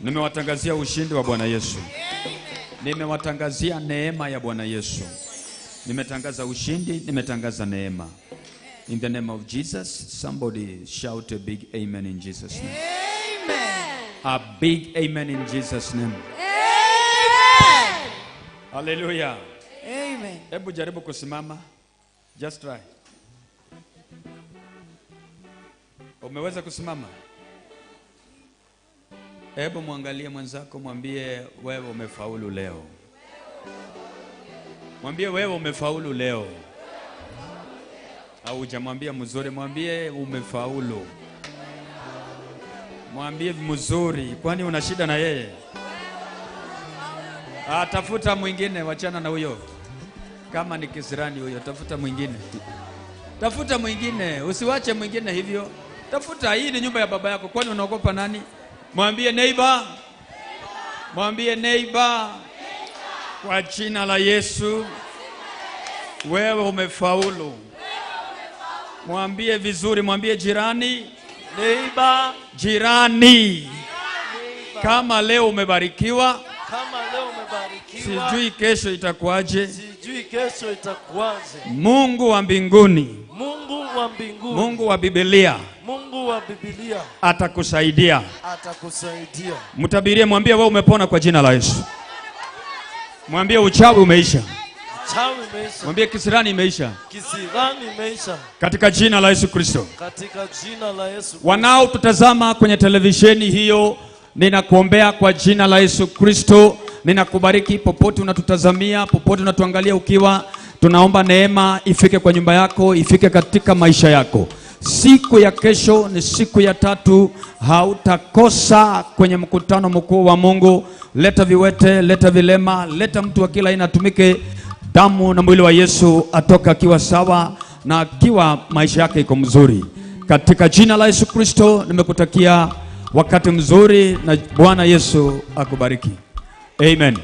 E: Nimewatangazia ushindi wa Bwana Yesu. Nimewatangazia neema ya Bwana Yesu. Nimetangaza ushindi, nimetangaza neema. In the name of Jesus, somebody shout a big amen in Jesus' name.
H: Amen.
E: A big amen in Jesus' name.
H: Amen.
E: Hallelujah.
C: Amen.
E: Hebu jaribu kusimama. Just try. Umeweza kusimama? Hebu mwangalie mwenzako, mwambie wewe umefaulu leo. Mwambie wewe umefaulu leo. Au hujamwambia mzuri, mwambie umefaulu. Mwambie mzuri, kwani una shida na yeye? Ah, tafuta mwingine, wachana na huyo. Kama ni kisirani huyo, tafuta mwingine. Tafuta mwingine, usiwache mwingine hivyo. Tafuta, hii ni nyumba ya baba yako, kwani unaogopa nani? Mwambie neighbor. Mwambie neighbor. Kwa jina la Yesu, wewe umefaulu. Mwambie vizuri, mwambie jirani,
A: Neighbor,
E: jirani. Kama leo umebarikiwa,
A: kama leo umebarikiwa,
E: sijui kesho itakuwaje.
A: sijui kesho itakuwaje.
E: Mungu wa mbinguni,
A: Mungu wa mbinguni,
E: Mungu wa Biblia
A: Mungu wa Biblia
E: atakusaidia.
A: atakusaidia.
E: Mtabirie, mwambie wewe umepona kwa jina la Yesu. Mwambie uchawi umeisha.
A: Chawi imeisha,
E: Mwambie kisirani imeisha
A: kisirani imeisha,
E: katika jina la Yesu Kristo.
A: katika jina la Yesu.
E: Wanaotutazama kwenye televisheni hiyo, ninakuombea kwa jina la Yesu Kristo. Ninakubariki popote unatutazamia, popote unatuangalia ukiwa, tunaomba neema ifike kwa nyumba yako, ifike katika maisha yako. Siku ya kesho ni siku ya tatu, hautakosa kwenye mkutano mkuu wa Mungu. Leta viwete, leta vilema, leta mtu wa kila aina atumike. Damu na mwili wa Yesu atoka akiwa sawa na akiwa maisha yake iko mzuri. Katika jina la Yesu Kristo nimekutakia wakati mzuri na Bwana Yesu akubariki. Amen.